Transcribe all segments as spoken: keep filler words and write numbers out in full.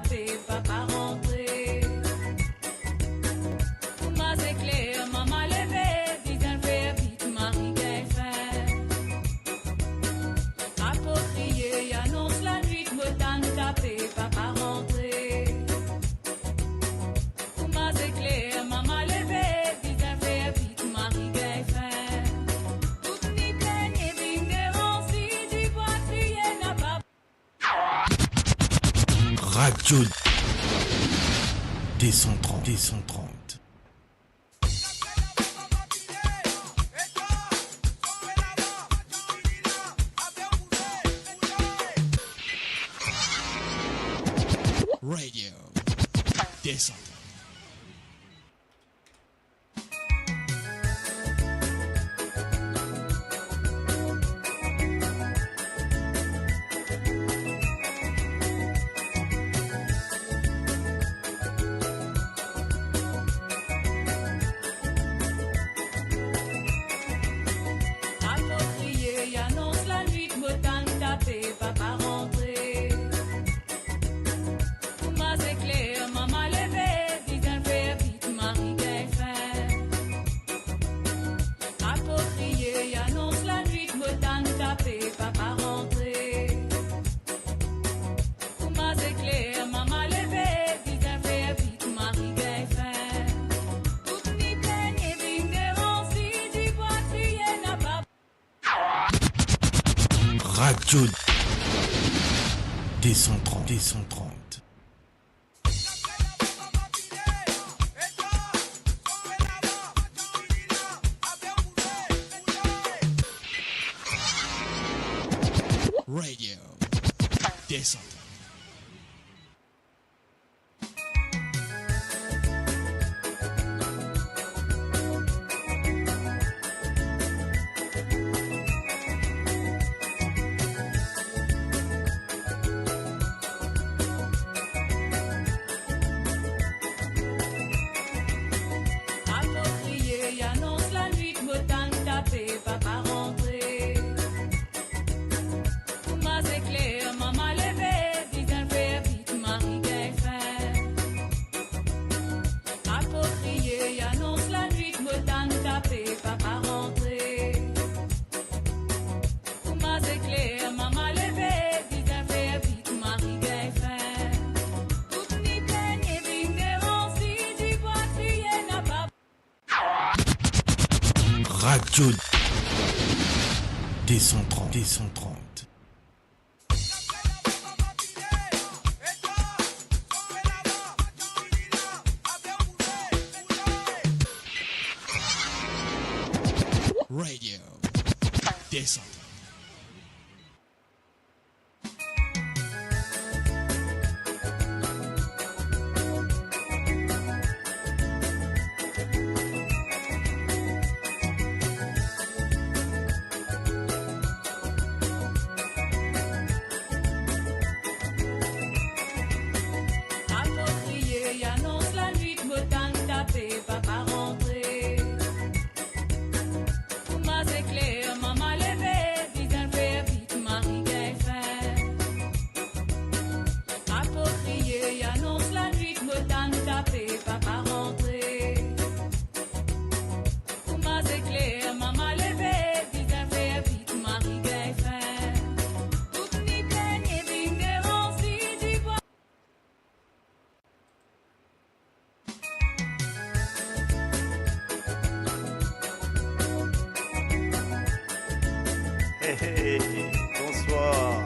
Pe papa rantre. Kouma zekler, mama leve, bizin fer vit, mari gagn fin. Apot kriye, anons lanwit, mo tann tape, papa rantre. Kouma zekler, mama leve, bizin fer vit, mari gagn fin. Tout ni pligne, vinn devan, si dibwa kriye, napa Radio deux cent trente, deux cent trente. Radio deux cent trente. Apot kriye, anons lanwit, mo tann tape, papa rantre. Kouma zekler, mama leve, bizin fer vit, mari gagn fin. Apot kriye, anons lanwit, mo tann tape, papa rantre. Kouma zekler, mama leve, bizin fer vit, mari gagn fin. Tout ni pligne, vinn devan, si dibwa kriye, napa Radio deux cent trente, deux cent trente. Radio deux cent trente. Apot kriye, anons lanwit, mo tann tape, papa rantre. Kouma zekler, mama leve, bizin fer vit, mari gagn fin. Apot kriye, anons lanwit, mo tann tape, papa rantre. Kouma zekler, mama leve, bizin fer vit, mari gagn fin. Tout ni pligne, vinn devan, si dibwa kriye, napa Radio deux cent trente, deux cent trente. Radio deux cent trente. Apot kriye, anons lanwit, mo tann tape, papa rantre. Kouma zekler, mama leve, bizin fer vit, mari gagn fin. Apot kriye, anons lanwit, mo tann tape, papa rantre. Kouma zekler, mama leve, bizin fer vit, mari gagn fin. Tout ni pligne, vinn devan, si dibwa Hey, hey, bonswar.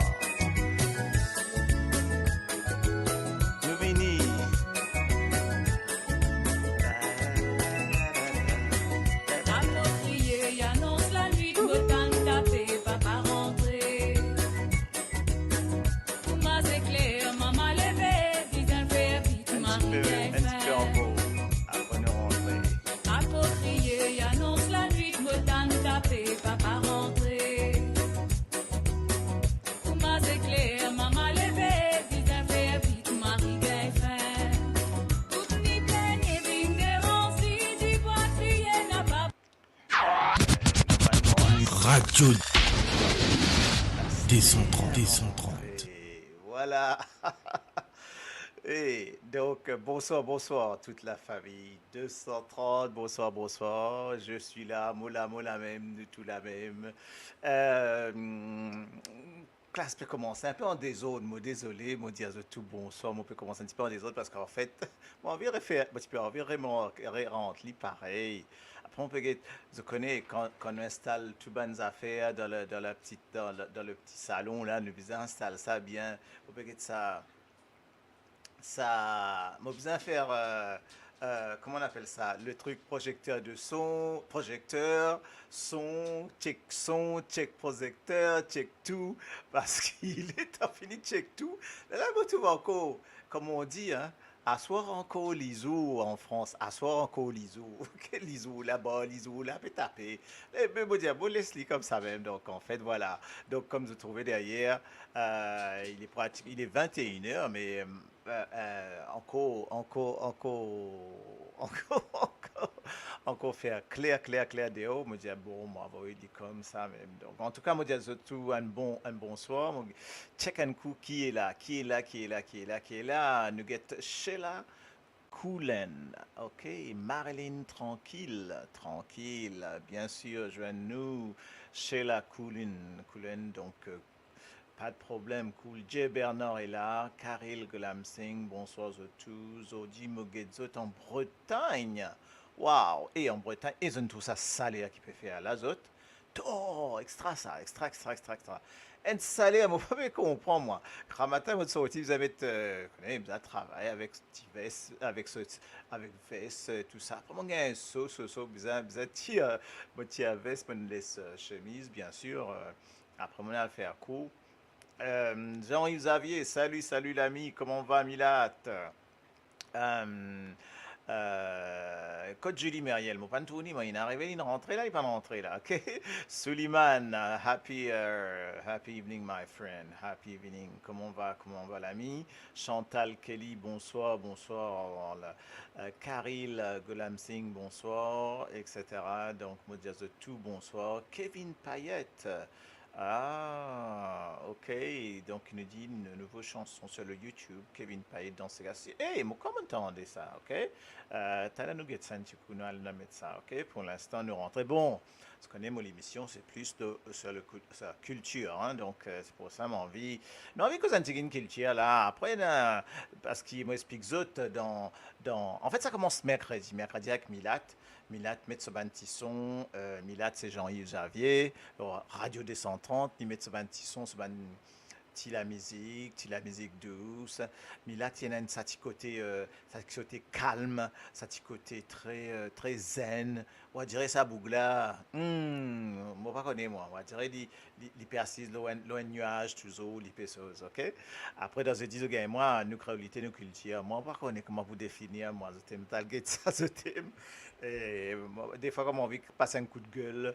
Nou vini. Apot kriye, anons lanwit, mo tann tape, papa rantre. Kouma zekler, mama leve, bizin fer vit, mari gagn fin. Un petit peu, un petit peu encore. Après, nous rentrons. Apot kriye, anons lanwit, mo tann tape, papa rantre. Kouma zekler, mama leve, bizin fer vit, mari gagn fin. Tout ni pligne, vinn devan, si dibwa kriye, napa Radio deux cent trente, deux cent trente. Et voilà. E donk, bonswar, bonswar tout lafami de san trant, bonswar, bonswar, je suis là, mo la, mo la mem, nou tou la mem. Euh, klas pe koumans inpe an dezord, mo dezole, mo dir zot tou bonswar, mo pe koumans enn tipe an dezord parski anfet, mo anvi refer, mo ti pe anvi remar-, re-, rant li parey. Apre mo pe get, zot kone, kan, kan nou instal tou bann zafer dan le, dan la petite, dan le, dan le petit salon la, nou bizin instal sa bien. Mo pe get sa, sa, mo bizin fer, euh, euh, comment on appelle ça? Le truc projecteur de son, projecteur, son, check son, check projecteur, check tou, parski letan fini check tou, la, la, mo trouv ankor, comme on dit, hein, aswar ankor lizour an Frans, aswar ankor lizour. Ke lizour laba, lizour la pe tape. E, me mo dir, mo les li koumsa mem. Donk, anfet, vwala. Donk, kouma zot trouve deryer, euh, il est prati-, il est vingt et une heures, mais, euh, euh, euh, ankor, ankor, ankor, ankor, ankor, ankor fer kler, kler, kler deor. Mo dir, bon, mo avoy li koumsa mem. Donk, antouka, mo dir zot tou enn bon, enn bonswar. Mo check enn kou ki e la, ki e la, ki e la, ki e la, ki e la. Nou get Sheila Coolen, ok. Marilyn Trankil, Trankil, bien sir, zwenn nou. Sheila Coolen, Coolen, donk, euh, pa de problem, cool. Jay Bernard e la, Karil Golamsing, bonswar zot tou. Zordi mo get zot an Bretagn. Waw, e an Bretagn, e zot trouv sa saler ki pe fer la, zot? Tor, extra sa, extra, extra, extra, extra. Enn saler, mo pa pe konpran, mwa. Gramatin, mo sorti, bizin met, euh, kone, bizin travay avek ti ves, avek so, avek ves, euh, tou sa. Apre, mo gagn so, so, so, bizin, bizin tir, euh, mo tir ves, mo les, euh, semiz, bien sir, euh, apre, mo al fer kour. Euh, Jean-Yves Xavier, salut, salut l'ami, comment va, Milat? Euh, euh, kot Julie Meriel, mo pa'nn trouv li, mwa, li'nn arive, li'nn rantre la, li pa'nn rantre la, ok? Suliman, euh, happy, euh, happy evening, my friend, happy evening. Comment va, comment va l'ami? Chantal Kelly, bonswar, bonswar, euh, Karil, euh, Golamsing, bonswar, et cetera. Donk, mo dir zot tou bonswar. Kevin Payet, euh, Ah, ok. Donk, nou dir une nouvelle chanson sur le YouTube, Kevin Payet dans ses gars. Eh, mo kouma tande sa, ok? Euh, taler nou get sa enn ti kou, nou al met sa, ok? Pour l'instant, nou rantre. Bon, zot kone mo lemision, c'est plus de, sur le cul-, sur la culture, hein, donk, euh, c'est pour ça, mo anvi, mo anvi koz enn tigit kiltir la. Apre, la, parski mo explik zot dan, dan, anfet, sa koumans merkredi, merkredi avek Milat. Milat met so bann ti son, euh, Milat se Jean-Yves Xavier, euh, Radio deux cent trente, li met so bann ti son, so bann ti lamizik, ti lamizik dous. Milat, li ena enn sa ti kote, euh, sa ti kote kalm, sa ti kote tre, euh, tre zen. Ou a dire sa boug la, hmm, mo pa kone mwa, ou a dire li, li, li pe asiz lor enn, lor enn niaz touzour, li pe soz, ok? Apre, dan zot dir, zot gagn mwa, nou kreolite, nou kiltir. Mwa, mo pa kone kouma pou definir mwa, zot inn al get sa, zot inn. E, mo, defwa, kan mo anvi pas enn koudgel,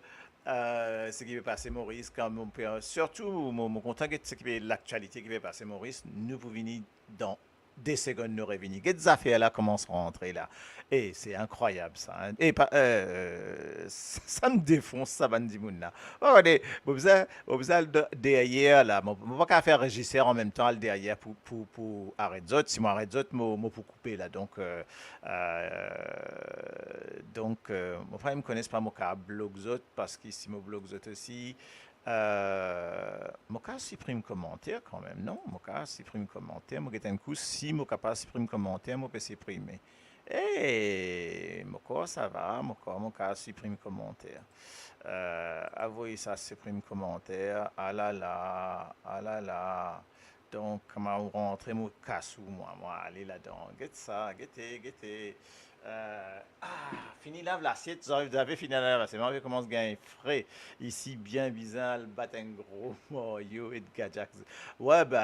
euh, seki pe pase Moris, kan mo pe, sirtou, mo, mo kontan get seki pe, laktialite ki pe pase Moris, nou pou vini dan de segonn, nou revini. Get zafer la koumans rantre la. E se inkrwayab sa, hein. E pa, euh, sa, sa inn defons sa bann dimoun la. Bon, ale, mo bizin, mo bizin al de-, deryer la. Mo, mo pa kapav fer reziser anmemtan, al deryer pou, pou, pou aret zot. Si mo aret zot, mo, mo pou koupe la. Donk, euh, euh, donk, euh, mo pa, mo kone pa mo kapav blok zot, parski si mo blok zot osi, Euh, mo kapav siprim komanter kanmem, non? Mo kapav siprim komanter, mo get enn kou si mo kapav siprim komanter, mo pe siprime. E, mo krwar sa va, mo krwar mo kapav siprim komanter. Euh, avoy sa, siprim komanter, alala, alala. Donk, kouma ou rantre, mo kas ou, mwa, mo ale ladan. Get sa, gete, gete. Euh, ah, fini lav lasiet, zave, zave fini lav lasiet. Mo pe koumans gagn fre isi, bien bizin al bat enn gro maryo Edgar Jackson. Wi, be,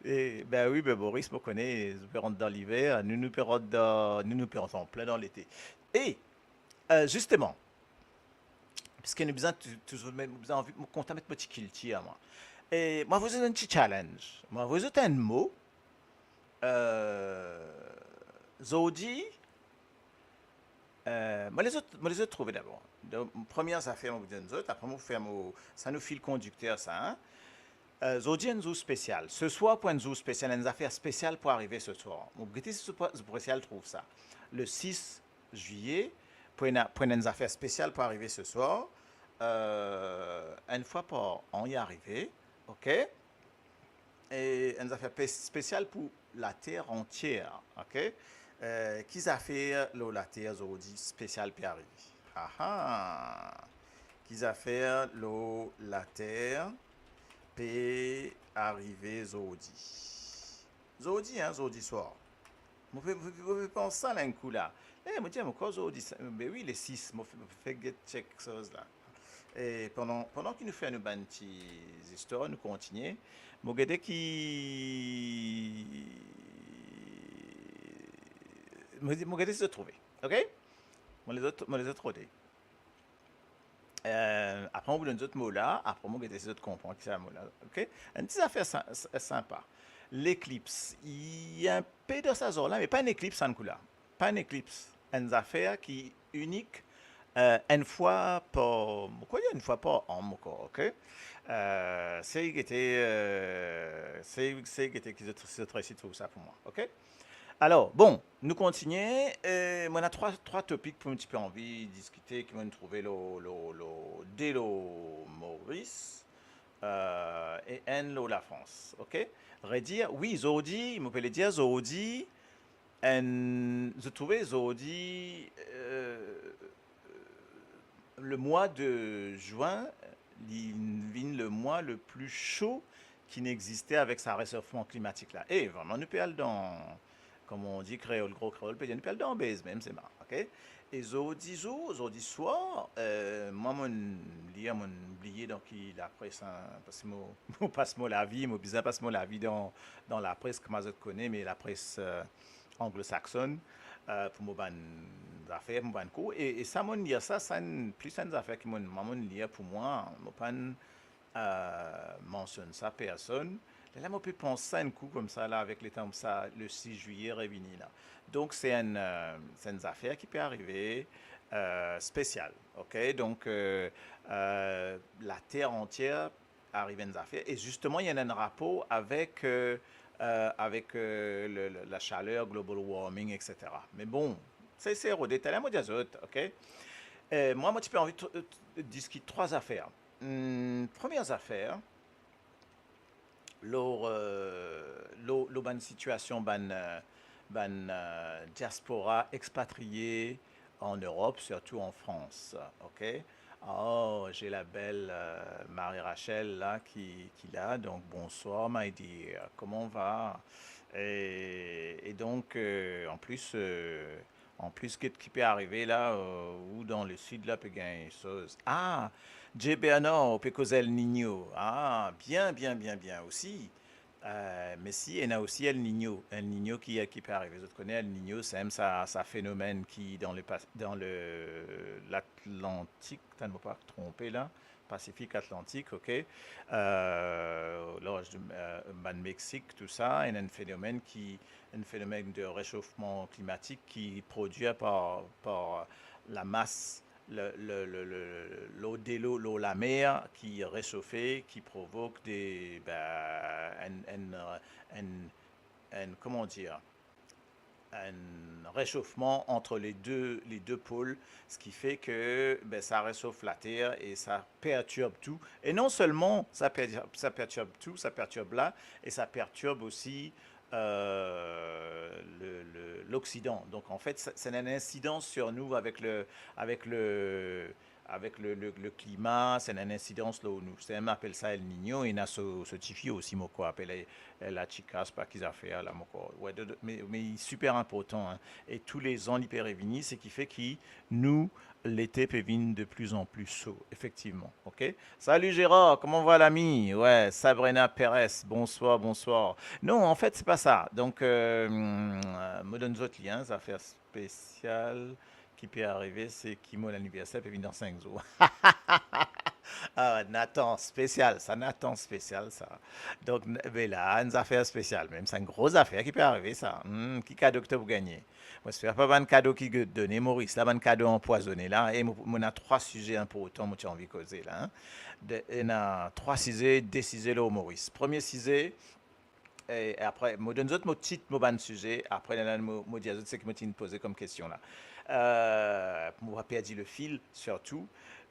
e, be wi, be Moris, mo kone, nou pe rant dan liver, nou, nou pe rant dan, nou, nou pe rant an plin dan lete. E, euh, zisteman, piski nou bizin tou-, touzour, mo bizin anvi, mo kontan met mo ti kiltir, mwa. E mo avoy zot enn ti challenge. Mo avoy zot enn mo, euh, zordi, euh, mo les zot, mo les zot trouve dabor. Donk, premie zafer mo pou dir zot, apre mo fer mo, sa nou fil kondikter sa, hein. Euh, zordi enn zour spesial. Seswar pou enn zour spesial, enn zafer spesial pou arive seswar. Mo gete si zot pou, zot pou resi al trouv sa. Le sis zwiye, pou enn, pou enn zafer spesial pou arive seswar. Euh, enn fwa par an, li arive, ok? E enn zafer pe-, spesial pou later antier, ok? Euh, ki zafer lor later zordi spesial pe arive? Aha! Ki zafer lor later pe arive zordi? Zordi, hein, zordi swar. Mo pe, mo pe, mo pe pans sa la enn kou la. Eh, mo dir, mo krwar zordi, sa, be wi, le sis, mo fe, mo fer get check soz la. E pandan, pandan ki nou fer nou bann ti zistor, nou kontigne. Mo gete ki, mo, mo gete si zot trouve, ok? Mo les zot, mo les zot rode. Euh, apre, mo pou donn zot mo la, apre, mo gete si zot konpran ki sa mo la, ok? Enn ti zafer sa-, sa-, sinpa. Leklips, li enpe dan sa zar la, me pa enn eklips, sa enn kou la. Pa enn eklips. Enn zafer ki inik, euh, enn fwa par, mo krwar enn fwa par an, mo krwar, ok? Euh, sey gete, euh, sey, sey gete ki zot, si zot resi trouv sa pou mwa, ok? Alor, bon, nou kontigne. Eh, mo ena trwa, trwa topik pou mo ti pe anvi diskite, ki mo trouve lor, lor, lor, de lor Moris, euh, e enn lor Lafrans, ok? Redir, wi, zordi, mo pe le dir, zordi, enn, zot trouve, zordi, euh, le mwa de zwin, li vinn le mwa le pli so ki'nn existe avek sa resofman klimatik la. E vreman, nou pe al dan, kouma nou dir, kreol, gro kreol pe dir, nou pe al dan bez mem, se mem, ok? E zordi zour, zordi swar, euh, mwa, mo'nn lir, mo'nn bliye dan ki lapres, hein, paski mo, mo pas mo lavi, mo bizin pas mo lavi dan, dan lapres, kouma zot kone, me lapres, euh, anglosaksonn, euh, pou mo bann zafer, pou mo bann kour. E, e sa, mo'nn lir sa, sa enn, plis enn zafer ki mo'nn, mwa, mo'nn lir pou mwa, mo pa'nn, euh, mansionn sa personn. Lerla mo pe pans sa enn kou koumsa la, avek letan sa, le sis zwiye revini la. Donk, se enn, euh, se enn zafer ki pe arive, euh, spesial, ok? Donk, euh, euh, later antier arive enn zafer, e zisteman, li ena enn rapor avek, euh, euh, avek, euh, le, le, lasaler, global warming, et cetera. Me bon, se, se rode, taler mo dir zot, ok? Euh, mwa, mo ti pe anvi tr-, euh, diskit trwa zafer. Hmm, premie zafer, lor, euh, lor, lor bann sitiasion bann, euh, bann, euh, diaspora, expatriye an Erop, sirtou an Frans, ok? Oh, j'ai la belle, euh, Marie-Rachel la ki, ki la, donk bonswar, my dear, comment va? E, e donk, euh, an plis, euh, an plis, get ki pe arive la, euh, ou dan le sid la, pe gagn soz. Ah, Jay Bernard, ou pe koz El Niño. Ah, bien, bien, bien, bien osi. Euh, me si, ena osi El Niño. El Niño ki, ki pe arive. Zot kone El Niño, se mem sa, sa fenomenn ki dan le pas-, dan le, Latlantik, tann mo pa tronpe la, Pasifik, Atlantik, ok? Euh, larz de, euh, bann Meksik, tou sa, ena enn fenomenn ki, enn fenomenn de resofman klimatik ki prodwi par, par lamas le, le, le, le, lor delo, lor lamer ki resofe, ki provok de, ben, enn, enn, enn, enn, kouma dir, enn resofman ant le de, le de pol, seki fer ke, ben, sa resof later e sa pertirb tou. E non selman sa per-, sa pertirb tou, sa pertirb la, e sa pertirb osi, euh, le, le, Loksidan. Donk, an fet, sa, sa ena enn insidans sir nou avek le, avek le, avek le, le, le klima, sa ena enn insidans lor nou. Sa mem apel sa El Niño, ena so, so tifi osi, mo krwar, apel, eh, la Chica, pa ki zafer la, mo krwar. Wi, de, de, me, me siper inportan, hein. E toulezan, li pe revini, seki fer ki nou, lete pe vinn de plus en plus so, efektivman, ok? Salut Gérard, comment va l'ami? Ouais, Sabrina Perez, bonsoir, bonsoir. Non, an fet, se pa sa. Donk, euh, mo donn zot li, hein, zafer spesial ki pe arive, se ki mo laniverser pe vinn dan sink zour. Ah, Nathan spesial sa, Nathan spesial sa. Donk, n-, be la, enn zafer spesial mem, sa enn gro zafer ki pe arive sa. Hmm, ki kado ki to pou gagne? Mo esper pa bann kado ki ge-, done Moris la, bann kado anpwazone la. E mo, mo ena trwa size inportan mo ti anvi koze la, hein. De, ena trwa size, de size lor Moris. Premie size, e apre, mo donn zot mo tit, mo bann size, apre, la, la, mo, mo dir zot seki mo ti finn poze kom kestion la. Euh, pou mo pa perdi le fil, sirtou.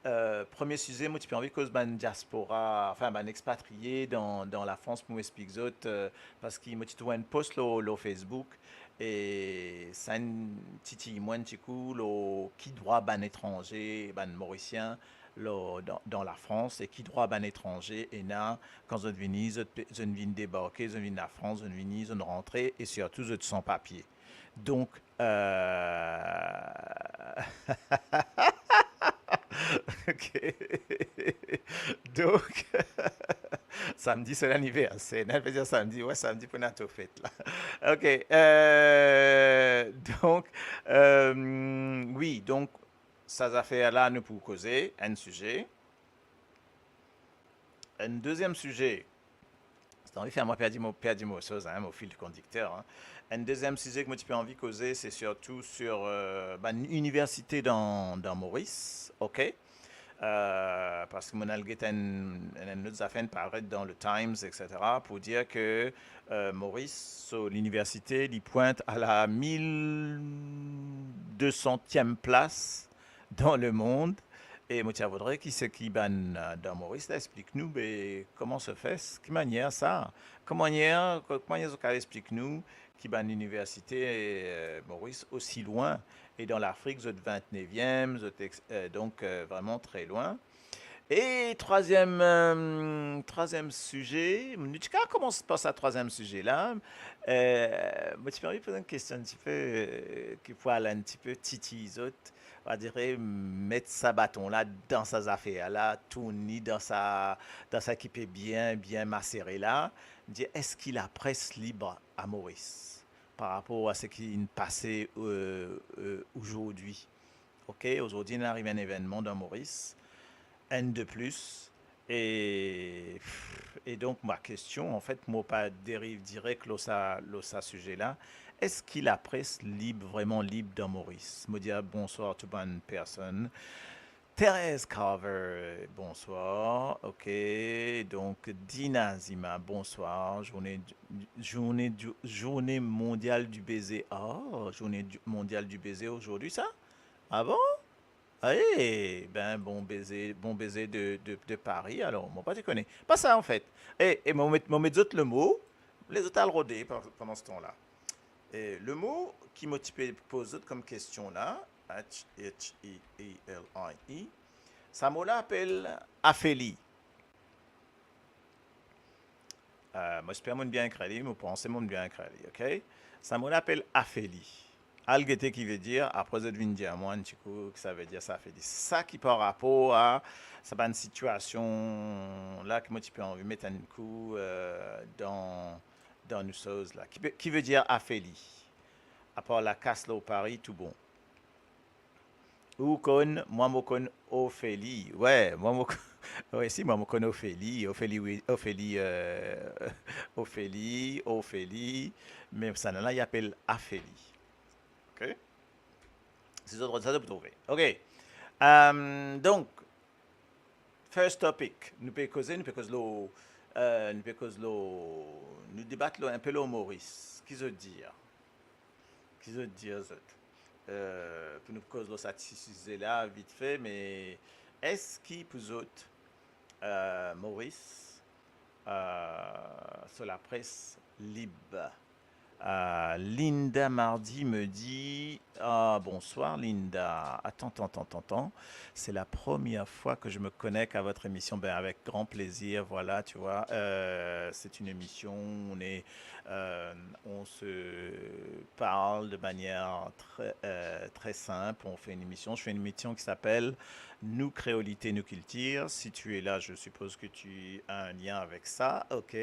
Euh, premie size, mo ti pe anvi koz bann diaspora, anfin, bann expatriye dan, dan Lafrans, pou mo explik zot, euh, parski mo ti trouv enn post lor, lor Facebook, e sa inn titiy mwa enn ti kou lor ki drwa bann etranze, bann Morisien, lor, dan, dan Lafrans, e ki drwa bann etranze ena kan zot vini, zot pe, zot vinn debarke, zot vinn Lafrans, zot vini, zot rantre, e sirtou zot san papie. Donk, euh, ok. Donk, samdi se laniverser, non, vedir samdi, wi, samdi pou ena to fet la. Ok, euh, donk, euh, wi, donk, sa zafer la nou pou koze, enn size. Enn deziem size, sa anvi fer mwa perdi mo, perdi mo soz, hein, mo fil kondikter, hein. Enn deziem size ki mo ti pe anvi koze, se sirtou sir, euh, bann iniversite dan, dan Moris, ok? Euh, parski mo al get enn, enn, enn lot zafer inn paret dan le Times, et cetera, pou dir ke, euh, Moris, so liniversite, li pwint a la mil de santiem plas dan lemond. E mo ti a voudre ki seki bann, euh, dan Moris la explik nou, be, kouma sa fet, ki manier sa? Ki manier, ki manier zot kav explik nou ki bann iniversite, euh, Moris osi lwin, e dan Lafrik, zot vintneviem, zot ex-, euh, donk, euh, vreman tre lwin. E trwaziem, euh, trwaziem size, nou ti kav koumans par sa trwaziem size la. Euh, mo ti pe anvi poz enn kestion enn tipe, euh, ki pou al enn tipe titiy zot, on va dire, met sa baton la dan sa zafer la, tourn li dan sa, dan sa ki pe bien, bien masere la. Dir, eski lapres lib a Moris par rapor a seki inn pase, euh, euh, ozordi? Ok, ozordi inn ariv enn evennman dan Moris, enn de plis, e, e donk, mo kestion, anfet, mo pa deriv direk lor sa, lor sa size la. Eski lapres lib, vreman lib dan Moris? Mo dir bonswar tou bann personn. Thérèse Carver, bonswar. Ok, donk, Dina Zima, bonswar. Journée, journée du, journée mondiale du baiser. Ah, journée du, mondiale du baiser aujourd'hui, sa? Ah bon? Ah, eh, ben, bon baiser, bon baiser de, de, de Paris, alor, mo pa ti kone. Pa sa, anfet. E, e mo met, mo met zot lemo, lezot al rode pa-, pandan se tan la. E lemo ki mo ti pe poz zot kom kestion la, H, H E E L I E, sa mo la apel afeli. Euh, mo esper mo'nn bien ekrir li, mo panse mo'nn bien ekrir li, ok? Sa mo la apel afeli. Al gete ki vedir, apre zot vinn dir mwa enn ti kou ki sa vedir sa afeli. Sa ki par rapor a sa bann sitiasion la ki mo ti pe anvi met enn kou, euh, dan, dan nou soz la. Ki ve, ki vedir afeli? Apar lakas lor Pari, tou bon. Ou konn, mwa mo konn Ofeli. Wi, mwa mo konn, wi, si, mwa mo konn Ofeli, Ofeli, wi, Ofeli, euh, Ofeli, Ofeli, me sa la, li apel afeli. Ok? Si zot rod sa, zot pou trouve. Ok. Euh, donk, first topic, nou pe koze, nou pe koz lor, euh, nou pe koz lor, nou debat lor, inpe lor Moris. Ki zot dir? Ki zot dir zot? Euh, pou nou koz lor sa ti size la, vitfe, me eski pou zot, euh, Moris, euh, so lapres lib? Euh, Linda Mardi me dit, ah, bonsoir Linda. Attends, attends, attends, attends. C'est la première fois que je me connecte à votre émission. Ben, avec grand plaisir, voilà, tu vois. Euh, c'est une émission où on est, euh, on se parle de manière très, euh, très simple. On fait une émission. Je fais une émission qui s'appelle Nou Kreolite, Nou Kiltir. Si tu es là, je suppose que tu as un lien avec ça. Ok.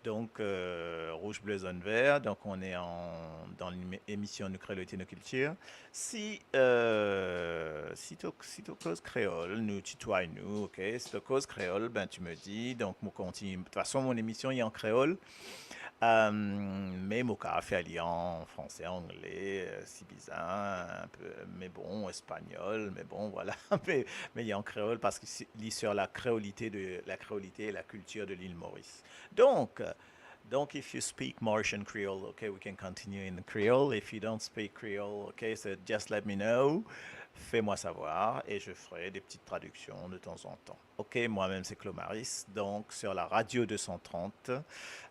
Donc, euh, Rouge, Bleu, Zone Vert. Donc, on est en, dans l'émission Nou Kreolite, Nou Kiltir. Si, euh, si to, si to koz kreol, nou titway nou, ok? Si to koz kreol, ben tu me dis, donk mo kontign. De toute façon, mon émission est en créole. Euh, me mo kapav fer li an franse, angle, euh, si bizin, inpe, me bon, espagnol, me bon, voilà. Me, me li an kreol parski si, li sur la créolité de, la créolité et la culture de l'île Maurice. Donc, euh, donc, if you speak Mauritian Creole, okay, we can continue in Creole. If you don't speak Creole, okay, so just let me know. Fais-moi savoir et je ferai des petites traductions de temps en temps. Ok, moi-même c'est Clomaris, donc sur la Radio deux cent trente, euh,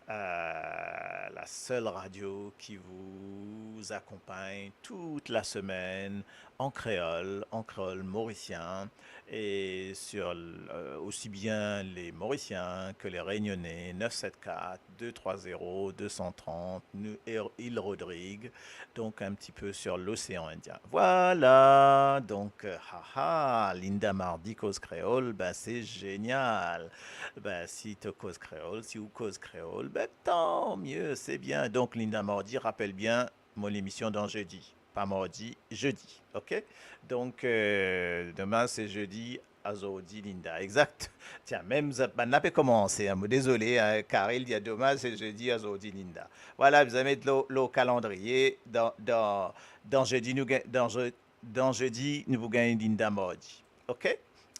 la seule radio qui vous accompagne toute la semaine en créole, en créole mauricien, et sur, euh, aussi bien les Mauriciens que les Réunionnais, neuf sept quatre, deux trois zéro, deux cent trente, nou, Île Rodrigue, donc un petit peu sur l'océan Indien. Voilà, donc, euh, haha, Linda Mardi koz kreol, ben c'est génial. Ben, si to koz kreol, si ou koz kreol, ben tant mieux, c'est bien. Donc, Linda Mardi, rappelle bien, mon émission dans jeudi, pas mardi, jeudi, ok? Donc, euh, demain c'est jeudi, azordi Linda, exact. Tiens, mem zot, bann la pe komanse, hein, mo dezole, hein, Karel dir, dommage, c'est jeudi, azordi Linda. Voilà, bizin met lor, lor kalandriye, dan, dan, dan jeudi, nou gagn, dan je-, dan jeudi, nou pou gagn Linda mardi. Ok?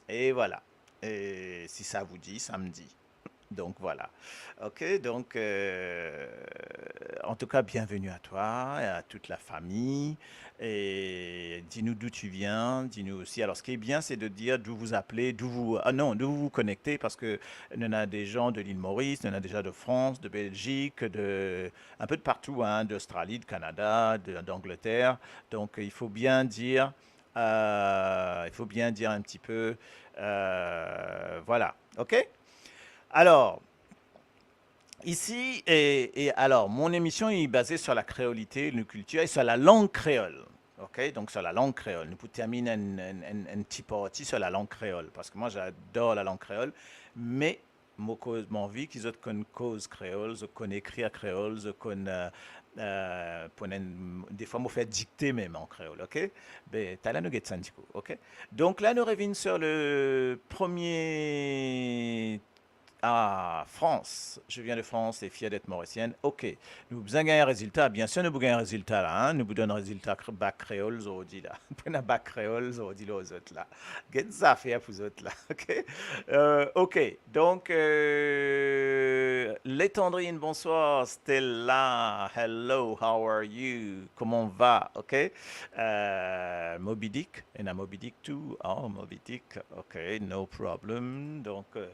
Et voilà. Et si ça vous dit, samedi. Donc voilà. Ok, donc, euh, en tout cas, bienvenue à toi et à toute la famille. Et dis-nous d'où tu viens, dis-nous aussi. Alors, ce qui est bien, c'est de dire d'où vous appelez, d'où vous, ah non, d'où vous vous connectez, parce que on a des gens de l'île Maurice, on a des gens de France, de Belgique, de, un peu de partout, hein, d'Australie, de Canada, de, d'Angleterre. Donc, il faut bien dire, euh, il faut bien dire un petit peu, euh, voilà, ok ? Alors, ici, et, et alors, mon émission est basée sur la créolité, nos cultures et sur la langue créole. Ok, donc sur la langue créole. Nou pou terminn enn, enn, enn, enn ti parti sur la langue créole, parce que moi, j'adore la langue créole, mais mo koz, mo anvi ki zot konn koz kreol, zot konn ekrir kreol, zot konn, euh, euh, pou enn, defwa mo fer dikte mem an kreol, ok ? Be, taler nou get sa enn ti kou, ok ? Donk la, nou revinn sur le premier Ah, France, je viens de France et fière d'être mauricienne. Ok, nou bizin gagn rezilta, biensir nou pou gagn rezilta la, hein? Nou pou donn rezilta kre-, bak kreol zordi la. Pou ena bak kreol zordi lor zot la. Get zafer pou zot la, ok? Euh, ok, donk, euh, Letandrine, bonsoir. Stella, hello, how are you? Kouma va? Ok? Euh, Moby Dick, ena Moby Dick tou. Oh, Moby Dick, ok, no problem. Donk, euh,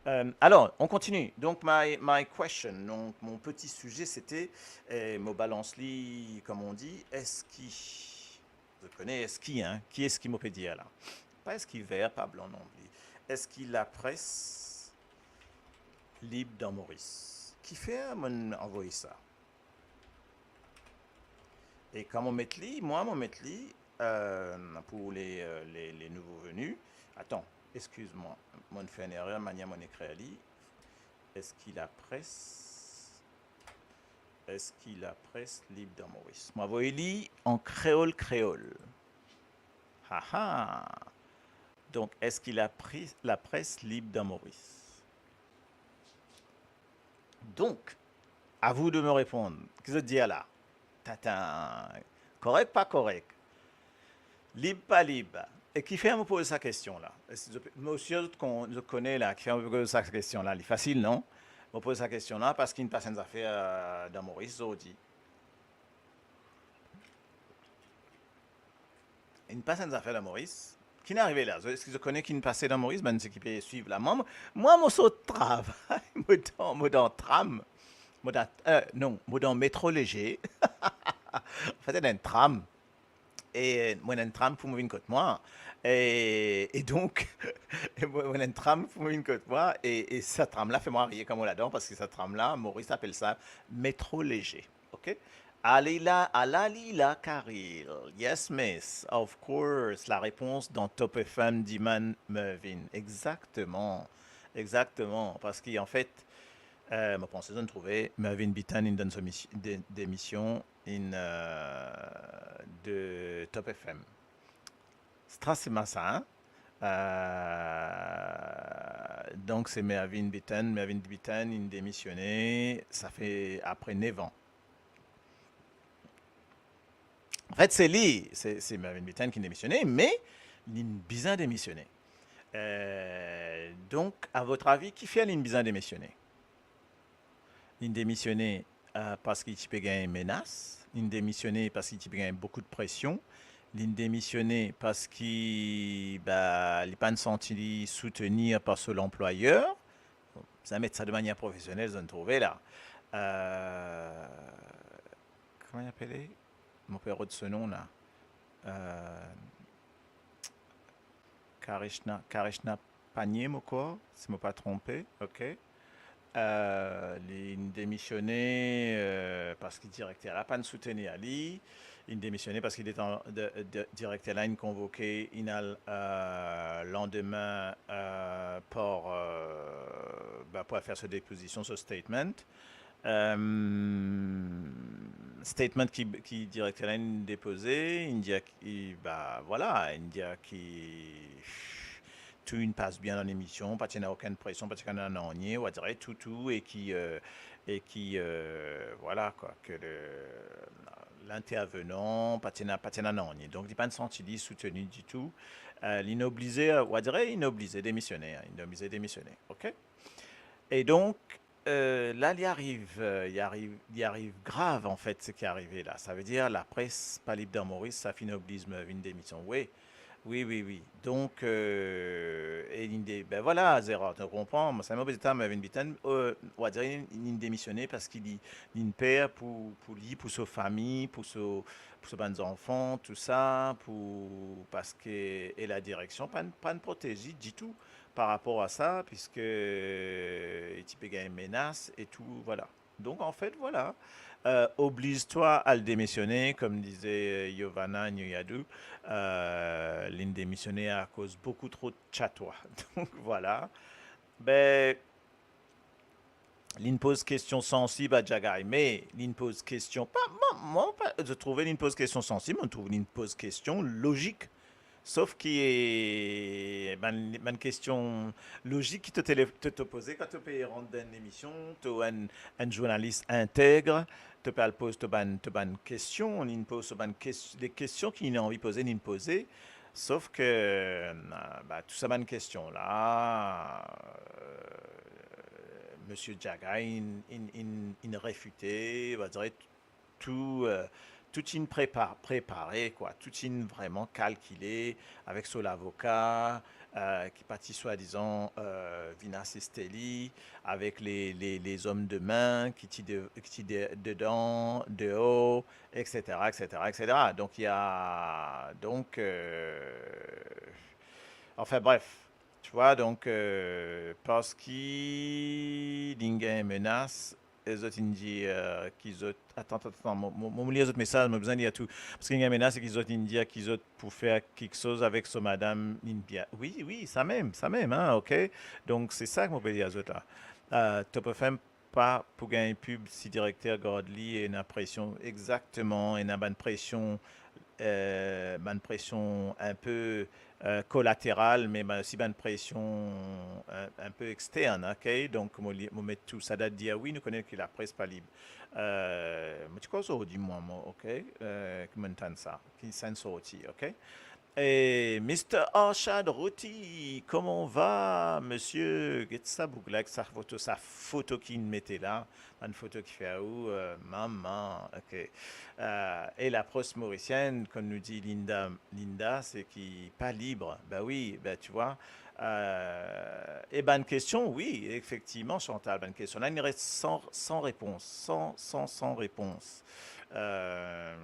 Euh, alors, on continue. Donc, my, my question, donc mon petit sujet, c'était, euh, mo balans li, comme on dit, eski, zot kone eski, hein, ki eski mo pe dir la? Pa eski ver, pa blan non pli. Eski lapres lib dan Moris? Kifer mo'nn anvoy sa? E kan mo met li, mwa, mo met li, euh, pour les, euh, les, les nouveaux venus. Attends, excuse-moi, mo'nn fer enn erer, manier mo'nn ekrir li. Eski lapres, eski lapres lib dan Moris? Mo avoy li an kreol, kreol. Ha, ha. Donk, eski lapri-, lapres lib dan Moris? Donk, à vous de me répondre. Ki zot dir la? Tintin, korek, pa korek? Lib, pa lib? E kifer mo poz sa kestion la? Eski zot, mo sir zot kon-, zot kone la, kifer mo poz sa kestion la? Li fasil, non? Mo poz sa kestion la parski inn pas enn zafer, euh, dan Moris zordi. Inn pas enn zafer dan Moris. Ki'nn arive la? Zot, eski zot kone ki'nn pase dan Moris, bann seki pe swiv la? Mwa, mwa, mo sort travay, mo dan, mo dan tram. Mo dan, euh, non, mo dan metro leger. Anfet, ena enn tram. E mo ena enn tram pou mo vinn kot mwa. E, e donk, e mo, mo ena enn tram pou mo vinn kot mwa. E, e sa tram la fer mwa riye kan mo ladan, parski sa tram la, Moris apel sa metro leger. Ok? Ale la, ala li la, Karel. Yes, miss. Of course. La repons dan Top F M, Diman Mervin. Exactement. Exactement. Parski, anfet, Euh, mo panse zot trouve Mervin Bitton inn donn so misi-, de-, demision in, euh, de Top F M. Stra sima sa, hein? Euh, donk se Mervin Bitton, Mervin Bitton inn demisione, sa fer apre nef an. Anfet, se li, se, se Mervin Bitton ki demisioné, me li bizin demisioné. Euh, donk, a vot avi, kifer li bizin demisioné? Li demisioné, euh, parski ti pe gagn menas, li demisioné parski ti pe gagn boukou de presion, li demisioné parski, ba, li pa'nn santi li soutenir par so lanplwayer. Bon, sa met sa de manier profesionel, zot trouve la. Euh, kouma li apele? Mo pe rod so nom la. Euh, Karishna, Karishna Panie, mo krwar, si mo pa tronpe, ok. Euh, li demisioné, euh, parski direkter la pa'nn soutenir li. Li demisioné parski letan de, de, direkter la inn konvoke, inn al, euh, landime, euh, par, euh, ba, pou al fer so depozision, so statement. Euh, statement ki, ki direkter la inn depoze, inn dir ki, ba, vwala, inn dir ki tou inn pas bien dan lemision, pa ti ena okenn presion, pa ti ena nanye, on dirait tou, tou, e ki, euh, e ki, euh, vwala, kwa, ke le, l'intervenant, pa ti ena, pa ti ena nanye. Donk, li pa'nn santi li souteni ditou. Euh, li oblize, euh, on dirait li oblize demisioné, hein, li oblize demisioné, ok? E donk, euh, la, li ariv, euh, li ariv, li ariv grav, anfet, seki arive la. Savedir, lapres pa lib dan Moris, sa finn obliz Mervin demisioné. Wi, wi, wi, wi. Donk, euh, e li de, ben vwala, Zera, to konpran, mo, sa mo bizin dir Mervin Bitton, euh, on dirait li demisioné parski li, li per pou, pou li, pou so fami, pou so, pou so bann zanfan, tou sa, pou, parski, e la direksion pa'nn, pa'nn protez li ditou par rapor a sa, piski, euh, li ti pe gagn menas e tou, vwala. Donk, anfet, vwala. Euh, obliz twa al demisioné, kouma dize, euh, Yovana Nyoyadou, euh, li demisioné akoz boukou tro chatwa. Donk, vwala. Be, li poz kestion sansib a Djagay, me li poz kestion, pa, mo, mo, pa, zot trouve li poz kestion sansib, mo trouv li poz kestion lozik. Sof ki, eh, bann, bann kestion lozik ki to tele-, to, to poze kan to pe rant dan enn emision, to enn, enn zournalis integr, to pe al poz to bann, to bann kestion, li poz to bann kes-, de kestion ki li anvi poze, li poze. Sof ke, ba, tou sa bann kestion la, euh, Misie Djagay inn, inn, inn, inn refite, on dirait tou, euh, tou inn prepa-, prepare, kwa. Tou inn vreman kalkile avek so lavoka, euh, ki pa ti swadizan, euh, vinn asiste li, avek le, le, lezom de min ki ti de, ki ti de, dedan, deor, et cetera, et cetera, et cetera. Donk, li a, donk, euh, anfin, bref, tu vois, donk, euh, parski li gagn menas, e zot inn dir, euh, ki zot, atann, atann, atann, mo, mo, mo lir zot mesaz, mo bizin lir tou. Parski li gagn menas, e ki zot inn dir ki zot pou fer kiksoz avek so madam, li inn dir, wi, wi, sa mem, sa mem, hein, ok? Donk, se sa ki mo pe dir a zot la. Euh, Top F M pa pou gagn pib si direkter gard li, ena presion, exakteman, ena bann presion, euh, bann presion inpe, euh, kolateral, me bann, osi bann presion, euh, inpe extern, ok? Donk, mo li-, mo met tou sa, dat dir, wi, nou kone ki lapres pa lib. Euh, mo ti krwar zordi, mwa, mo, ok? Euh, ki mo'nn tann sa, ki sa'nn sorti, ok? E Mister Arshad Roti, comment va, monsieur? Get sa boug la ek sa foto, sa foto ki inn mete la, bann foto ki fer ou, euh, mama, ok. Euh, e lapres morisienn, kouma nou dir Linda, Linda, seki pa lib. Ben wi, ben tu vois. Euh, e bann kestion, wi, efektivman, Chantal, bann kestion la, inn res san, san repons, san, san, san repons. Euh,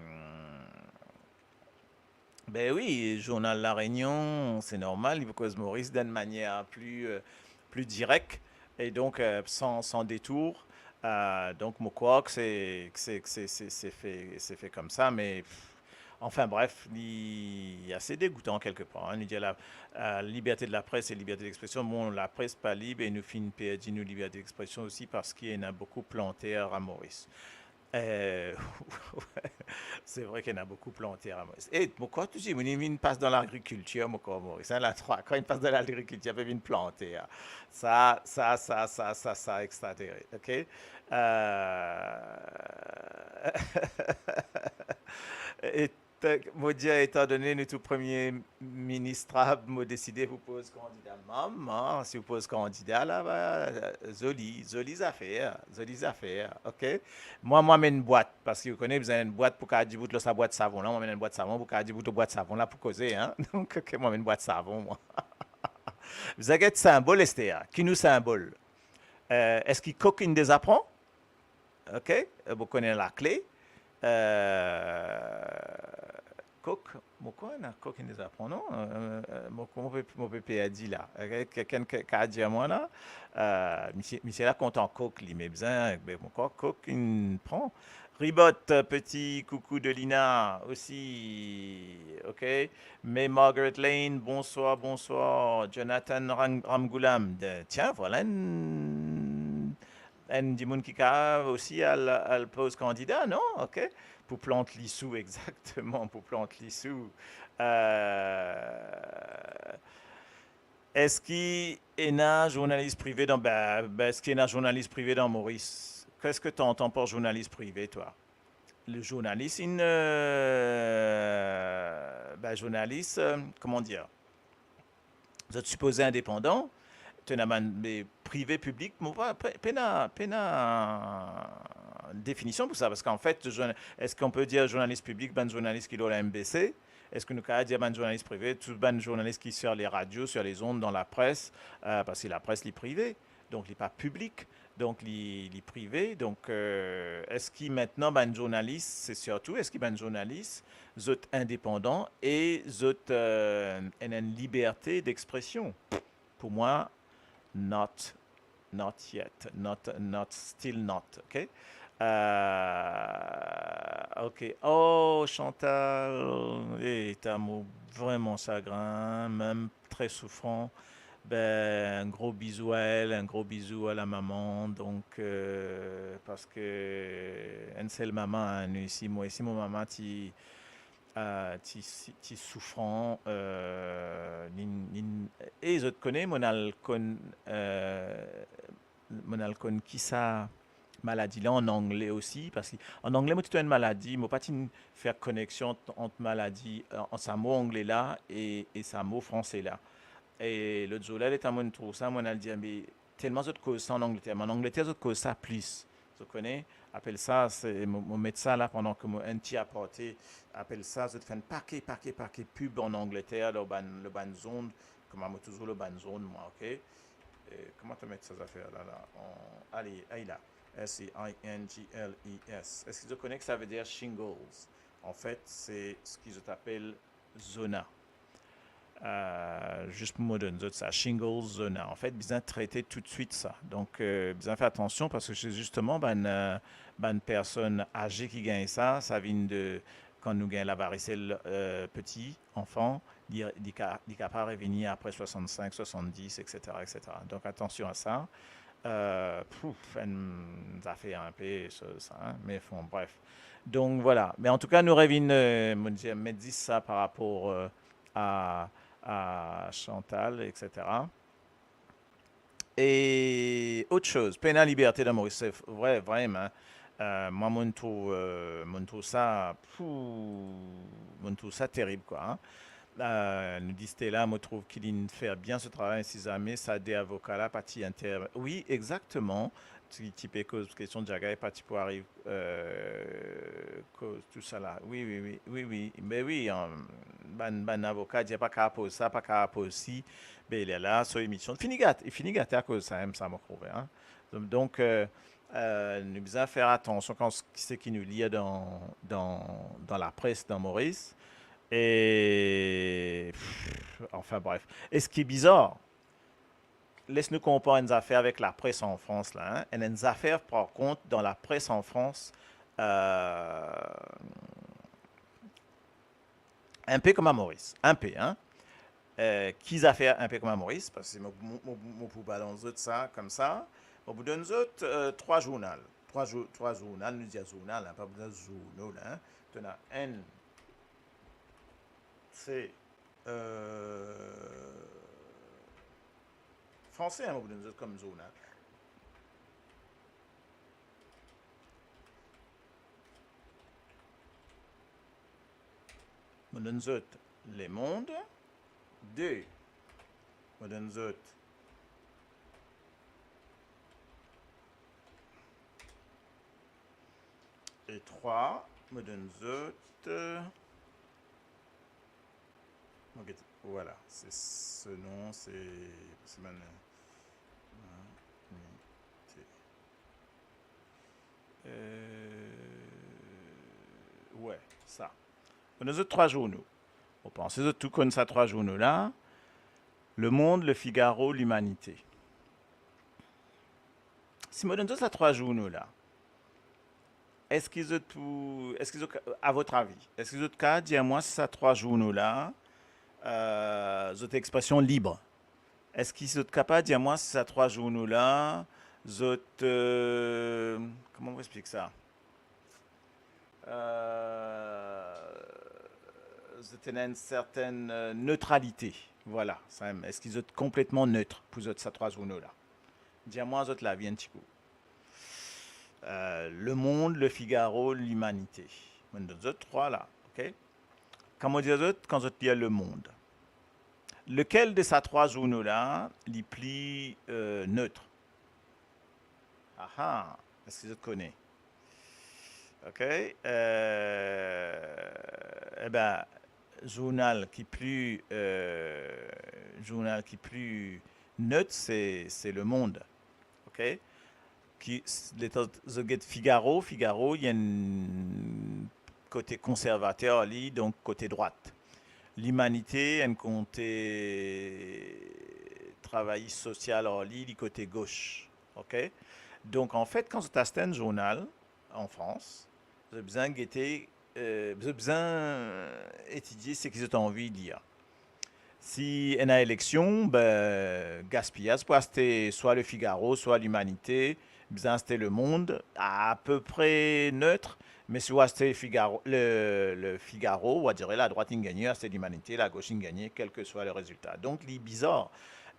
Ben wi, Journal La Réunion, se normal, li pou koz Moris dan enn manier pli, euh, pli direk, e donk, euh, san, san detour. Euh, donk, mo krwar ki se, ki se, ki se, se, se fer, se fer koumsa, me, pff, Anfin bref, li ase degoutan kelkepar, hein. Nou dir la, euh, liberte de lapres e liberte dexpresion. Bon, lapres pa lib e nou finn perdi nou liberte dexpresion osi parski ena boukou planter a Moris. Euh, c'est vrai qu'il y en a beaucoup planté à Moris. E mo krwar touzour, mo vinn pas dan lagrikiltir, mo krwar, Moris, hein, la trwa, kan vinn pas dan lagrikiltir, pe vinn plante, hein. Sa, sa, sa, sa, sa, sa, extraterrestre, ok? Euh, e Tank, mo dir, etandone nou tou premie ministrab, mo deside pou poz kandida. Mama, si ou poz kandida la, ba, zoli, zoli zafer, zoli zafer, ok? Mwa, mo amenn bwat, parski ou kone, bizin enn bwat pou kapav dibout lor sa bwat savon la, mo amenn enn bwat savon pou kapav dibout lor bwat savon la pou koze, hein? Donk, ok, mo amenn bwat savon, mwa. Bizin get sinbol, ester, ki nou sinbol? Euh, eski kok inn deza pran? Ok, euh, mo kone lakle. Euh, kok, mo krwar ena kok inn deza pran, non? Euh, euh, mo, mo pe, mo pe perdi la. Ok, kikenn ka, ka dir mwa la. Euh, misie, misie la kontan kok li, me bizin, be, mo krwar kok inn pran. Ribot, petit coucou de Lina aussi, ok. Mais Margaret Lane, bonsoir, bonsoir. Jonathan Ram-, Ramgoolam, de, tiens, voilà une enn dimoun ki kapav osi al, al poz kandida, non? Ok? Pou plant lisou, exakteman, pou plant lisou. Euh, eski ena zournalis prive dan, be, be, eski ena zournalis prive dan Moris? Qu'est-ce que t'entends par zournalis prive, toi? Le zournalis, inn, euh, be, zournalis, euh, kouma dir? Zot sipoze indepandan, to ena bann, me prive, piblik, mo pa, pe-, pena, pena definision pou sa, parski anfet, zourna-, eski on pe dir zournalis piblik, bann zournalis ki lor la M B C? Eski nou kapav dir bann zournalis prive, tou bann zournalis ki sir le radio, sir lezond, dan lapres, euh, parski lapres li prive, donk li pa piblik, donk li, li prive, donk, euh, eski mintnan bann zournalis, se sirtou, eski bann zournalis, zot indepandan e zot, euh, ena enn liberte dexpresion? Pou mwa, not, not yet, not, not, still not, ok? Euh, ok. Oh, Chantal, eh, ta mo vreman sagrin, mem tre soufran. Be, enn gro bizou a el, enn gro bizou a la mama, donk, euh, parski enn sel mama, hein, nou isi, mwa isi, mo mama ti, euh, ti, ti, ti soufran, euh, li, li, e zot kone, mo'nn al konn, euh, mo'nn al konn ki sa maladi la an angle osi, parski an angle mo ti trouv enn maladi, mo pa ti fer koneksion ant, ant maladi, euh, ant sa mo angle la e, e sa mo franse la. E lot zour la, letan mo'nn trouv sa, mo'nn al dir, me telman zot koz sa an Angleter, me an Angleter zot koz sa plis. Zot kone, apel sa, se, mo, mo met sa la pandan ki mo enn ti aparte, apel sa, zot fer enn pake, pake, pake pib an Angleter, lor bann, lor bann zond, kouma mo touzour lor bann zond, mwa, ok? E, kouma to met sa zafer la, la? An, ale, ay la. S E I N G L E S. Eski zot kone ki sa vedir shingles? Anfet, se seki zot apel zona. Euh, zis pou mo donn zot sa, shingles, zona. Anfet, bizin trete toutswit sa. Donk, euh, bizin fer atansion parski se zisteman bann, euh, bann personn aze ki gagn sa, sa vinn de kan nou gagn lavarisel, euh, piti, anfan, li, li ka, li kapav revini apre swasann-sink, swasann-dis, et cetera, et cetera. Donk, atansion a sa. Euh, pouf, enn zafer inpe, sa, sa, hein, me bon, bref. Donk, vwala. Me antouka, nou revinn, euh, mo dir, met zis sa par rapor, euh, a, a Chantal, et cetera. E lot soz, pena liberte dan Moris, se vre, vreman. Euh, mwa, mo'nn trouv, euh, mo'nn trouv sa, pou, mo'nn trouv sa terib, kwa, hein. Euh, nou dir Stella, mo trouv ki li'nn fer bien so travay, si zame sa de avoka la pa ti inter-, wi, exakteman. Ti, ti pe koz kestion Diaga, pa ti pou ariv, euh, koz tousala. Wi, wi, wi, wi, wi. Me wi, euh, bann, bann avoka dir pa kapav poz sa, pa kapav poz si. Be, li la, so emision. Fini gate, fini gate akoz sa, mem sa, mo trouve, hein. Donk, donk, euh, euh, nou bizin fer atansion kan s-, seki nou lir dan, dan, dan lapres, dan Moris. E, pff, anfin, bref. E seki bizar, les nou konpar enn zafer avek lapres an Frans la, hein. Enn, enn zafer, par kont, dan lapres an Frans, euh, Inpe kouma Moris, inpe, hein. Eh, ki zafer inpe kouma Moris, paski mo, mo, mo, mo pou balans zot sa koumsa. Mo pou donn zot, eh, trwa zournal. Trwa zour-, trwa zournal, nou dir zournal, hein, pa bizin zourno la, hein. To ena enn, se, eh, franse, hein, mo pou donn zot kom zournal. Mo donn zot Le Monde. De, mo donn zot, e trwa, mo donn zot, eh, ok, voilà, se, se non, se, se bann, hein, mi, te. Eh, we, sa. Mo donn zot trwa zourno. Mo panse zot tou konn sa trwa zourno la. Le Monde, Le Figaro, L'Humanité. Si mo donn zot sa trwa zourno la, eski zot pou, eski zot, a vot avi, eski zot kapav dir mwa si sa trwa zourno la, eh, zot expresion lib? Eski zot kapav dir mwa si sa trwa zourno la, zot, eh, kouma mo explik sa? Eh, zot ena enn sertenn, eh, netralite. Vwala, samem. Eski zot konpletman net pou zot sa trwa zourno la? Dir mwa zot lavi enn tikou. Eh, Le Monde, Le Figaro, L'Humanité. Mo donn zot trwa la, ok? Kan mo dir zot, kan zot lir Le Monde, lekel de sa trwa zourno la li pli, eh, net? Aha, eski zot kone? Ok, eh, ebe, zournal ki pli, eh, zournal ki pli net, se, se Le Monde. Ok? Ki, s-, letan zot get Figaro, Figaro, li enn kote konservater li, donk kote drwat. L'Humanité, enn kote travayis sosial ar li, li kote gos. Ok? Donk, anfet, kan zot aste enn zournal an Frans, zot bizin gete, eh, zot bizin etidie seki zot anvi lir. Si ena eleksion, be, gaspiyaz pou aste swa Le Figaro, swa L'Humanité, bizin aste Le Monde, apepre net, me si ou aste Figaro, Le, Le Figaro, ou a dire ladrwat inn gagne, aste L'Humanité, lagos inn gagne, kelseswa le rezilta. Donk, li bizar.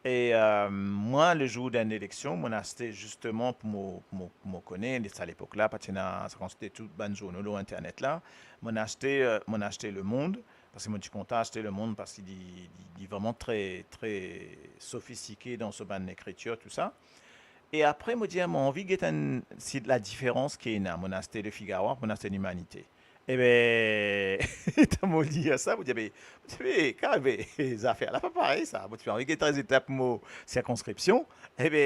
E, eh, mwa, lezour d'enn eleksion, mo'nn aste zisteman pou mo, mo, mo kone, sa lepok la, pa ti ena, sa konserte tou bann zourno lor internet la. Mo'nn aste, eh, mo'nn aste Le Monde, paski mo ti kontan aste Le Monde, paski li, li, li vreman tre, tre sofistike dan so bann lekritir, tousa. E apre, mo dir, mo anvi get enn, si ladiferans ki ena, mo'nn aste Le Figaro, mo'nn aste L'Humanité. Ebe, letan mo lir sa, mo dir, be, mo dir, be, kapav, be, zafer la pa parey sa. Mo ti anvi get rezilta pou mo sirkonskripsion. Ebe,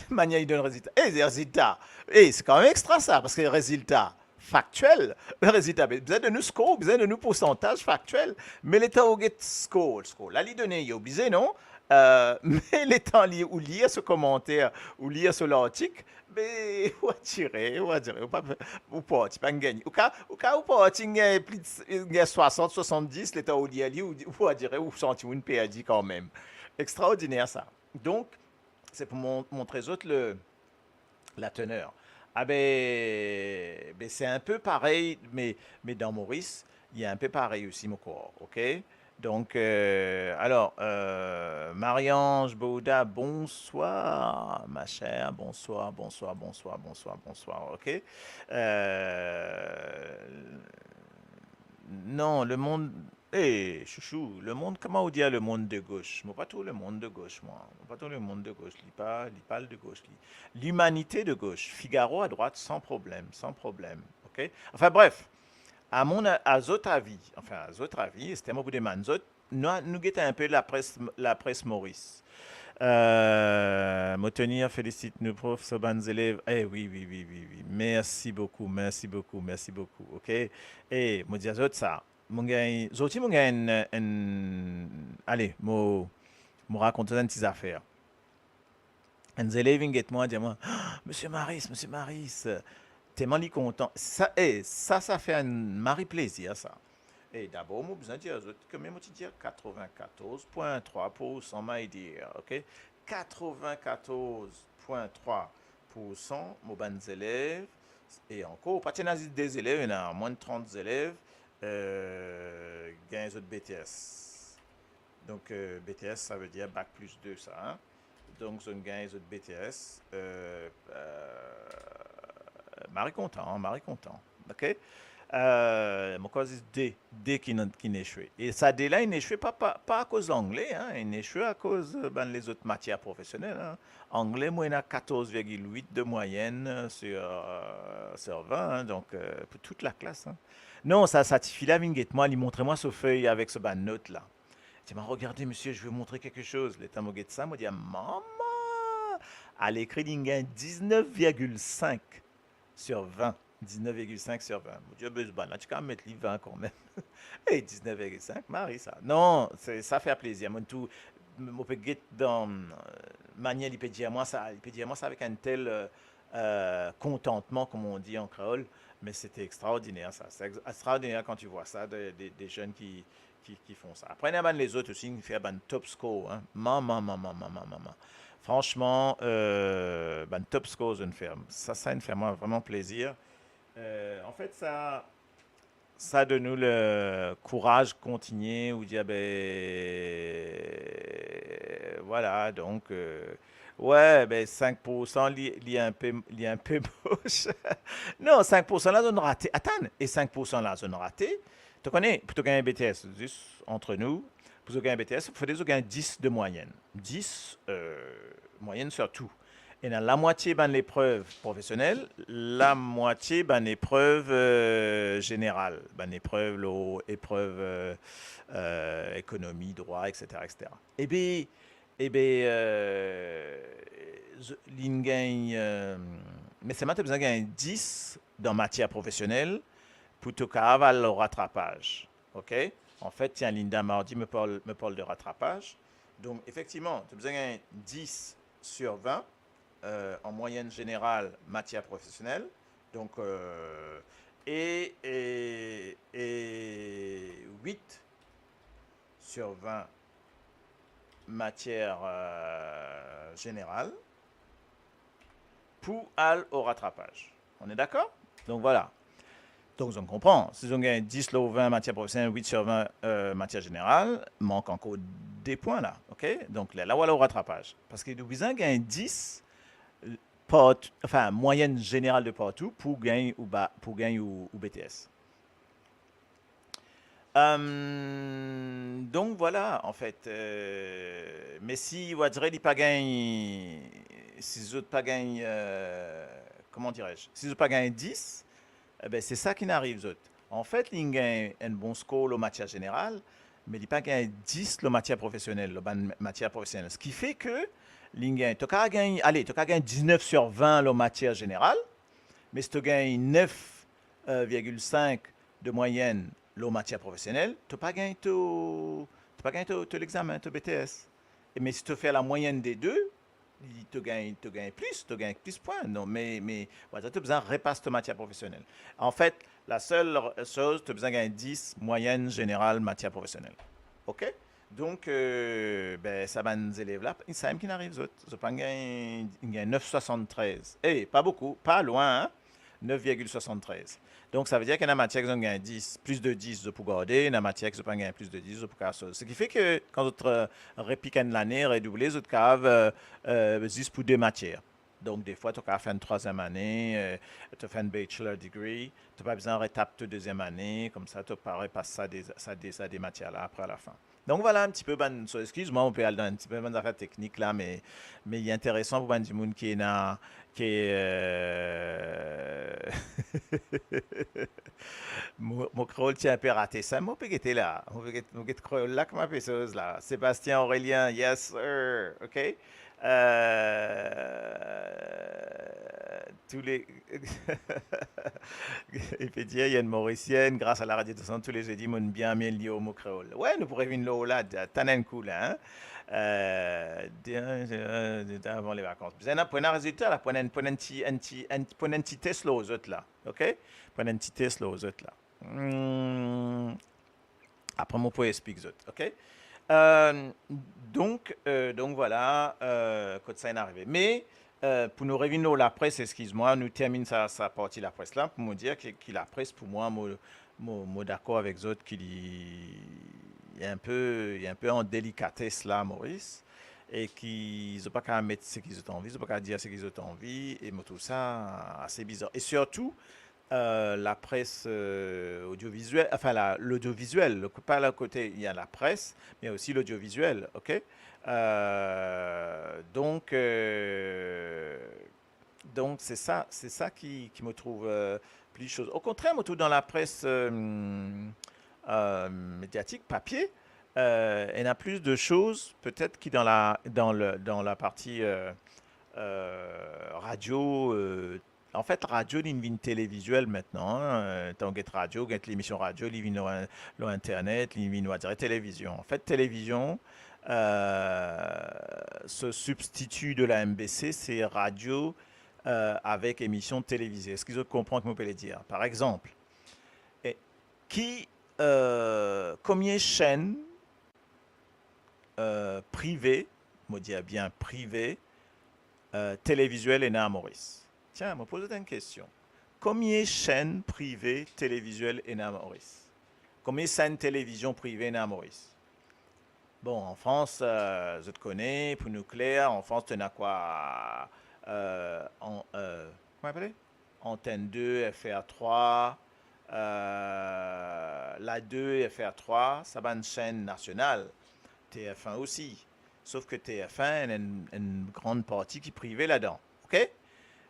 manier li donn rezilta. E, rezilta. E, se kanmem extra sa, paski rezilta faktiel, rezilta, be, bizin donn nou score, bizin donn nou poursantaz faktiel. Me letan ou get score, score la, li done, li oblize, non? Eh, me letan li, ou lir so komanter, ou lir so lartik, be, ou a dire, ou a dire, ou pa, ou parti pa'nn gagne. Ou ka, ou ka, ou parti gagn pli de, gagn swasant, swasanndiz, letan ou lir li, ou, ou a dire, ou santi ou inn perdi kanmem. Extraordiner sa. Donk, se pou mon-, montre zot le, la teneur. Ah be, be, se inpe parey, me, me dan Moris, li inpe parey osi, mo krwar, ok? Donk, eh, alor, eh, Marie-Ange Bouda, bonswar, ma chère, bonswar, bonswar, bonswar, bonswar, bonswar, ok? Eh, non, Le Monde, eh, chouchou, Le Monde, kouma ou dir Le Monde de gauche? Mo pa trouv Le Monde de gauche, mwa. Mo pa trouv Le Monde de gauche, li pa, li pa de gauche, li. L'Humanité de gauche, Figaro à droite, sans problème, sans problème, ok? Enfin, bref, à mon a-, à zot avi, enfin, à zot avi, ester mo pou demann zot, nou, nou get inpe lapres, lapres Moris. Eh, mo tenir felisit nou prof, so bann zelev. Eh, wi, wi, wi, wi, wi. Merci beaucoup, merci beaucoup, merci beaucoup, ok? E mo dir zot sa, mo gagn, zordi mo gagn enn, enn, ale, mo, mo rakont zot enn ti zafer. Enn zelev vinn get mwa, dir mwa, "Ah, Misie Maris, Misie Maris," telman li kontan. Sa, eh, sa, sa fer enn mari plezir, sa. E dabor, mo bizin dir zot ki mo ti dir quatre-vingt-quatorze point trois pour cent, my dear, ok? Quatre-vingt-quatorze point trois pour cent mo bann zelev, e ankor, pa ti ena zis de zelev, ena mwin de trant zelev, euh, gagn zot B T S. Donk, euh, B T S, sa ve dir bac plus deux, sa, hein. Donk, zot gagn zot B T S, euh, euh, mari kontan, mari kontan. Ok? Euh, mo krwar zis de, de ki, ki inn echwe. E sa de la, inn echwe pa, pa, pa akoz langle, hein, inn echwe akoz, euh, bann lezot matier profesionel, hein. Angle, mo ena quatorze virgule huit de moyenne, euh, sur, euh, sur vingt, hein, donk, euh, pou tout laklas, hein. Non, sa, sa tifi la vinn get mwa, li montre mwa so fey avek so bann not la. Li dir mwa, "Regardez, monsieur, je vais vous montrer quelque chose." Letan mo get sa, mo dir, "Mama!" Alekri, li gagn diznef virgil sink sur vin. Diznef virgil sink sur vin. Mo dir, "Be, bann la ti kav met li vin kanmem." E diznef virgil sink, mari sa. Non, se, sa fer plezir. Mo tou, mo pe get dan, euh, manier li pe dir mwa sa, li pe dir mwa sa avek enn tel, euh, euh, kontantman, comme on dit en créole, mais c'était extraordinaire, ça. C'est ex-, extraordinaire quand tu vois ça, des, des, des jeunes qui, qui, qui font ça. Apre, ena bann lezot osi, inn fer bann top score, hein. Mama, mama, mama, mama. Franchement, euh, bann top scores, inn fer. Sa, sa inn fer mwa vreman plezir. Euh, en fait, ça, ça donne nous le courage de continuer ou dire, ben, voilà, donc, euh, ouais, ben, cinq pour cent, li, li enpe, li enpe mosh. Non, cinq pour cent la, zot inn rate. Atann, e cinq pour cent la, zot inn rate. To kone, pou to gagn B T S, zis ant nou, pou to gagn B T S, fode to gagn dix de moyenne. Dix, euh, moyenne sur tout. Ena lamwatie bann leprev profesionel, lamwatie bann leprev, euh, zeneral, bann leprev, lor leprev, euh, euh, ekonomi, drwa, et cetera, et cetera. Ebe, ebe, euh, z-, li'nn gagn, euh, me selman to bizin gagn dix dan matier profesionel pou to kapav al o ratrapaz. Ok? An fet, tiens, Linda Mardi me parle, me parle de rattrapage. Donc, effectivement, tu as besoin de dix sur vingt, euh, en moyenne générale matière professionnelle. Donc, euh, et, et, et huit sur vingt matière, euh, générale pour aller au rattrapage. On est d'accord? Donc voilà. Donk, zot konpran, si zot gagn dix lor vin matier profesionel, huit sur vingt, euh, matière générale, mank ankor de pwin la, ok? Donk, la, la, ou al o rattrapaz. Parski ou bizin gagn dix, euh, par, enfin, moyenne générale de partou pou gagn ou ba-, pou gagn ou, ou B T S. Euh, donk, voilà, an fet, euh, me si, on va dire, li pa gagn, si zot pa gagn, euh, comment dirais-je, si zot pa gagn dix, ebe, se sa ki'nn ariv zot. An fet, li'nn gagn enn bon score lor matière générale, me li pa gagn dix lor matière professionnelle, lor bann matière professionnelle. Ce qui fait que li'nn gagn, to kav gagn, ale, to kav gagn diznef sur vin lor matière générale, me si to gagn nef, euh, virgil sink de moyenne lor matière professionnelle, to pa gagn to, to pa gagn to, to lexamen, to B T S. E me si to fer la moyenne des deux, li, to gagn, to gagn plis, to gagn plis pwin. Non, me, me, voilà, to bizin repas to matière professionnelle. An fet, la sel soz, to bizin gagn dix moyenne générale matière professionnelle. Ok? Donk, euh, be, sa bann zelev la, sa mem ki'nn ariv zot. Zot pa gagn, gagn nef swasann-trez. Eh, pa boukou, pa lwin, hein? Nef virgil swasann-trez. Donk, sa ve dir ki ena matier ki zot gagn dix, plis de dix, zot pou garde, ena matier ki zot pa gagn plis de dix, zot pou kav soz. Ce qui fait que kan zot, euh, repik enn lane, redouble, zot kav, euh, euh, zis pou de matier. Donk, defwa, to kav fer enn trwaziem ane, euh, to fer enn bachelor degree, to pa bizin retap to deziem ane, koumsa to pa repas sa de, sa de, sa de matier la apre alafin. Donk, voilà enn tipe bann, so, eskiz mwa, on pe al dan enn tipe bann zafer teknik la, me, me li interesan pou bann dimoun ki ena, ki, euh, mo, mo kreol ti enpe rate sa, mo pe gete la, mo pe get, mo get kreol la, kouma pe soz la. Sébastien Aurélien, yes sir, ok. Euh, tous les, il peut dire, il y a une Mauricienne, grâce à la radio de son, tous les jeudis, mo'nn bien amelior mo kreol. Ouais, nou pou revinn lor la, tann enn kou la, hein. Euh, de, de, de, avant les vacances. Bizin pran enn rezilta la, pran enn, pran enn ti, enn ti, enn, pran enn ti tes lor zot la, ok? Pran enn ti tes lor zot la. Hmm. Apre, mo pou explik zot, ok? Euh, donk, euh, donk, vwala, euh, kot sa inn arive. Me, euh, pou nou revinn lor lapres, eskiz mwa, nou terminn sa, sa parti lapres la, pou mo dir ki, ki lapres, pou mwa, mo, mo, mo dakor avek zot ki li, li inpe, li inpe an delikates la, Moris, e ki zot pa kav met seki zot anvi, zot pa kav dir seki zot anvi, e mo trouv sa ase bizar. E sirtou, euh, lapres, euh, odioviziel, anfin, la, lodioviziel, le, pa le kote, il y a la presse, mais aussi l'audiovisuel, ok? Euh, donk, euh, donk, se sa, se sa ki, ki mo trouv, euh, plis soz. Okontrer, mo trouv dan lapres, euh, euh, mediatik, papie, euh, ena plis de soz, petet, ki dan la, dan le, dan la parti, euh, euh, radio, euh, Anfet, radio, li vinn televiziel mintnan, hein. Euh, tann get radio, get lemision radio, li vinn lor in-, lor internet, li vinn, on va dire, televizion. Anfet, televizion, euh, se substitue de la M B C, se radio, euh, avek emision televize. Eski zot konpran ki mo pe le dir? Par exanp, e ki, euh, komie senn, euh, prive, mo dir bien prive, euh, televiziel ena Moris? Tiens, mo poz zot enn kestion. Komie senn prive televiziel ena Moris? Komie senn televizion prive ena Moris? Bon, an Frans, euh, zot kone, pou nou kler, an Frans, to ena kwa, euh, an, euh, kouma apele? Antenne deux, F R trois, euh, La deux, F R trois, sa bann senn nasional, T F un osi. Sof ki T F un, ena enn, enn gran parti ki prive ladan, ok?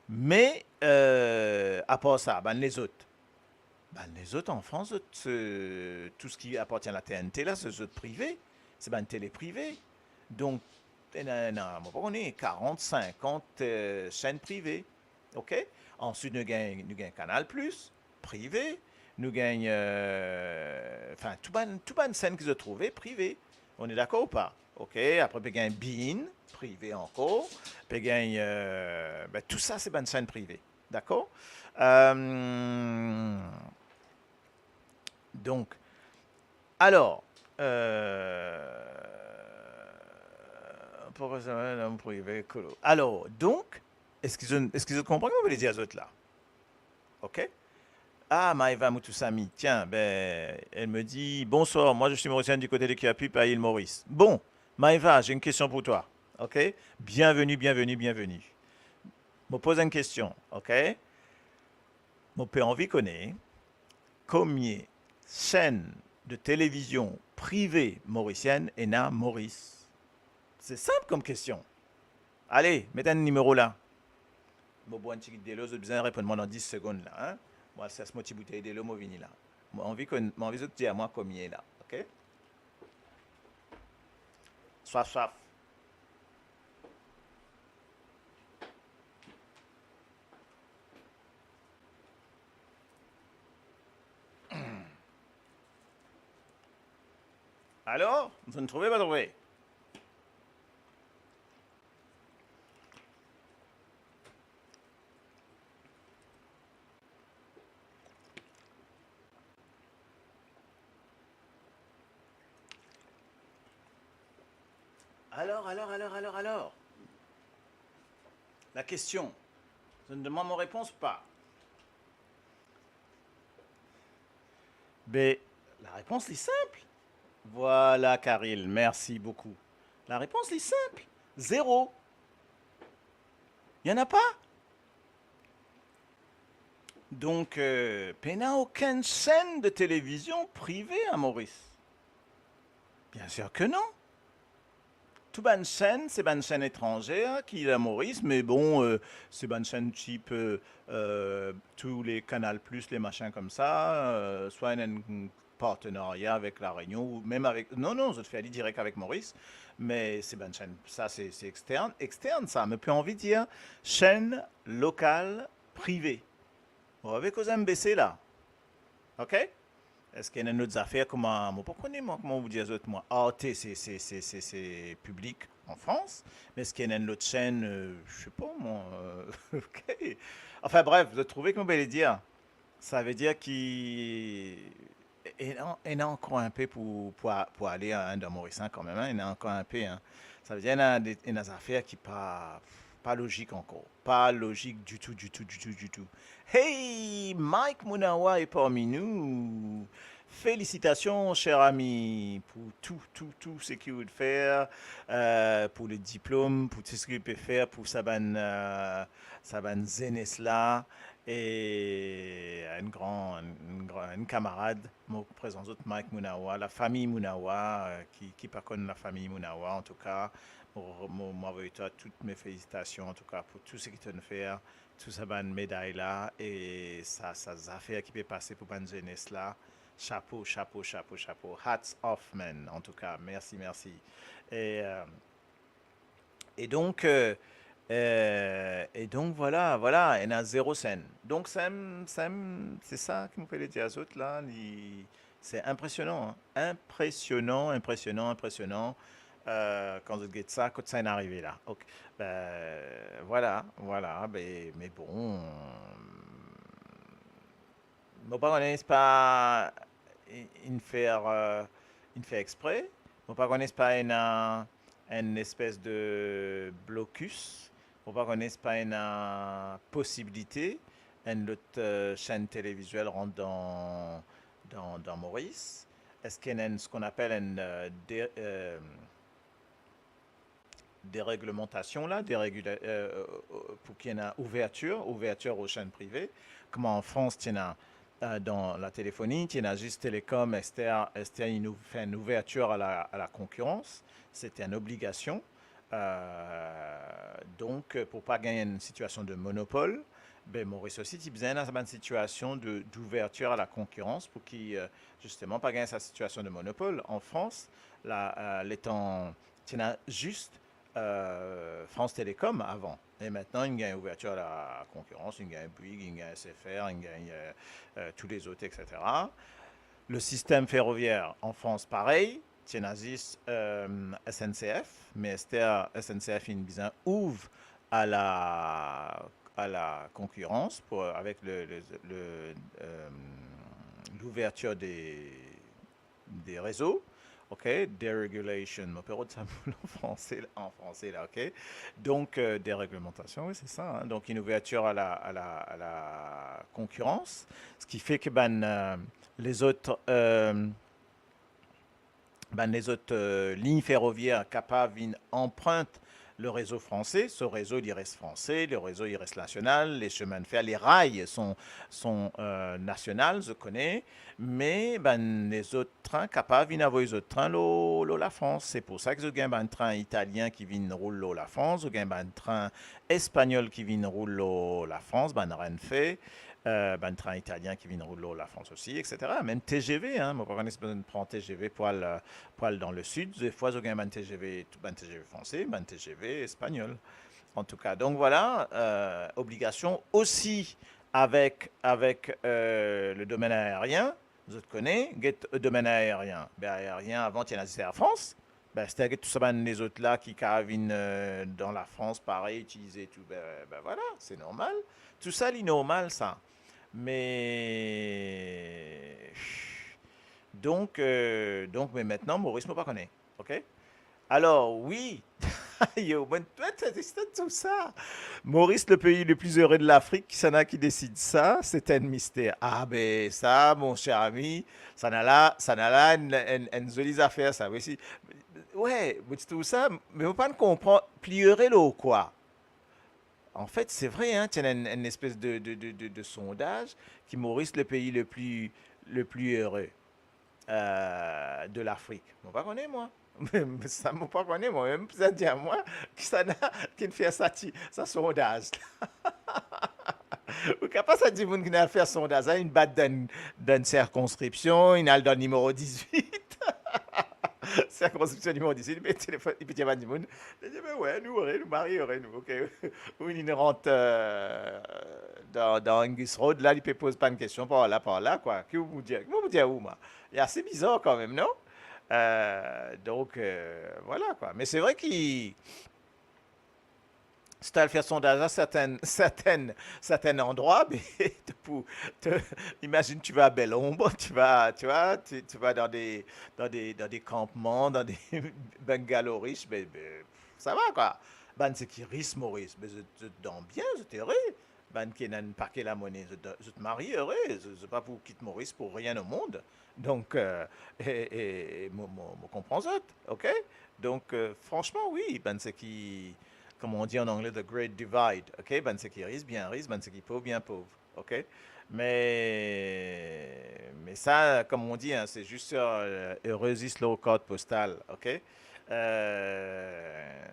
Me, euh, apar sa, bann lezot, bann lezot an Frans, zot, euh, tou seki apartien la T N T la, se zot prive, se bann tele prive. Donk, ena, ena, mo pa kone, karant, sinkant, euh, senn prive. Ok? Answit, nou gagn, nou gagn Canal Plus, prive. Nou gagn, euh, anfin, tou bann, tou bann senn ki zot trouve, prive. On est d'accord ou pas? Ok? Apre, pe gagn beIN, prive ankor. Pe gagn, euh, ben, tou sa, se bann senn prive. Dakor? Euh, donk, alor, euh, pourquoi ça va, l'homme privé, écolo? Alor, donk, eski zot, eski zot konpran ki mo pe dir zot la? Ok? Ah, Maëva Moutoussamy, tiens, ben, elle me dit, « Bonsoir, moi je suis mauricienne du côté de Curepipe à Île Maurice. » Bon, Maëva, j'ai une question pour toi. Ok? Bienvenue, bienvenue, bienvenue. Mo poz enn kestion, ok? Mo pe anvi kone komie senn de televizion prive morisienn ena Moris? Se sinp kom kestion. Ale, met enn nimero la. Mo bwar enn tigit delo, zot bizin reponn mwa dan dis segonn la, hein? Mo al sers mo ti boutey delo, mo vini la. Mo anvi konn, mo anvi zot dir mwa komie la, ok? Swaf, swaf. Alor, zot inn trouve, pa trouve? Alor, alor, alor, alor, alor. La kestion, zot inn donn mwa mo repons pa? Be, larepons li sinp. Vwala, Karil, mersi boukou. Larepons li sinp. Zero. Il y en a pas. Donk, euh, pena okenn senn de televizion prive a Moris. Bien sûr que non. Tou bann senn, se bann senn etranzer ki la Moris, me bon, euh, se bann senn tip, euh, euh, tou le Canal Plus, le masin koumsa, euh, swa ena enn partenaria avek La Réunion, ou mem avek, non, non, zot fer li direk avek Moris, me se bann senn, sa se, se extern, extern sa, me pe anvi dir senn lokal prive. Mo pe koz M B C la. Ok? Eski ena enn lot zafer kouma, mo pa kone mwa, kouma pou dir zot mwa? Arte, se, se, se, se, se piblik an Frans, me eski ena enn lot senn, euh, je sais pas mwa, euh, ok. Anfin bref, zot trouve ki mo pe le dir? Savedir ki, e, Ena, ena ankor inpe pou, pou a-, pou ale, hein, dan Moris, hein, kanmem, hein, ena ankor inpe, hein. Savedir, ena de, ena zafer ki pa, pa lozik ankor. Pa lozik ditou, ditou, ditou, ditou. Hey, Mike Munawa est parmi nous. Félicitations, cher ami, pour tout, tout, tout ce que vous faites, euh, pour le diplôme, pour tout ce que vous pouvez faire pour sa bann, euh, sa bann zenes la. E enn gran, enn gran, enn kamarad, mo prezant zot Mike Munawa, lafami Munawa, euh, ki, ki pa konn lafami Munawa, antouka, mo, mo, mo avoy twa toutes mes félicitations, antouka, pour tout ce que tu viens de faire, tou sa bann meday la, e sa, sa zafer ki pe pase pou bann zenes la. Chapo, chapo, chapo, chapo. Hats off, man. Antouka, mersi, mersi. E, euh, e donk, euh, euh, e donk, vwala, vwala, ena zero senn. Donk, sa, sa, se sa ki mo pe dir zot la, li, se inpresionan, hein. Inpresionan, inpresionan, inpresionan. Euh, kan zot get sa, kot sa inn arive la. Ok. Ben, vwala, vwala, be, me bon, mo pa kone, se pa in, inn fer, euh, inn fer expre. Mo pa kone, se pa ena enn espes de blocus. Mo pa kone, se pa ena posibilite enn lot, euh, chaîne télévisuelle rant dan, dan, dan Moris. Eski ena enn, ce qu'on appelle enn, euh, dé-, euh, dereglemantasion la, deregula-, euh, euh, pou ki ena ouvertir, ouvertir aux chaînes privées, kouma an Frans ti ena, euh, dan latelefoni, ti ena zis Telecom, ester, ester inn fer enn ouvertir à la, à la concurrence, se ti enn obligasion. Euh, donk, pou pa gagn enn sitiasion de monopol, be, Moris osi ti bizin ena sa bann sitiasion de, d'ouverture à la concurrence pou ki, euh, zisteman, pa gagn sa sitiasion de monopol. An Frans, la, euh, letan ti ena zis, euh, France Télécom avan. E mintnan, inn gagn ouvertir à la concurrence, inn gagn Bouygues, inn gagn S F R, inn gagn, euh, euh, tous les autres, et cetera. Le système ferroviaire en France, parey, ti ena zis, euh, S N C F, me ester S N C F inn bizin ouv à la, à la concurrence pour, avec le, le, le, euh, l'ouverture des, des réseaux, ok, deregulation, mo pe rod sa mo an franse, an franse la, ok. Donk, euh, déréglementation, oui, c'est ça, hein. Donk, une ouverture à la, à la, à la concurrence, ce qui fait que, ben, euh, les autres, euh, bann lezot, euh, lign ferrovier kapav vinn anprint le rezo franse, so rezo li res franse, le rezo li res nasional, les chemins de fer, les rails sont, sont, euh, nasional, zot kone, me bann lezot trin kapav vinn avoy zot trin lor, lor Lafrans. Se pou sa ki zot gagn bann trin italien ki vinn roul lor Lafrans, zot gagn bann trin espagnol ki vinn roul lor Lafrans, bann Renfe, euh, bann trin italien ki vinn roul lor Lafrans osi, et cetera. Mem T G V, hein, mo pa kone si zot pran T G V pou al, euh, pou al dan le sid, defwa zot gagn bann T G V, bann T G V franse, bann T G V espagnol. Antouka, donk vwala, euh, obligasion osi avek, avek, euh, le domaine aérien. Zot kone, get domaine aérien. Be, aérien, avan, ti ena zis Air France. Be, aster get tou sa bann lezot la ki kapav vinn, euh, dan Lafrans, parey, itilize tou, be, be vwala, se normal. Tou sa, li normal, sa. Me, donk, euh, donk, me mintnan, Moris, mo pa kone. Ok? Alor, wi. Yo, mo, twa, twa, twa, twa, tou sa. Moris, le pays le plus heureux de l'Afrique, kisannla ki desid sa? Se enn mister. Ah, be, sa, mon cher ami, sannla, sannla, enn, enn, enn zoli zafer, sa, wi, si. Wi, mo ti trouv sa, me mo pa konpran, pli ere lor kwa? Anfet, se vre, hein, ti ena enn, enn espes de, de, de, de, de sondaz ki Moris, le pays le plus, le plus heureux, euh, de l'Afrique. Mo pa kone, mwa. Sa, mo pa kone, mwa. Mem sa dir mwa, kisannla ki finn fer sa ti, sa sondaz la. Ou kapav sa dimoun ki finn al fer sondaz la, inn bat dan, dan sirkonskripsion, inn al dan nimero diz-wit. Sirkonskripsion nimero diz-wit, li pe telefone, li pe dir bann dimoun, li dir, "Be wi, nou ere, nou mari ere, nou, ok." Ou inn rant, euh, dan, dan Angus Road, la, li pe poz bann kestion par la, par la, kwa. Ki ou pou dir? Ki mo pou dir ou, mwa? Li ase bizar kanmem, non? Euh, donk, euh, vwala, kwa. Me se vre ki, Si tu al fer sondaz la, sertin, sertin, sertin landrwa, be, pou, te, imagine, tu vas à Bel Ombre, tu vas, tu vois, tu, tu vas dans des, dans des, dans des campements, dans des bungalows riches, be, be, sa va, kwa. Bann seki ris Moris, be, zot, zot dan bien, zot ere. Bann ki ena enn pake lamone, zot, zot mari ere, zot, zot pa pou kit Moris pou rien au monde. Donk, euh, e, e, e mo, mo, mo konpran zot, ok? Donk, euh, fransman, wi, bann seki, comme on dit en anglais, the great divide, ok? Bann seki ris, bien ris, bann seki pov, bien pov, ok? Me, me sa, comme on dit, hein, c'est juste, euh, heureux, zis lor kart postal, ok? Euh,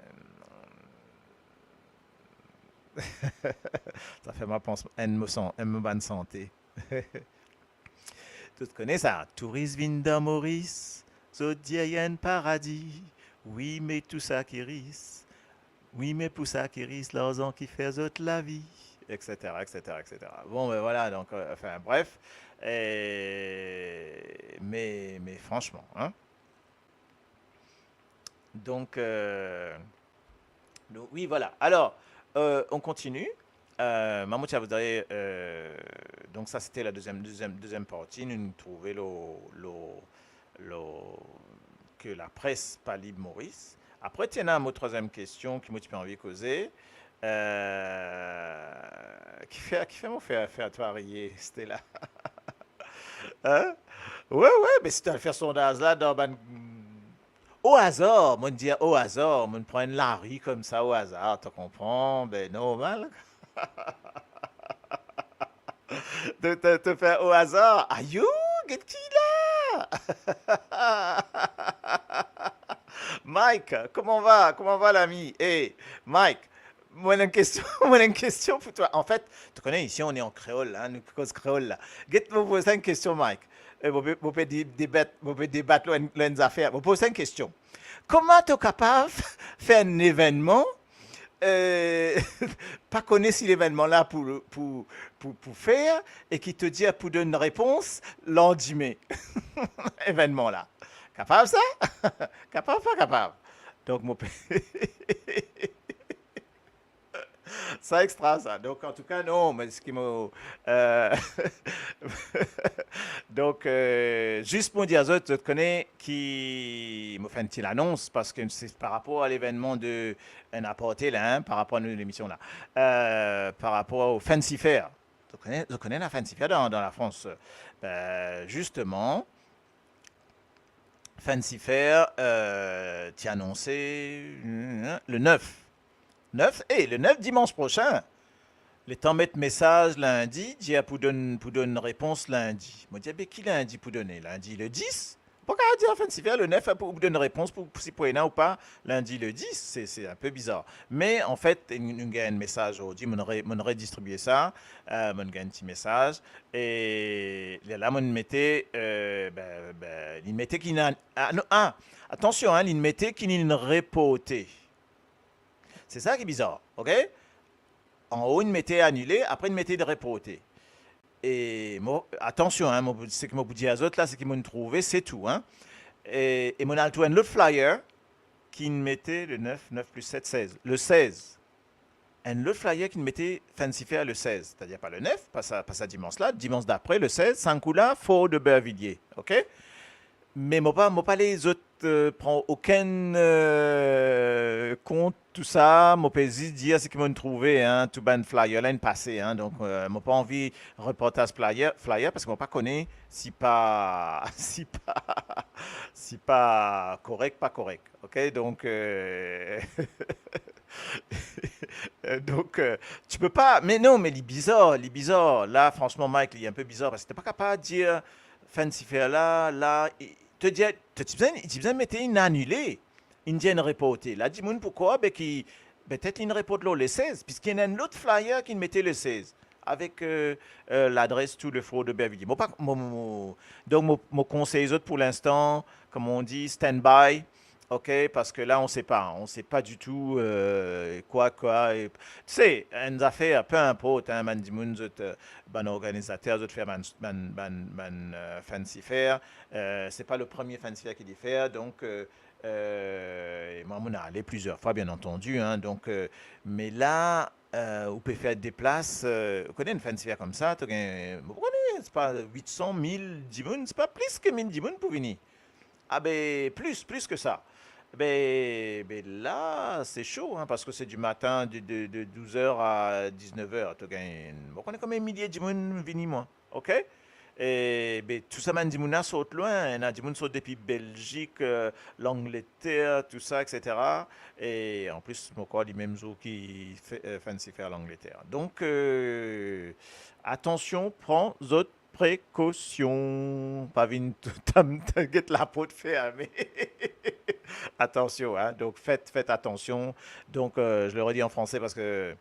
sa fer mwa pans enn mo san-, enn mo bann sante. Tout kone sa, touris vinn dan Moris, zot dir li enn paradi. Wi, me tou sa ki ris. Wi, me pou sa ki ris, larzan ki fer zot lavi, et cetera, et cetera, et cetera. Bon, ben voilà, donc, euh, enfin, bref. E, me, me fransman, hein. Donc, euh, donc, oui, voilà. Alors, euh, on continue. Euh, Mamout, ça voudrait, euh, donc ça, c'était la deuxième, deuxième, deuxième partie. Nou, nou trouve lo, lo, lo, ke lapres pa lib Moris. Apre, ti ena mo trwaziem kestion ki mo ti pe anvi koze. Euh, ki fer, ki fer mo fer, fer twa riye, Stella? Hein? Wi, wi, me si to al fer sondaz la dan bann, o azar, mo'nn dir o azar, mo'nn pran enn lari koumsa o azar, to konpran, be normal. To, to, to fer o azar. Ayo, get ki la? Mike, comment va? Comment va, l'ami? Eh, Mike, mo ena enn kestion, mo ena enn kestion pou twa. Anfet, to kone, isi, on est en créole, hein, nou koz kreol la. Get, mo poz enn kestion, Mike. E, mo pe, mo pe di-, debat, mo pe debat lor enn, lor enn zafer. Mo poz enn kestion. Kouma to kapav fer enn evennman, eh, pa kone si levennman la pou, pou, pou, pou fer, e ki to dir pou donn repons landime evennman la? Kapav sa? Kapav, pa kapav? Donk, mo pe-, sa extra, sa. Donk, antouka, non, me seki mo, euh, donk, euh, zis pou dir zot, zot kone ki mo fer enn ti lanons, parski se par rapor a levennman de, enn aparte la, hein, par rapor a nou lemision la. Euh, par rapor o Fancy Fair. Zot kone, zot kone la Fancy Fair dan, dan Lafrans. Be, zisteman, Fancy Fair, euh, ti anonse, euh, le nef. Nef, e, le nef, dimans prosin. Letan met mesaz lindi, dir pou donn, pou donn repons lindi. Mo dir, be ki lindi pou done? Lindi le dis? Pa kapav dir Fancy Fair le nef pou donn repons pou, pou si pou ena ou pa lindi le dis, se, se enn pe bizar. Me anfet, nou, nou gagn enn mesaz zordi, mo'nn re-, mo'nn redistribie sa, euh, mo'nn gagn enn ti mesaz, e lerla mo'nn mete, euh, be, be, li mete ki inn, ah, non, ah, atansion, hein, li mete ki inn reporte. Se sa ki bizar, ok? Anwo, inn mete anile, apre inn mete reporte. E mo, atansion, hein, mo, seki mo pou dir zot la, seki mo'nn trouve, se tou, hein. E, e mo'nn al trouv enn lot flyer ki inn mete le nef, nef plis set, sez. Le sez. Enn lot flyer ki inn mete Fancy Fair le sez, setadir pa le nef, pa sa, pa sa dimans la, dimans dapre, le sez, sa kou la, Fort d'Aubervilliers, ok? Me mo pa, mo pa le zot, euh, pran okenn, euh, kont tou sa, mo pe zis dir seki mo'nn trouve, hein, tou bann flyer la inn pase, hein, donk, euh, mo pa anvi repartaz flyer, flyer, parski mo pa kone si pa, si pa, si pa korek, pa korek, ok? Donk, euh, euh, donk, euh, ti pe pa, me non, me li bizar, li bizar. La, fransman, Mike, li enn pe bizar, parski to pa kapav dir Fancy Fair la, la, e, to dir, to ti bizin, ti bizin mete inn anile, inn dir inn reporte. La, dimoun pou krwar, be ki, petet inn reporte lor le sez, piski ena enn lot flyer ki inn mete le sez, avek, euh, euh, ladres tou, le Fort d'Aubervilliers. Mo pa, mo, mo, mo, donk, mo, mo konsey zot pou linstan, comme on dit, stand by, Ok, parce que là, on sait pas, on sait pas du tout, euh, quoi, quoi. Et, tu sais, enn zafer, peu importe, hein, bann dimoun, zot, euh, bann organizater, zot fer bann, bann, bann, bann, euh, Fancy Fair. Euh, c'est pas le premier Fancy Fair ki li fer, donc, euh, euh, et moi, on a allé plusieurs fois, bien entendu, hein, donc, euh, mais là, euh, ou pe fer deplas, euh, ou kone enn Fancy Fair koumsa, to gagn, mo pa kone, c'est pas huit cents, mille dimoun, c'est pas plus que mille dimoun pou vini. Ah ben, plus, plus que ça. Ben, ben là, c'est chaud, hein, parce que c'est du matin de, de, de douze heures à dix-neuf heures. To gagn, mo pa kone konbien milie dimoun vini, mwa. Ok? E ben, tou sa bann dimoun la sort lwin, ena dimoun sort depi Belzik, euh, Langleter, tou sa, et cetera. E an plis, mo krwar li mem zour ki fe-, euh, Fancy Fair Langleter. Donk, euh, atansion, pran zot prekosion. Pa vinn tou, tam, tam get laport ferme. Attention, hein. Donc, faites, faites attention. Donc, euh, je le redis en français parce que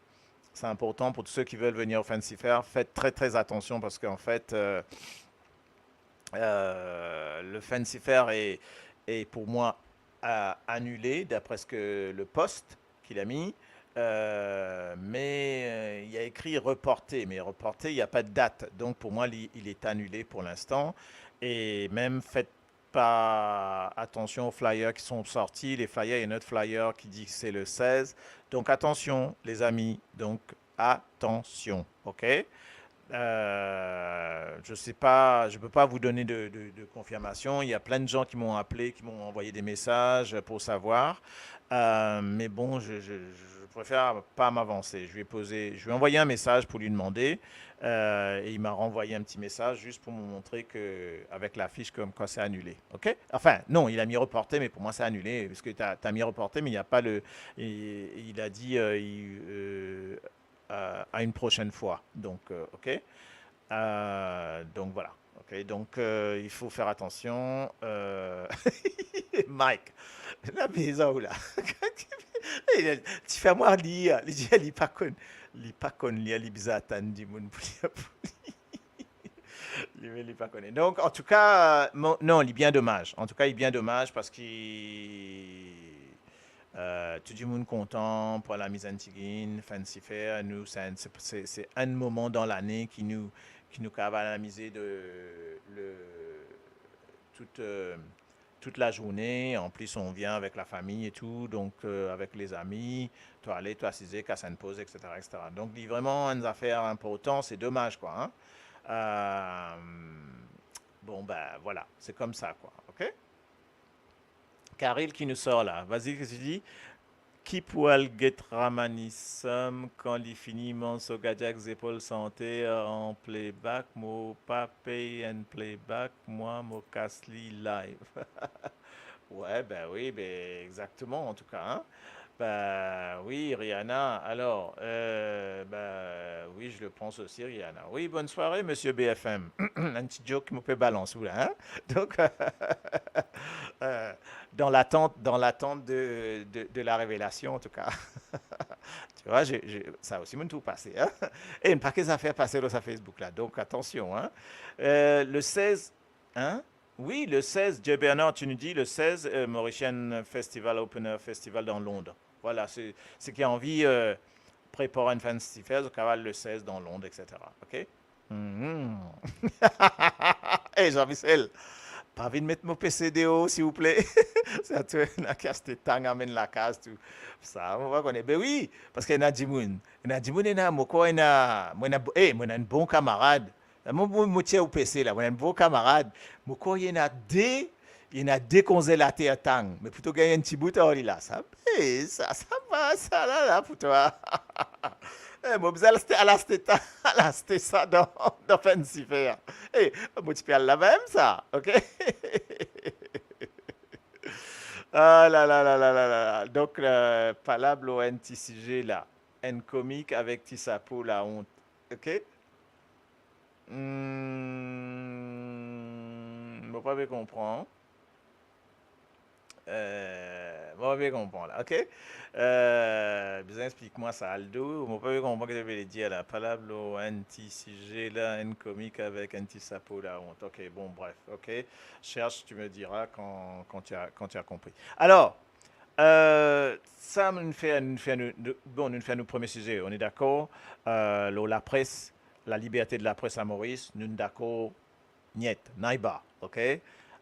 c'est important pour tous ceux qui veulent venir au Fancy Fair. Faites très, très attention parce qu'en fait, euh, euh, le Fancy Fair est, est pour moi, euh, annulé, d'après ce que le poste qu'il a mis. Euh, mais, euh, il y a écrit reporté, mais reporté, il n'y a pas de date. Donc, pour moi, li, il est annulé pour l'instant. Et même, faites pas attention aux flyers qui sont sortis. Les flyers, il y a un autre flyer qui dit que c'est le seize. Donc, attention, les amis. Donc, attention, ok? Euh, je sais pas, je peux pas vous donner de, de, de confirmation. Il y a plein de gens qui m'ont appelé, qui m'ont envoyé des messages pour savoir. Euh, mais bon, je, je, je préfère pas m'avancer. Je vais poser, je vais envoyer un message pour lui demander. Euh, et il m'a renvoyé un petit message juste pour me montrer que, avec l'affiche, comme quoi c'est annulé. Ok? Enfin, non, il a mis reporté, mais pour moi, c'est annulé. Parce que t'as, t'as mis reporté, mais il n'y a pas le. Il, il a dit, euh, il, euh, euh, à une prochaine fois. Donc, euh, ok. Euh, donc voilà. Ok, donc, euh, il faut faire attention. Euh, Mike, la maison là. Ti fer mwa lir, li dir li pa konn, li pa konn lir, li bizin atann dimoun pou lir pou li. Li, li pa kone. Donc, en tout cas, mon, non, li bien domaz. En tout cas, li bien domaz parski, euh, tou dimoun kontan pou al amiz enn tigit, Fancy Fair. Nou, se enn, se, se, se enn moman dan lane ki nou, ki nou kapav al amize de, le, tout, euh, toute la journée. En plus, on vient avec la famille et tout, donc, euh, avec les amis, to ale, to asize, kas enn poz, et cetera, et cetera. Donc, li vreman enn zafer inportan, c'est dommage, quoi, hein. Euh, bon, ben, voilà, c'est comme ça, quoi, ok? Karil ki nou sort la. Vas-y, qu'est-ce que tu dis? Ki pou al get Ramanisum kan li fini manz so gardien ek zepol sante an playback, mo pa pey enn playback, mwa mo kas li live. Ouais, ben oui, ben exactement, en tout cas, hein. Ben oui, Rihanna. Alors, euh, ben oui, je le pense aussi, Rihanna. Oui, bonne soirée, monsieur B F M. Enn ti joke mo pe balans ou la, hein. Donc, euh, dans l'attente, dans l'attente de, de, de la révélation, en tout cas. Tu vois, je, je, sa osi, mo'nn trouv pase, hein. E enn pake zafer pase lor sa Facebook la, donc attention, hein. Euh, le seize, hein? Oui, le seize, Jay Bernard, tu nous dis, le seize, euh, Mauritian Festival, Open Air Festival dans Londres. Voilà, ceux, ceux qui ont envie, euh, préparer une Fancy Fair, zot kapav al le seize dans Londres, et cetera. Ok? Mhm. Hey, Jean-Michel, pa vinn met mo P C deor, silvouple. Sa tou ena ki aste tang, amenn lakaz, tou. Sa, mo pa kone. Ben oui, parski ena dimoun. Ena dimoun, ena, mo krwar ena, mo ena, eh, mo ena enn bon kamarad. Mo, mo, mo tir ou P C la, mo ena enn bon kamarad. Mo krwar ena de, ena de konzelater tang. Me pou to gagn enn ti bout ar li la, sa, eh, sa, sa va, sa la, la, pou twa. Eh, mo bizin al aste, al aste ta-, al aste sa dan, dan Fancy Fair. Eh, mo ti pe al la mem sa, ok? Ah la la la la la la la. Donk, euh, palab lor enn ti size la. Enn komik avek ti sapo laont. Ok? Hmm, mo pa pe konpran. Euh, mo pa pe konpran la, ok? Euh, bizin explik mwa sa, Aldo. Mo pa pe konpran ki to pe dir la. Palab lor enn ti size la, enn komik avek enn ti sapo laont. Ok, bon, bref, ok. Cherche, tu me diras quand, quand tu as, quand tu as compris. Alors, euh, sa, nou fer, nou fer nou, nou, bon, nou fer nou premie size, on est d'accord? Euh, lor lapres, laliberte de lapres a Moris, nou dakor, niet, naiba, ok?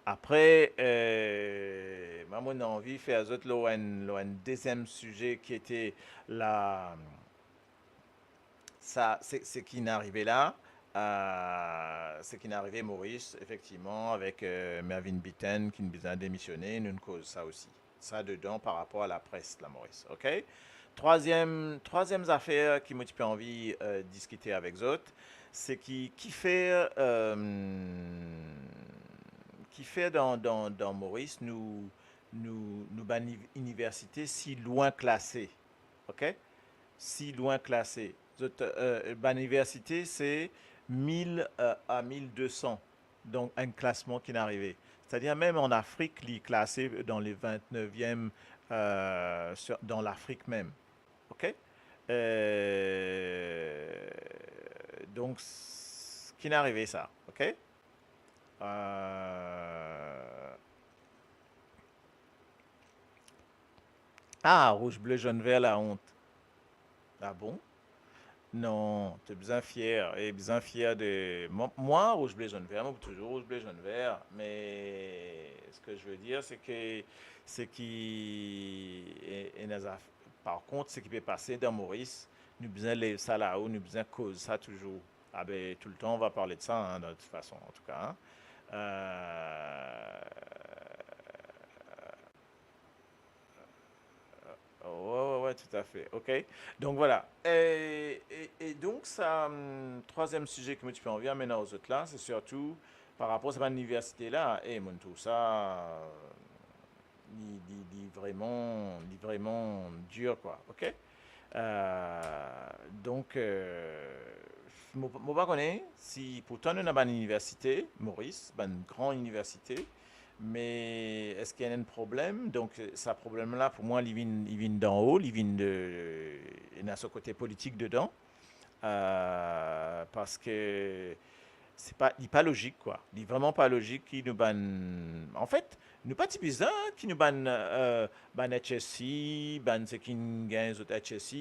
Apre, euh, mwa, mo anvi fer zot lor enn, lor enn deziem size ki ete la, sa, se, seki inn arive la, euh, seki inn arive Moris, efektivman, avek, euh, Mervyn Bitton ki inn bizin demisione, nou koz sa osi. Sa dedan par rapor a lapres la, Moris, ok? Trwaziem, trwaziem zafer ki mo ti pe anvi, euh, diskite avek zot, se ki, kifer, euh, kifer dan, dan, dan Moris, nou, nou, nou bann iniversite si lwin klase, ok? Si lwin klase. Zot, euh, bann iniversite, se mil, euh, a mil de san. Donk, enn klasman ki inn arive. Setadir, mem an Afrik, li klase dan le vintneviem, euh, sur, dan Lafrik mem. Ok? Euh, donk, s-, ki inn arive sa, ok? Euh, ah, rouz, ble, zonn, ver, laont. Ah bon? Non, to bizin fier, e bizin fier de, mwa, mwa, rouz, ble, zonn, ver, mo touzour rouz, ble, zonn, ver, me seki mo pe dir, se ki, se ki, e, ena zaf-, par kont, seki pe pase dan Moris, nou bizin lev sa lao, nou bizin koz sa touzour. Ah ben, tout le temps, on va parler de ça, hein, de toute façon, en tout cas, hein. Euh, Ouais, ouais, ouais, tout à fait. Ok. Donk, vwala. E, e, e donk, sa, hum, trwaziem size ki mo ti pe anvi amenn ar zot la, se sirtou par rapor sa bann iniversite la. E mo trouv sa, li, li, li vreman, li vreman dir, kwa. Ok? Euh, donk, euh, mo, mo pa kone si, pourtan nou ena bann iniversite, Moris, bann gran iniversite, me eski ena enn problem? Donk, sa problem la, pou mwa, li vinn, li vinn dan-o, li vinn de, ena so kote politik dedan. Euh, parski se pa, li pa lozik, kwa. Li vreman pa lozik ki nou bann, anfet, nou pa ti bizin ki nou bann, euh, bann H S C, bann seki inn gagn zot H S C,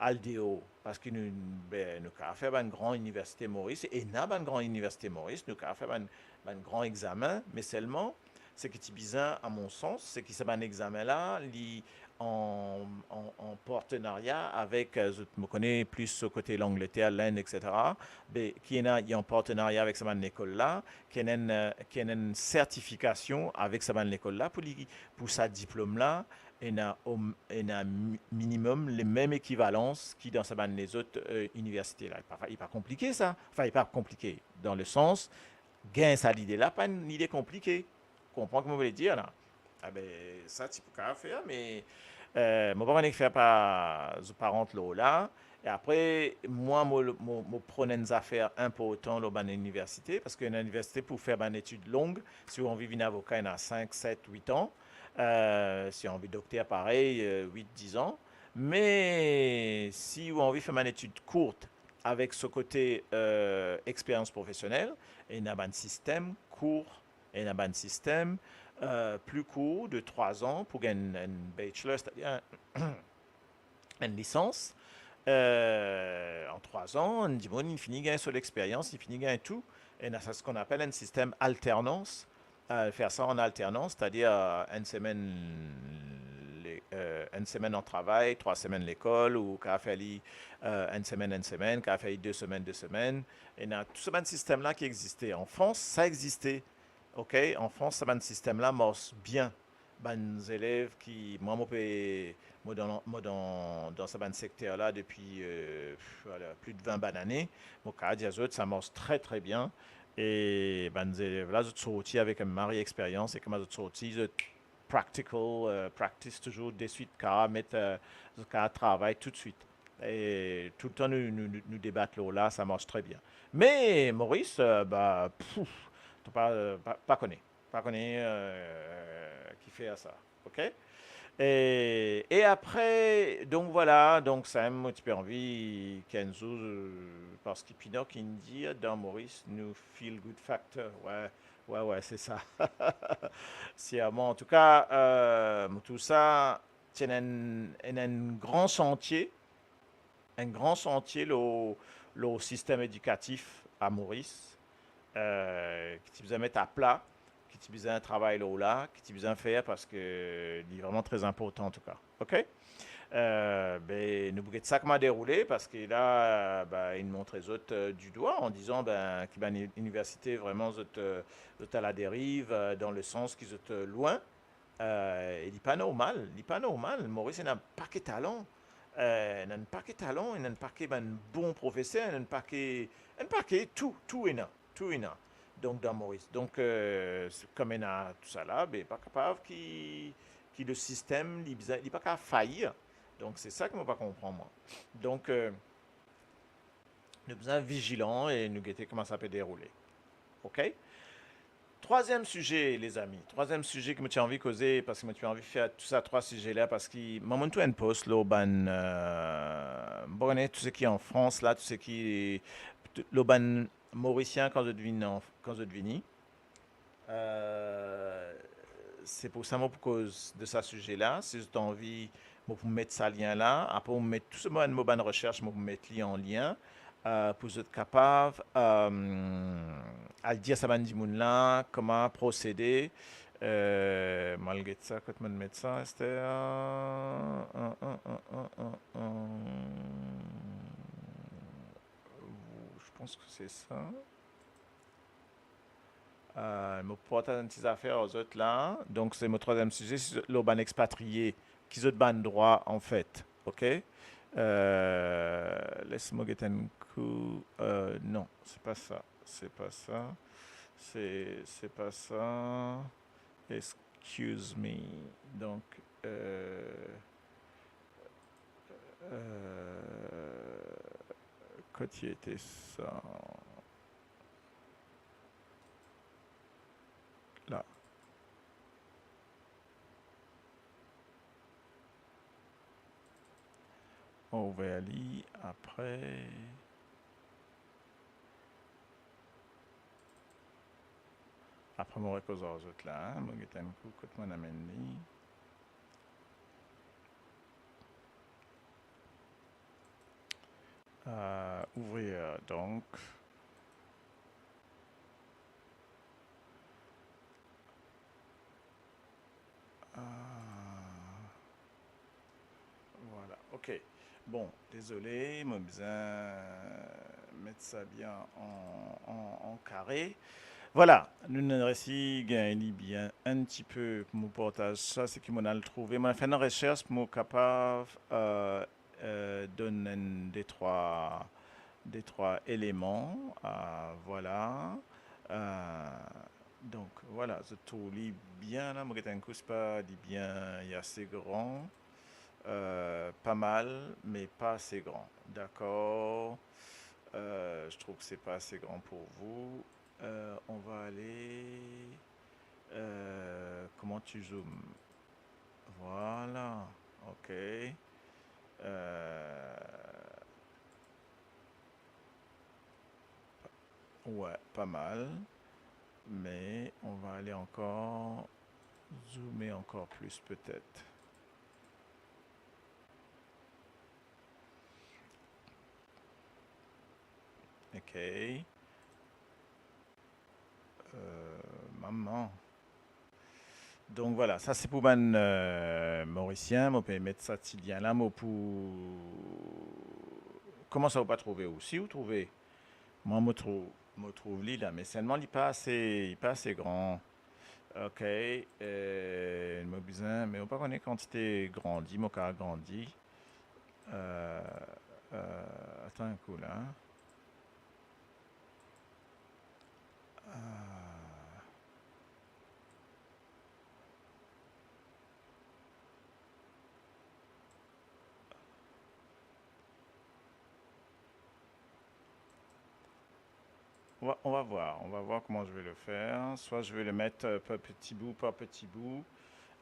al deor. Parski nou, be, nou kapav fer bann gran iniversite Moris, ena bann gran iniversite Moris, nou kapav fer bann, bann gran examen, me selman, seki ti bizin, a mon sans, se ki sa bann examen la, li an, an, an partenaria avek, euh, zot, mo kone plis so kote Langleter, Lenn, et cetera. Be, ki ena, li an partenaria avek sa bann lekol la, ki ena enn, euh, ki ena enn sertifikasion avek sa bann lekol la pou li, pou sa diplom la, ena, om-, ena mi-, minimem le mem ekivalans ki dan sa bann lezot, euh, iniversite la. Li pa, li pa konplike sa. Anfin, li pa konplike dan le sans, gagn sa lide la, pa enn lide konplike. Konpran ki mo vle dir la? Ah ben, sa ti pou kapav fer, me, euh, mo pa kone kifer pa, zot pa rant lor la. E apre, mwa, mo, mo, mo pran enn zafer inportan lor bann iniversite, parski enn iniversite pou fer bann etid long, si ou anvi vinn avoka, ena sink, set, wit an. Euh, si ou anvi dokter, parey, euh, wit, diz an. Me si ou anvi fer bann etid kourt avek so kote, euh, experience professionnelle, ena bann sistem kour, ena bann sistem, euh, pli kour de trwa an pou gagn enn bachelor, setadir enn, enn lisans. Euh, an trwa an, enn dimoun, li fini gagn so lexperyans, li fini gagn tou. Ena sa, seki nou apel enn sistem alternans. Euh, fer sa an alternans, setadir, euh, enn semenn le-, euh, enn semenn an travay, trwa semenn lekol, ou kapav fer li, euh, enn semenn, enn semenn, kapav fer li de semenn, de semenn. Ena tou sa bann sistem la ki existe. An Frans, sa existe. Ok? An Frans, sa bann sistem la mars bien. Bann zelev ki, mwa, mo pe, mo dan, mo dan, dan sa bann sekter la depi, euh, vwala, plis de vin bann ane. Mo kapav dir zot, sa mars tre, tre bien. E bann zelev la, zot sorti avek enn mari experyans, e kouma zot sorti, zot practical, euh, practice touzour deswit, kapav met, euh, zot kapav travay toutswit. E toultan nou, nou, nou, nou debat lor la, sa mars tre bien. Me Moris, euh, ba, pff, to pa, pa, pa kone. Pa kone, euh, ki fer sa, ok? E, e apre, donk vwala, donk samem mo ti pe anvi ki enn zour, parski Pinok inn dir dan Moris nou feel good factor, wi, wi, wi, se sa. Sirman, antouka, eh, mo trouv sa, ti ena enn, enn, enn gran santie, enn gran santie lor, lor sistem edikatif a Moris, eh, ki ti bizin met apla, ki ti bizin travay lor la, ki ti bizin fer, parski li vreman tre inportan antouka. Ok? Eh, be, nou pou get sa kouma deroule, parski la, be, inn montre zot, eh, du doigt, an dizan, be, ki bann iniversite, vreman, zot, eh, zot a la deriv, eh, dan le sans ki zot, eh, lwin. Eh, e li pa normal, li pa normal. Moris ena enn pake talan. Eh, ena enn pake talan, ena enn pake bann bon profeser, ena enn pake, enn pake tou, tou ena, tou ena. Donk, dan Moris. Donk, eh, se, kouma ena tousala, be, pa kapav ki, ki le sistem, li bizin, li pa kapav fayir. Donk, se sa ki mo pa konpran, mwa. Donk, eh, nou bizin vizilan e nou gete kouma sa pe deroule. Ok? Trwaziem size, lezami. Trwaziem size ki mo ti anvi koze, parski mo ti anvi fer tou sa trwa size la, parski mo, mo trouv enn post lor bann, eh, mo pa kone tou seki an Frans la, tou seki, lor bann Morisien kan zot vinn an, kan zot vini. Eh, se pou sa mo pou koz de sa size la. Si zot anvi, mo pou met sa lien la. Apre, mo met tou sa bann, mo bann resers, mo pou met li an lien, eh, pou zot kapav, eh, al dir sa bann dimoun la kouma prosede. Eh, mo al get sa, kot mo met sa, aster? Je pense que c'est ça. Eh, mo partaz enn ti zafer ar zot la. Donk, se mo trwaziem size, se lor bann expatriye, ki zot bann drwa, anfet. Ok? Eh, les mo get enn kou. Eh, non, se pa sa. Se pa sa. Se, se pa sa. Excuse me. Donk, eh, eh, kot li ete sa? La. Mo ouver li apre. Apre mo rekoz ar zot la, hein, mo get enn kou kot mo amenn li. Euh, ouvrir, donc. Ah. Voilà, ok. Bon, dezole, mo bizin met sa bien an, an, an kare. Voilà, nou, nou'nn resi gagn li bien enn tipe pou mo partaz sa, seki mo al trouve. Mo al fer enn resers pou mo kapav, euh, euh, donn enn de trwa, de trwa eleman, euh, voilà. Euh, donk, voilà, zot trouv li bien la, mo get enn kou, se pa li bien, li ase gran. Euh, pas mal, mais pas assez grand. D'accord. Euh, je trouve que c'est pas assez grand pour vous. Euh, on va aller, euh, comment tu zoomes ? Voilà. Ok. Euh, ouais, pas mal. Mais on va aller encore zoomer encore plus peut-être. Ok. Euh, maman. Donk voilà, sa se pou bann, euh, Morisien, mo pe met sa ti lien la, mo pou, kouma sa ou pa trouve ou? Si ou trouve, mwa mo trouv, mo trouv li la, me selman li pa ase, li pa ase gran. Ok, euh, mo bizin, me mo pa kone kantite grandi, mo kapav grandi. Euh, euh, atann enn kou la. Euh, On va, on va voir, on va voir comment je vais le faire. Soit je vais le mettre, euh, par petits bouts par petits bouts.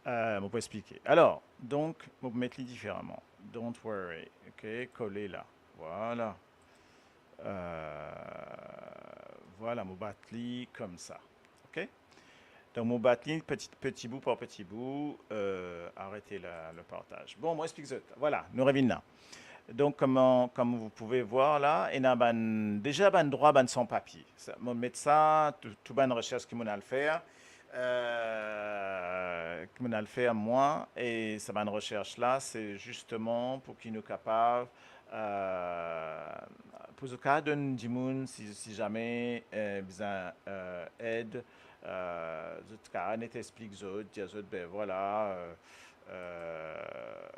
Euh, mo pou explike. Alor, donk, mo pou met li diferaman. Don't worry. Ok, kole la. Vwala. Euh, vwala, mo bat li koumsa. Ok? Donk, mo bat li peti, peti bout par peti bout, euh, arete la, le partaz. Bon, mo explik zot. Vwala, nou revinn la. Donk, kouma, kouma vous pouvez voir la, ena bann, deza bann drwa bann san papie. Sa, mo met sa, tou, tou bann resers ki mo al fer, euh, ki mo al fer mwa, e sa bann resers la, se zisteman pou ki nou kapav, euh, pou zot kapav donn dimoun, si, si zame, euh, bizin, euh, ed, euh, zot kapav net explik zot, dir zot, be, vwala, euh, euh,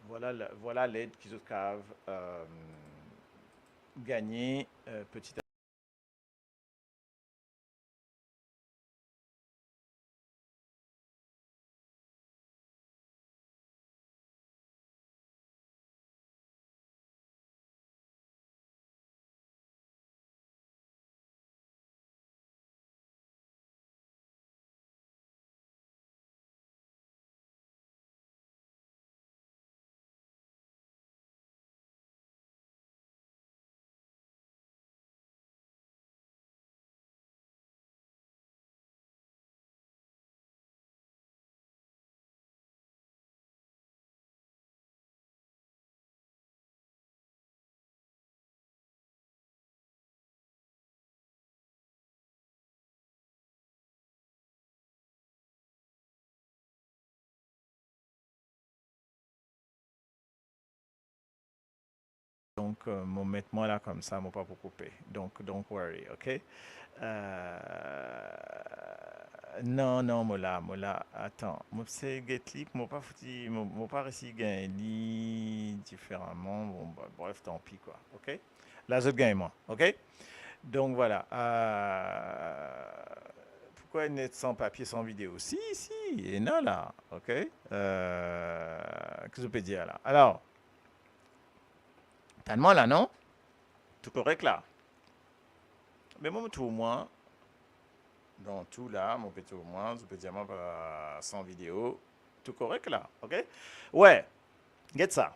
vwala la, vwala led ki zot kapav, euh, gagne, euh, petit à Donk, euh, mo met mwa la koumsa, mo pa pou koupe. Donk, don't worry, ok? Euh, non, non, mo la, mo la. Atann, mo se get li, mo pa fouti, mo, mo pa resi gagn li diferaman. Bon, ba, bref, tanpi, kwa, ok? La, zot gagn mwa, ok? Donk, vwala. Euh, pourkwa net san papie, san video? Si, si, ena la, ok? Euh, ki zot pe dir la? Alor, tann mwa la, non? Tou korek la? Me mwa, mo trouv mwa, dan tou la, mo pe trouv mwa, zot pe dir mwa, pa san video, tou korek la, ok? Wi, get sa.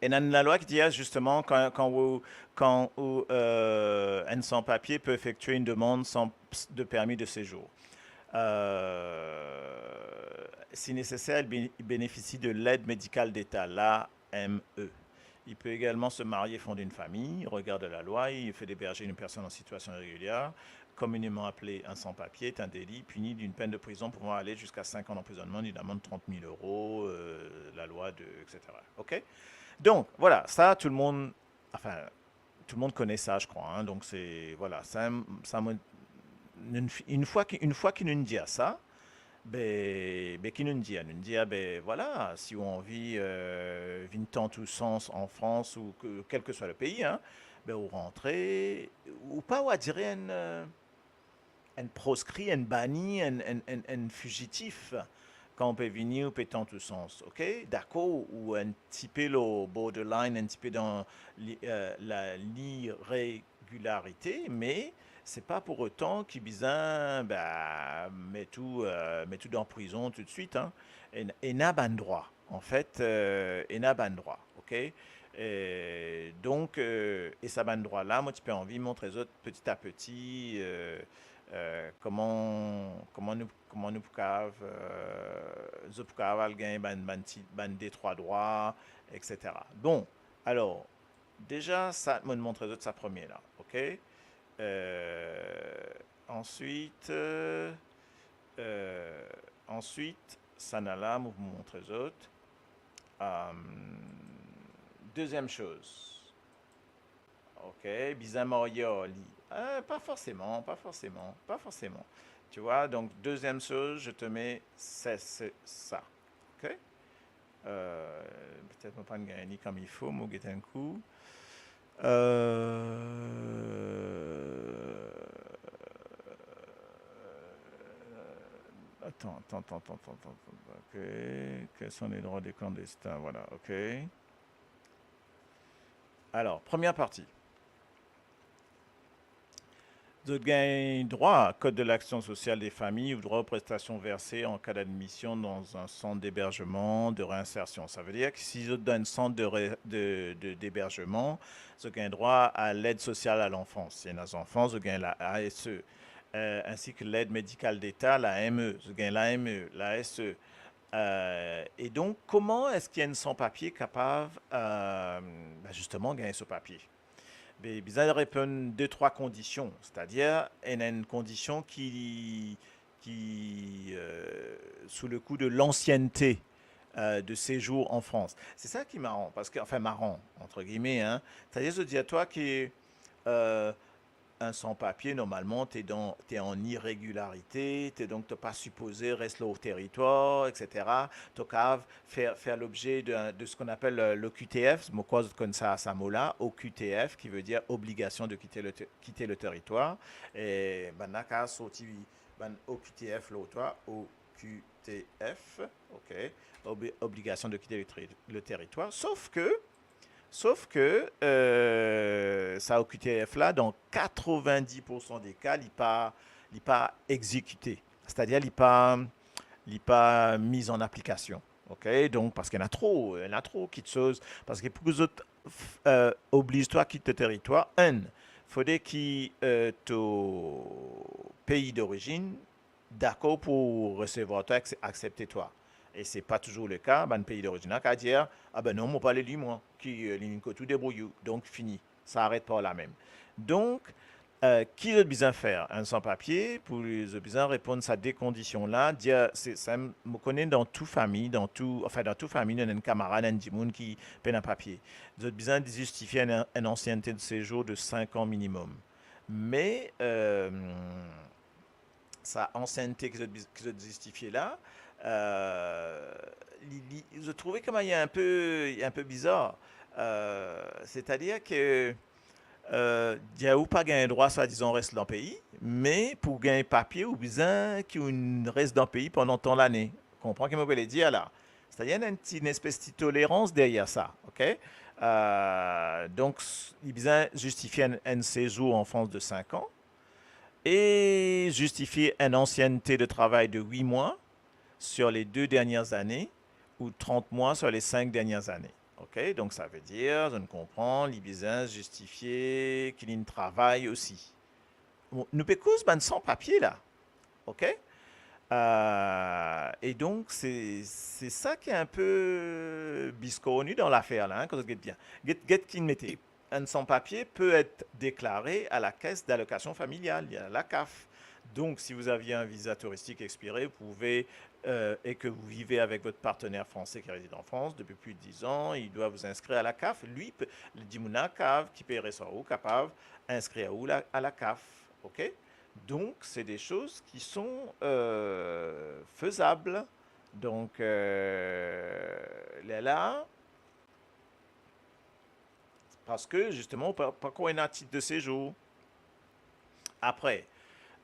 Ena enn lalwa ki dir, zisteman, kan, kan ou, kan ou, euh, enn san papie pe efektie enn demann san, de permis de séjour. Euh, si nécessaire, il bé-, il bénéficie de l'aide médicale d'État, l'A M E. Il peut également se marier, fonder une famille. Au regard de la loi, le fait d'héberger une personne en situation irrégulière, communément appelée un sans-papier, est un délit puni d'une peine de prison pouvant aller jusqu'à cinq ans d'emprisonnement, d'une amende trente mille euros, euh, la loi de, et cetera. Ok? Donk, vwala, sa, tou le mond, anfin, tou le mond kone sa, je crois, hein. Donk, se, vwala, sa, sa, mo, enn, enn fwa ki, enn fwa ki nou'nn dir sa, be, be, ki nou'nn dir? Nou'nn dir, be, vwala, si ou anvi, euh, vinn tant ou sans an Frans ou ke, kel ke swa le pei, hein, be, ou rantre, ou pa, ou adire enn, euh, enn proskri, enn bani, enn, enn, enn, enn fizitif. Kan ou pe vini, ou pe tant ou sans, ok? Dakor, ou enn tipe lor borderline, enn tipe dan li-, euh, la, liregilarite, me se pa pou otan ki bizin, ba, met ou, euh, met ou dan prizon toutswit, hein. En-, ena bann drwa, anfet, euh, ena bann drwa, ok? E donk, euh, e sa bann drwa la, mo ti pe anvi montre zot peti a peti, euh, euh, koman, koman nou, koman nou pou kav, euh, zot pou kav al gagn bann, bann ti, bann de trwa drwa, et cetera. Bon, alor, deza sa, mo'nn montre zot sa premie la, ok? Euh, answit, euh, euh, answit, sa la, mo pou montre zot. Euh, deziem soz. Ok, bizin marye ar li. Euh, pa forseman, pa forseman, pa forseman. Tu vois, donc, deuxième chose, je te mets, c'est, c'est ça. Ok? Euh, petet mo pa'nn gagn li kouma fo, mo get enn kou. Euh, attends, attends, attends, attends, attends, attends, ok. Quels sont les droits des clandestins? Voilà, ok. Alors, première partie. Zot gagn drwa, Code de l'action sociale des familles, ou drwa aux prestations versées en cas d'admission dans un centre d'hébergement, de réinsertion. Savedir ki si zot dan enn sant de re-, de, de, d'hébergement, zot gagn drwa a l'aide sociale à l'enfance. Si ena zanfan, zot gagn la A S E, euh, ainsi que l'aide médicale d'État, la A M E. Zot gagn la A M E, la A S E. Euh, e donk, koman eski enn sanpapie kapav, euh, ben, zisteman, gagn so papie? Be, bizin reponn de trwa kondision, setadir, ena enn kondision ki, ki, euh, sous le coup de l'ancienneté, euh, de séjour en France. Se sa ki maran, parski, anfin, maran, entre guillemets, hein, setadir, zot dir twa ki, euh, enn sanpapie, normalman, t'es dans, t'es en irrégularité, t'es donc, t'es pas supposé rester au territoire, et cetera. To kapav fer, fer lobze de, de ce qu'on appelle, euh, l'O Q T F, mo krwar zot konn sa, sa mo la, O Q T F, qui veut dire obligation de quitter le ter-, quitter le territoire. E bann la kapav sorti bann O Q T F lor twa, O Q T F, ok, obli-, obligation de quitter le ter-, le territoire. Sauf que, sauf que, euh, sa O Q T F la, dan katrevin-di poursan de ka, li pa, li pa exekite. Setadir, li pa, li pa mis en application. Ok? Donk, parski ena tro, ena tro kiksoz. Parski pou zot, euh, obliz twa kit to teritwar, enn, fode ki, euh, to pei dorizinn dakor pou resevwar twa, akse-, aksepte twa. E se pa touzour le ka, bann pei dorizinn la kapav dir, "Ah ben non, mo pa le li, mwa, ki, euh, li inn kot ou, debrouy ou." Donk, fini. Sa aret par la mem. Donk, euh, ki zot bizin fer? Enn sanpapie, pou zot bizin reponn sa de kondision la, dir, se, sa, mo kone dan tou fami, dan tou, anfin, dan tou fami, nou ena enn kamarad, enn dimoun ki pena papie. Zot bizin zistifie enn, enn ansiennte de sezour de sink an minimum. Me, euh, sa ansiennte ki zot biz-, ki zot zistifie la, euh, li, li, zot trouve kouma li enn pe, li enn pe bizar. Euh, setadir ke, euh, dir ou pa gagn drwa, swadizan, res dan pei, me pou gagn papie, ou bizin ki ou res dan pei pandan tan lane. Konpran ki mo pe le dir la? Setadir, ena enn ti, enn espes ti tolerans deryer sa, ok? Euh, donk, s-, li bizin zistifie enn, enn sezour an Frans de sink an, e zistifie enn ansiennte de travay de wit mwa sur les deux dernières années ou trant mwa sur les sink dernières années. Ok, donk sa ve dir, zot konpran, li bizin zistifie ki li inn travay osi. Bon, nou pe koz bann sanpapie la. Ok? Euh, e donk, se, se sa ki enn pe biskorni dan lafer la, hein, kan zot get bien. Get, get ki inn mete. Un sans-papier peut être déclaré à la caisse d'allocation familiale, à la CAF. Donc, si vous aviez un visa touristique expiré, vous pouvez, euh, et que vous vivez avec votre partenaire français qui réside en France depuis plus de dix ans, il doit vous inscrire à la CAF. Lui, pe-, li dimoun la kapav, ki pe resevwar ou, kapav inskrir ou la, à la CAF. Ok? Donc, c'est des choses qui sont, euh, faisables. Donc, euh, là, là, Parski, zisteman, ou pa, pa ankor ena tit de sezour. Apre,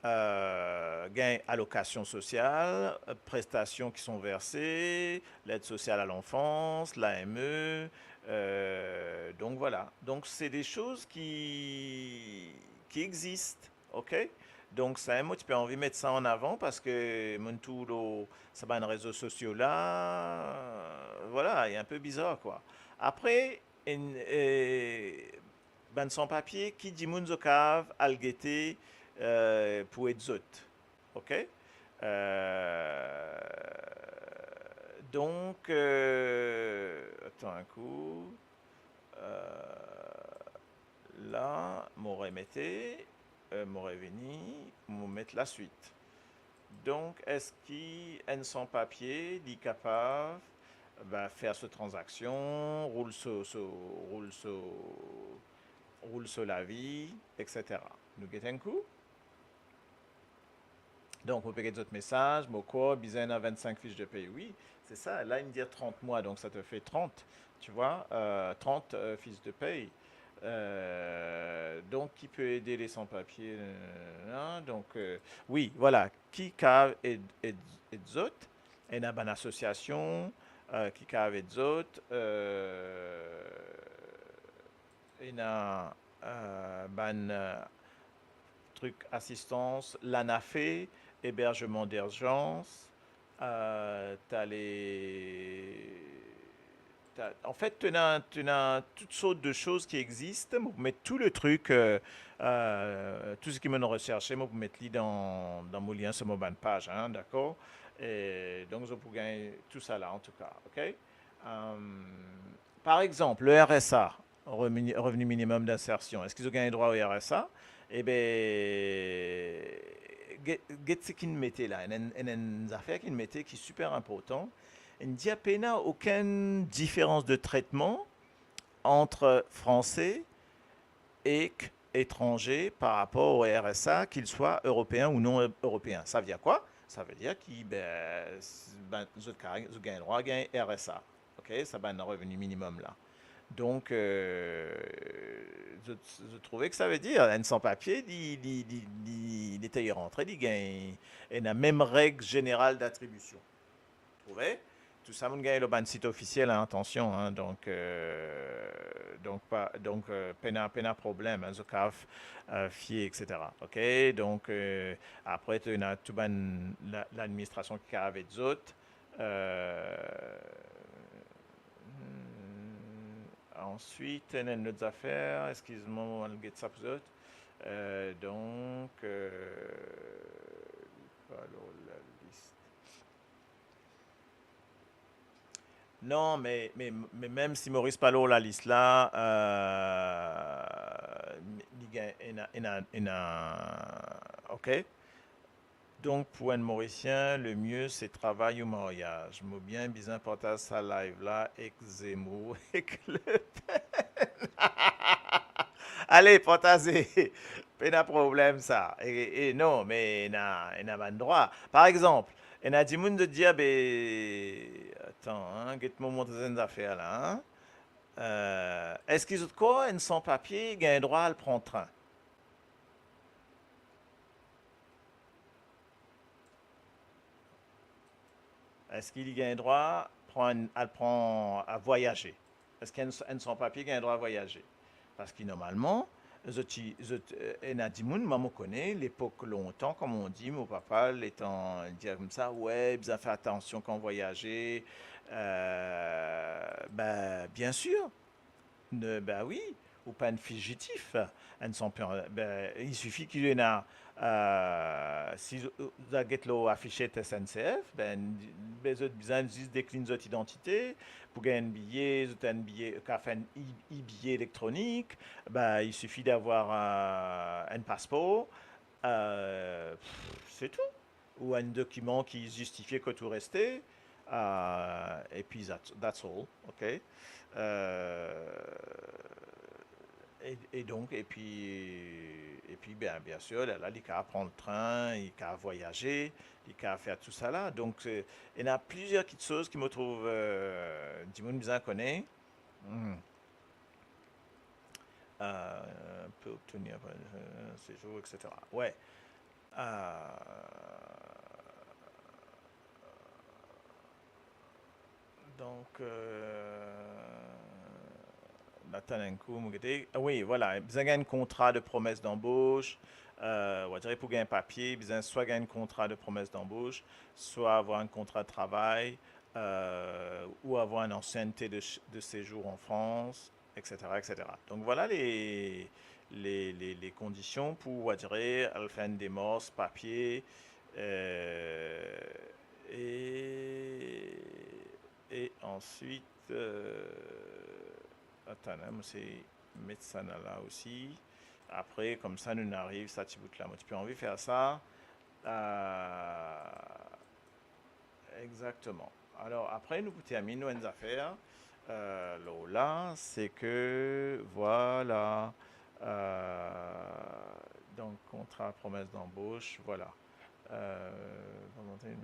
euh, gagn allocation sociale, euh, prestations qui sont versées, l'aide sociale à l'enfance, l'A M E, euh, donc voilà. Donc, c'est des choses qui, qui existent, ok? Donk, sa, mo ti pe anvi met sa an avan, parski monn trouv lor sa bann rezo sosio la, vwala, li enn pe bizar, kwa. Apre, enn, eh, bann sanpapie, ki dimoun zot kapav al gete, eh, pou ed zot. Ok? Eh, donk, eh, atann enn kou. Eh, la, mo remete, eh, mo revini, mo met laswit. Donk, eski enn sanpapie, li kapav, ba, fer so tranzaksion, roul so, so, roul so, roul so lavi, et cetera. Nou get enn kou. Donk, mo pe get zot mesaz, mo krwar bizin ena vinn-sink fich de pey. Wi, se sa. La, inn dir trant mwa, donk sa te fer trant, tu vois, euh, trant, euh, fich de pey. Euh, donk, ki pe ede les sans-papiers, euh, hein, donk, euh, wi, vwala, ki kapav ed, ed, ed zot, ena bann asosiasion, euh, ki kapav ed zot, euh, ena, euh, bann, euh, trik asistans, l'ANAFE, hébergement d'urgence, euh, t'as les, t'as, en fait, t'en as, t'en as toutes sortes de choses qui existent. Mo pou met tou le trik, euh, euh, tou seki mo reserche, mo pou met li dan, dan mo lien sur mo bann paz, hein, dakor? E donk, zot pou gagn tou sa la, an tou ka, ok? Euh, par exemple, le R S A, revenu, revenu minimum d'insertion, eski zot gagn drwa o R S A? Ebe, get, get seki inn mete la, enn, enn, enn zafer ki inn mete ki siper inportan. Inn dir pena okenn diferans de tretman ant Franse ek etranze par rapor o R S A, ki li swa eropeen ou non eropeen. Sa ve dir kwa? Sa ve dir ki, be, s-, be, zot ka, zot gagn drwa gagn R S A. Ok, sa bann revenu minimum la. Donk, euh, zot, zot trouve ki sa ve dir, enn sanpapie, li, li, li, li, leta li rantre, li gagn, ena mem reg zeneral d'atribision. Trouve? Tou sa, mo'nn gagn lor bann sit ofisiel, hein, atansion, hein, donk, euh, donk pa, donk, euh, pena, pena problem, hein, zot kav, euh, fie, et cetera. Ok, donk, euh, apre, ena tou bann la, ladministrasion ki kav ed zot. Euh, hmm, answit, ena enn lot zafer, eskiz mwa, mo al get sa pou zot. Euh, donk, euh, li pa lor lalis. Non, me, me, me mem si Moris pa lor lalis la, euh, li gagn, ena, ena, ena, ok? Donk, pou enn Morisien, le mie se travay ou maryaz. Mo bien bizin partaz sa live la ek Zemmour, ek Le Pen. Ale, partaze. Pena problem sa. E, e non, me ena, ena bann drwa. Par exanp, ena dimoun zot dir, be, atan, hein, get mo montre enn zafer la, hein. Euh, eski zot krwar enn sanpapie gagn drwa al pran trin? Eski li gagn drwa pran, al pran, a vwayaze? Eski enn, enn sanpapie gagn drwa vwayaze? Parski normalman, zot ti, zot, eh, ena dimoun, mwa mo kone, lepok lontan, kouma on di, mo papa, letan li dir koumsa, "Wey, bizin fer atansion kan vwayaze." Eh, be, bien sir. Ne, be wi, ou pa enn fizitif, enn sanpapie, be, il suffit ki ena, eh, si zot, zot al get lor afisiet S N C F, be, be, zot bizin zis deklinn zot idantite, pou gagn enn biye, zot enn biye, kav fer enn e-, e-biye elektronik, be, il suffit d'avoir, eh, enn paspor, eh, pff, se tou. Ou enn dokiman ki zistifie kot ou reste, eh, epi that's, that's all, ok? Eh, e, e donk, epi, epi, be, bien sir, la, la, li kav pran trin, li kav vwayaze, li kav fer tou sa la. Donk, eh, ena plizier kiksoz ki mo trouv, eh, dimoun bizin kone. Hmm. Euh, peut obtenir, euh, séjour, et cetera. Ouais. Euh, donk, euh, atann enn kou, mo gete. Ah wi, vwala, bizin gagn enn kontra de promes danbosh. Euh, ou va dir pou gagn papie, bizin swa gagn enn kontra de promes danbosh, swa avoir enn kontra de travay, euh, ou avoir enn ansiennte de, de séjour en France, et cetera, et cetera. Donk, vwala le, le, le, le kondision pou, ou va dir, al fer enn demars papie, euh, e, e answit, euh, atann, hein, mo sey met sa la osi. Apre, koumsa, nou ariv sa ti bout la. Mo ti pe anvi fer sa. Euh, Exactement. Alors, apre, nou pou terminn nou enn zafer, euh, lor la, se ke, vwala, euh, donk, kontra promes danbosh, vwala. Euh, volonté de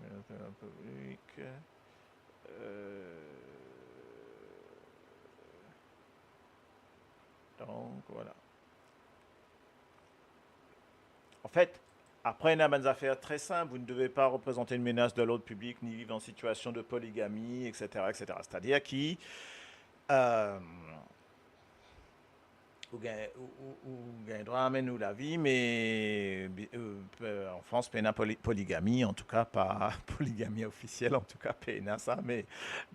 public, euh, donk, vwala. Anfet, apre, ena bann zafer tre sinp. Vous ne devez pas représenter une menace de l'ordre public ni vivre en situation de polygamie, et cetera, et cetera. C'est-à-dire ki, euh, ou gagn, ou, ou, ou gagn drwa amenn ou lavi, me, bi-, euh, pe-, an Frans, pena poli-, poligami, antouka, pa poligami ofisiel, antouka, pena sa, me,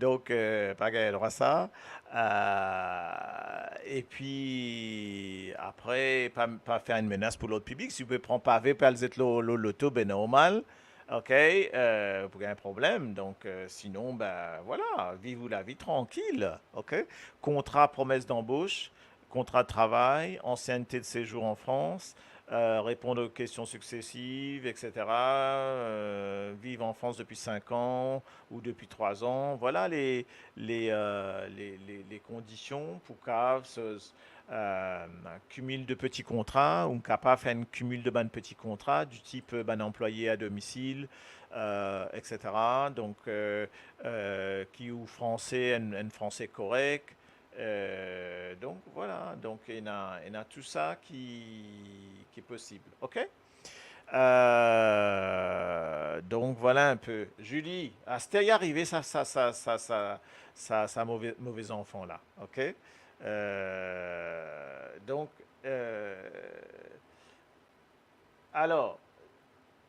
donk, euh, pa gagn drwa sa. Euh, epi, apre, pa, pa fer enn menas pou lord piblik. Si ou pe pran pave, pe al zet lor, lor loto, be normal, ok, euh, pou gagn problem. Donk, euh, sinon, be, vwala, viv ou lavi trankil, ok? Kontra, promes danbos, contrat de travail, ancienneté de séjour en France, euh, répondre aux questions successives, et cetera, euh, vivre en France depuis cinq ans ou depuis trois ans. Voilà les, les, euh, les, les, les conditions pour kav, euh, cumul de petits contrats, ou kapav fer enn cumul de bann peti kontra, du type, euh, bann anplwaye a domisil, euh, et cetera. Donk, euh, euh, ki ou franse, enn, enn franse korek, Euh, donk, vwala. Donk, ena, ena tou sa ki, ki posib. Ok? Euh, donk, vwala enn pe. Julie, aster li arive sa, sa, sa, sa, sa, sa, sa move, move zanfan la. Ok? Euh, donk, euh, Alor,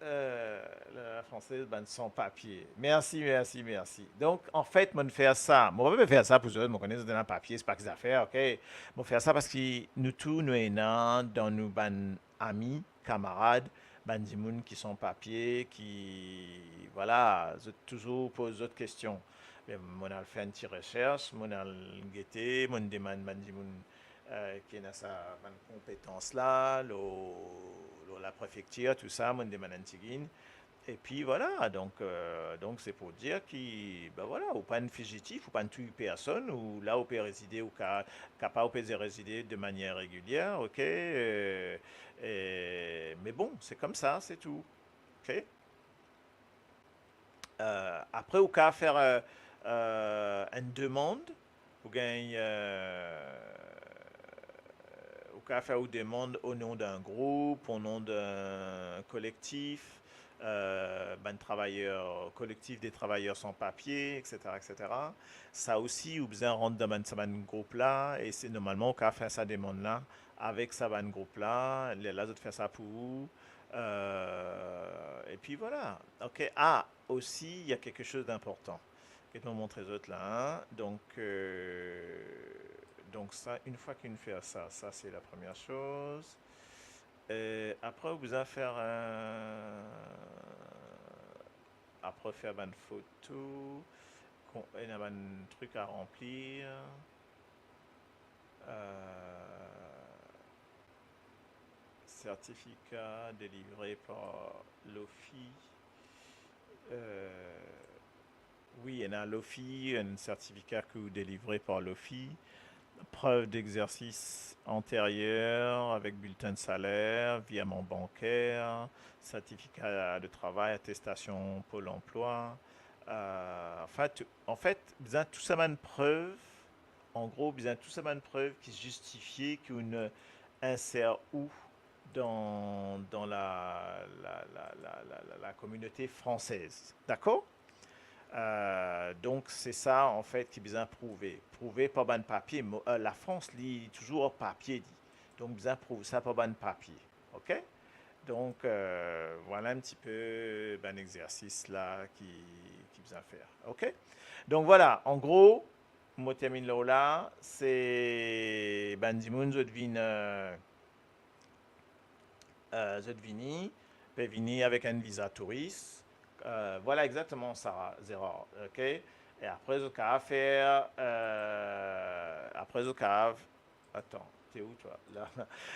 euh, la, la fransez, bann san papie. Mersi, mersi, mersi. Donk, anfet, mo'nn fer sa. Mo pa pe fer sa pou zot, mo kone zot ena papie, se pa ki zafer, ok? Mo fer sa parski nou tou, nou ena dan nou bann ami, kamarad, bann dimoun ki san papie, ki, vwala, zot touzour poz zot kestion. Me mo'nn al fer enn ti resers, mo'nn al gete, mo'nn demann bann dimoun, euh, ki ena sa bann konpetans la, lor, lor laprefektir, tou sa, mo'nn demann enn tigit. Epi vwala, donk, euh, donk se pou dir ki, be vwala, ou pa enn fizitif, ou pa enn touy personn, ou la ou pe rezide, ou ka, kapav ou pe rezide de manier regilier, ok? Euh, e, me bon, se koumsa, se tou. Ok? Euh, apre, ou kav fer, euh, euh, enn demann pou gagn, euh, ou kav fer ou demann o non d'enn group, o non d'enn kolektif, euh, bann travayer, kolektif de travayer san papie, et cetera, et cetera. Sa osi, ou bizin rant dan bann, sa bann group la, e se normalman ou kav fer sa demann la avek sa bann group la, lerla zot fer sa pou ou. Euh, epi vwala. Ok. Ah, osi, il y a quelque chose d'important. Get mo montre zot la, hein. Donk, euh, donk sa, enn fwa ki ou'nn fer sa, sa se la première chose. Euh, apre, ou bizin fer, euh, apre fer bann foto, kon-, ena bann trik a ranplir. Euh, certificat délivré par l'OFII. Euh, wi, ena l'OFII, enn sertifika ki ou delivre par l'OFII. Preuve d'exercice antérieur avec bulletin de salaire, virement bancaire, certificat de travail, attestation Pôle emploi. Euh, anfin, tou, anfet, bizin tou sa bann prev, an gro, bizin tou sa bann prev ki zistifie ki ou'nn inser ou dan, dan la, la, la kominote fransez. Dakor? Euh, donk, se sa, anfet, ki bizin prouve. Prouve par bann papie. Mo, euh, Lafrans, li, li touzour ar papie, li. Donk, bizin prouv sa par bann papie. Ok? Donk, euh, vwala enn tipe bann exersis la ki, ki bizin fer. Ok? Donk, vwala, an gro, mo terminn lor la, se bann dimoun, zot vinn, euh, euh, zot vini, pe vini avek enn viza touris. Euh, vwala, exakteman sa, Gérard, ok? E apre, zot kav fer, euh, apre, zot kav, atann, t'es où, toi? La.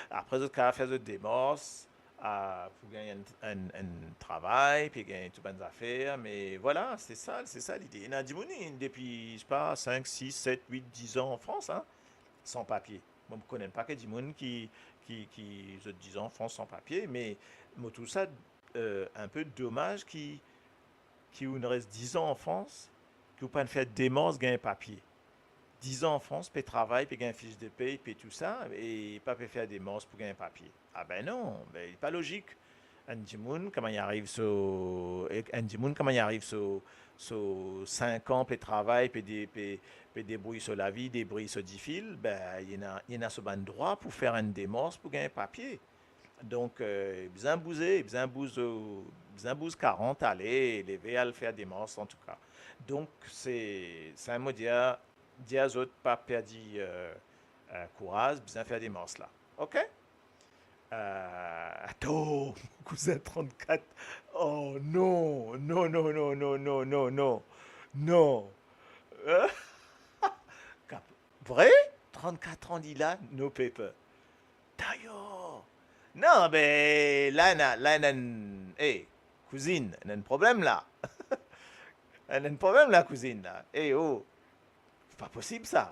Apre, zot kav fer zot demars, euh, pou gagn enn, enn, enn travay, pe gagn tou bann zafer, me vwala, se sa, se sa lide. Ena dimoun, depi, se pa, sink, sis, set, wit, diz an an Frans, hein, san papie. Mo kone enn pake dimoun ki, ki, ki zot diz an an Frans san papie, me mo trouv sa, euh, enn pe domaz ki, ki ou'nn res diz an an Frans, ki ou pa'nn fer demars gagn papie. Diz an an Frans, pe travay, pe gagn fich de pey, pe tou sa, e pa pe fer demars pou gagn papie. Ah ben non, ben, li pa lozik. Enn dimoun, kouma li ariv so, ek enn dimoun, kouma li ariv so, so sink an, pe travay, pe de-, pe, pe debrouy so lavi, debrouy so difil, be, li ena, li ena so bann drwa pou fer enn demars pou gagn papie. Donk, eh, bizin bouze, bizin bouz, bizin bouz karant, ale, leve, al fer demars, antouka. Donk, se, sa mo dir, dir zot pa perdi, eh, eh, kouraz, bizin fer demars la. Ok? Eh, ato, mo kouzin trannkat. Oh, non, non, non. Kap-, vre? Trannkat an li la, no paper. Dayar. Non, be, la, ena, la, ena enn, eh, kouzinn, ena enn problem la. Ena enn problem la, kouzinn la. Eh, oh. Pa posib sa.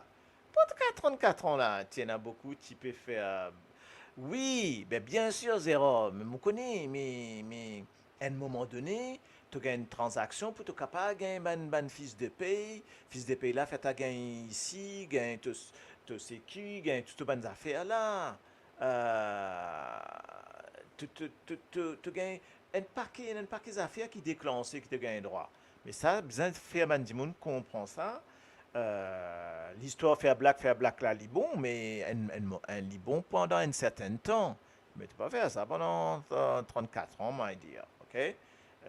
Antouka, trannkat an la, ti ena boukou ti pe fer. Wi, be, biensir, Zerom, me mo kone, me, me, enn moman done, to gagn enn tranzaksion pou to kapav gagn bann, bann fis de pey, fis de pey la fer ta gagn isi, gagn to, to sécu, gagn tou, tou bann zafer la. Eh, to, to, to, to, to gagn enn pake, enn pake zafer ki deklanse, ki to gagn drwa. Me sa, bizin fer bann dimoun konpran sa. Eh, listwar fer blag, fer blag la, li bon, me enn, enn mo-, enn, li bon pandan enn sertenn tan. Me to pa fer sa pandan, eh, trannkat an, my dear, ok?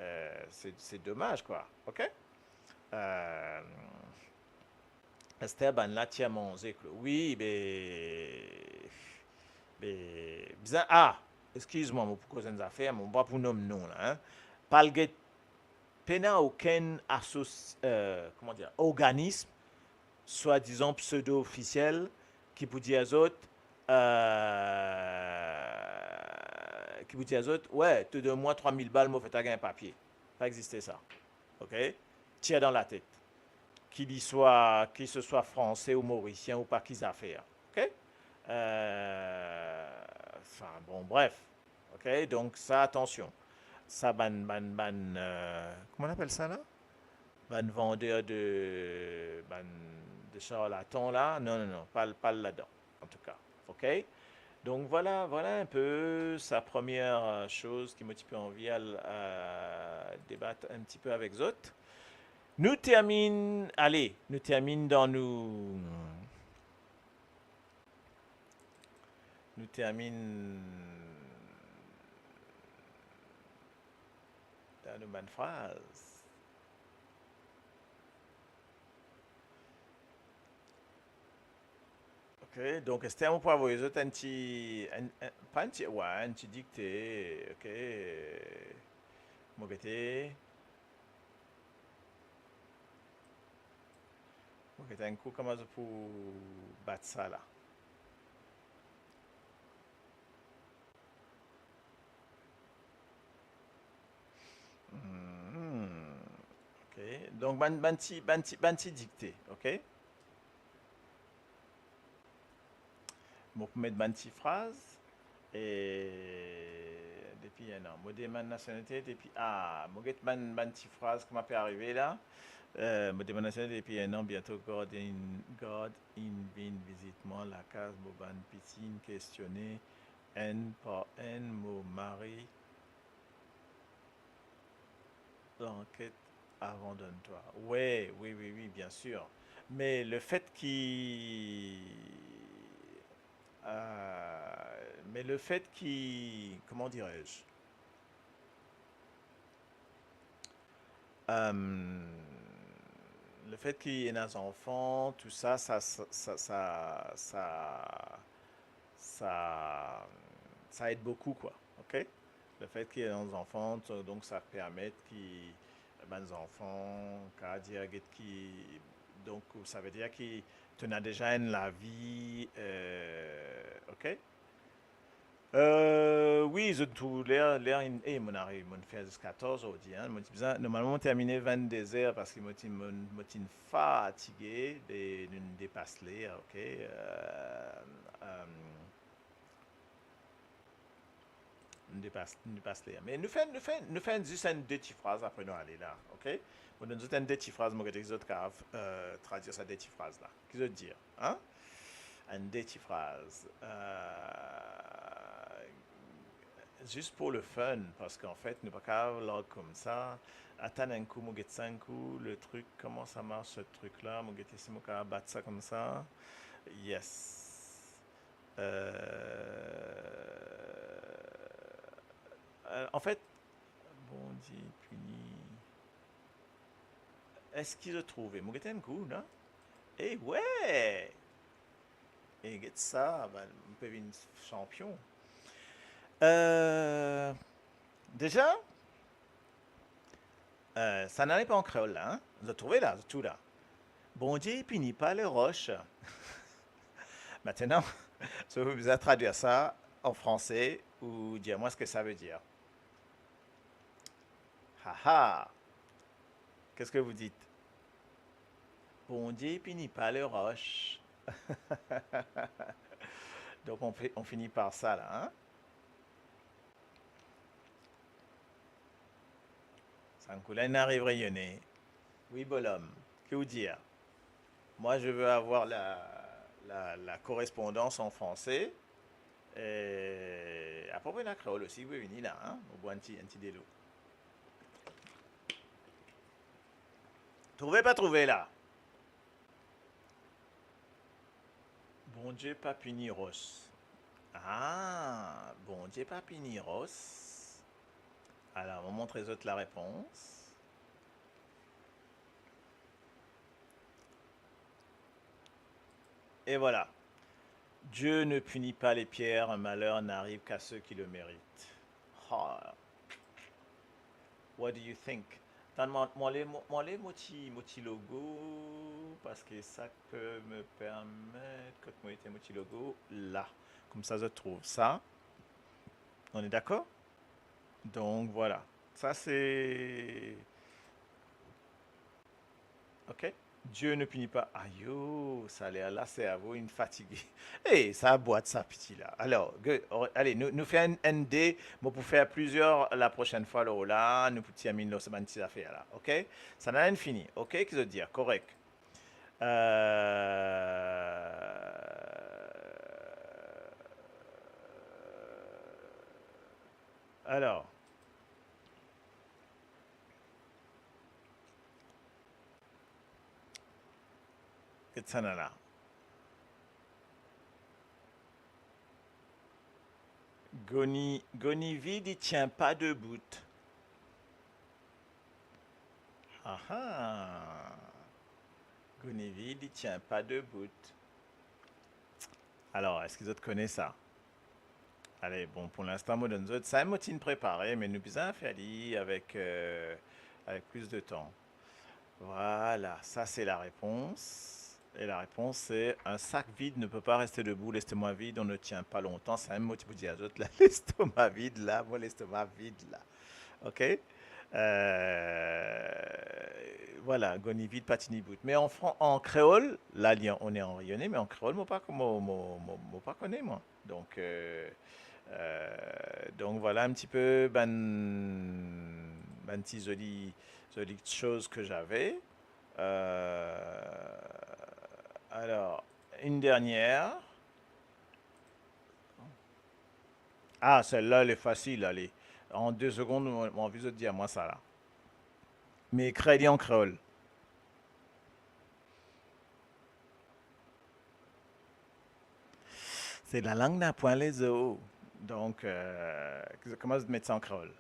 Eh, se, se domaz, kwa, ok? Eh, Ester, bann la ti a manze, Klo. Wi, be, be, bizin, ah, eskiz mwa, mo pou koz enn zafer, mo pa pou nom non la, hein. Palget pena okenn asos-, eh, kouma dir, organism, swadizan pseudo-ofisiel, ki pou dir zot, eh, ki pou dir zot, "Wey, to donn mwa trwa mil bal, mo fer ta gagn papie." Pa existe sa. Ok? Tir dan latet. Ki li swa, ki se swa franse ou morisien ou pa, ki zafer. Ok? Eh, anfin, bon, bref. Ok? Donk sa, atansion. Sa, bann, bann, bann, eh, kouma nou apel sa la? Bann vander de, bann, de charlatan la. Non, non, non, pa, pa ladan. Antouka, ok? Donk, vwala, vwala enn pe sa premie, eh, soz ki mo ti pe anvi al, eh, debat enn tipe avek zot. Nou terminn, ale, nou terminn dan nou, nou terminn dan nou bann fraz. Ok, donk, Ester, mo pou avoy zot enn ti, enn, enn, pa enn ti, wey, enn ti dikte, ok. Mo gete, mo gete enn kou kouma zot pou bat sa la. Hmm. Ok. Donk, bann, bann ti, bann ti, bann ti dikte, ok? Mo pou met bann ti fraz, e depi enn an. Mo demann nasionalite depi, ah, mo get bann, bann ti fraz kouma pe arive la. Eh, mo demann nasionalite depi enn an, biento God inn, God inn vinn vizit mwa lakaz, mo bann piti inn kestione, enn par enn, mo mari lanket avan donn twa. Wi, wi, wi, wi, biensir. Me lefet ki, eh, me lefet ki, kouma dirais-je, eh, lefet ki ena zanfan, tou sa, sa, sa, sa ed boukou, kwa, ok? Lefet ki ena zanfan, so, donk, sa permet ki bann zanfan kapav dir, get ki, donk, savedir ki to ena deza enn lavi, eh, ok? Eh, wi, zot tou ler, ler inn, eh, mo'nn ariv, mo'nn fer zis katorz zordi, hein. Mo ti bizin, normalman, mo termine vennde zer, parski mo ti, mo, mo ti'nn fatige, de, nounn depas ler, ok? Eh, eh, nou depas, nou depas ler. Me nou fer, nou fer, nou fer zis enn de ti fraz, apre nou ale la, ok? Mo donn zot enn de ti fraz, mo gete ki zot kapav, eh, tradir sa de ti fraz la. Ki zot dir, hein? Enn de ti fraz. Eh, Zis pou le fun, parski anfet, nou pa kapav larg koumsa. Atann enn kou, mo get sa enn kou, le trik, kouma sa mars, se trik la, mo gete si mo kapav bat sa koumsa. Yes. Euh, euh, anfet, Bondie pini. Eski zot trouve? Mo get enn kou, non? E we! E get sa, bann, mo pe vinn sanpion. Euh, deza, euh, sa nanye pa an kreol la, hein? Zot trouve la, zot trouve la. Bondie pini pa le ros. Aster, zot pou bizin tradwir sa an franse ou dir mwa seki sa ve dir. Ha ha! Qu'est-ce que vous dites? Bondie pini pa le ros. Donc on fait, on finit par ça là, hein? Sann kou la inn ariv reyone. Wi, bolom, ki ou dir? Moi, je veux avoir la, la, la correspondance en français. E apre, ena kreol osi, wi, vini la, hein? Mo bwar enn ti, enn ti delo. Trouve, pa trouve la? Bondie pa pini ros. Ah, Bondie pa pini ros. Alor, mo montre zot larepons. Et voilà. Dieu ne punit pas les pierres, un malheur n'arrive qu'à ceux qui le méritent. Ah. What do you think? Tann, mo, mo ale, mo, mo ale mo ti, mo ti logo, parski sa pe me permet, kot mo ete mo ti logo, la. Koumsa, zot trouv sa. On est d'accord? Donc, voilà. Sa, se Ok? Dieu ne punit pas. Ayo, sa ler la servo inn fatige. E, sa bwat sa piti la. Alor, ge-, o-, ale, nou, nou fer enn, enn de, mo pou fer plizier la prosenn fwa lor la, nou pou terminn lor sa bann ti zafer la, ok? Sa nanye fini, ok? Ki zot dir, korek. Euh, alor, Get sa la. Goni, goni vid, li tien pa debout. Aha. Goni vid, li tien pa debout. Alor, eski zot kone sa? Ale, bon, pou linstan, mo donn zot sa, mo ti'nn prepare, me nou bizin fer li avek, euh, avek plis de tan. Vwala, sa se larepons. E larepons se, un sac vide ne peut pas rester debout, l'estomac vide, on ne tient pas longtemps. Sa mem mo ti pou dir zot la, lestoma vid la, mo lestoma vid la. Ok? Euh, vwala, goni vid, pa tini bout. Me an fran-, an kreol, la, li, on est en reyone, me an kreol, mo pa, mo, mo, mo, mo pa kone, mwa. Donk, euh, euh, donk, vwala enn tipe bann, bann ti zoli, zoli soz ke j'avais. Euh, alors, une dernière. Ah, sel-la, li fasil, ale. An de segonn, mo, mo anvi zot dir mwa sa la. Me ekrir li an kreol. Se lalang napa lezo. Donk, euh, kouma zot met sa an kreol?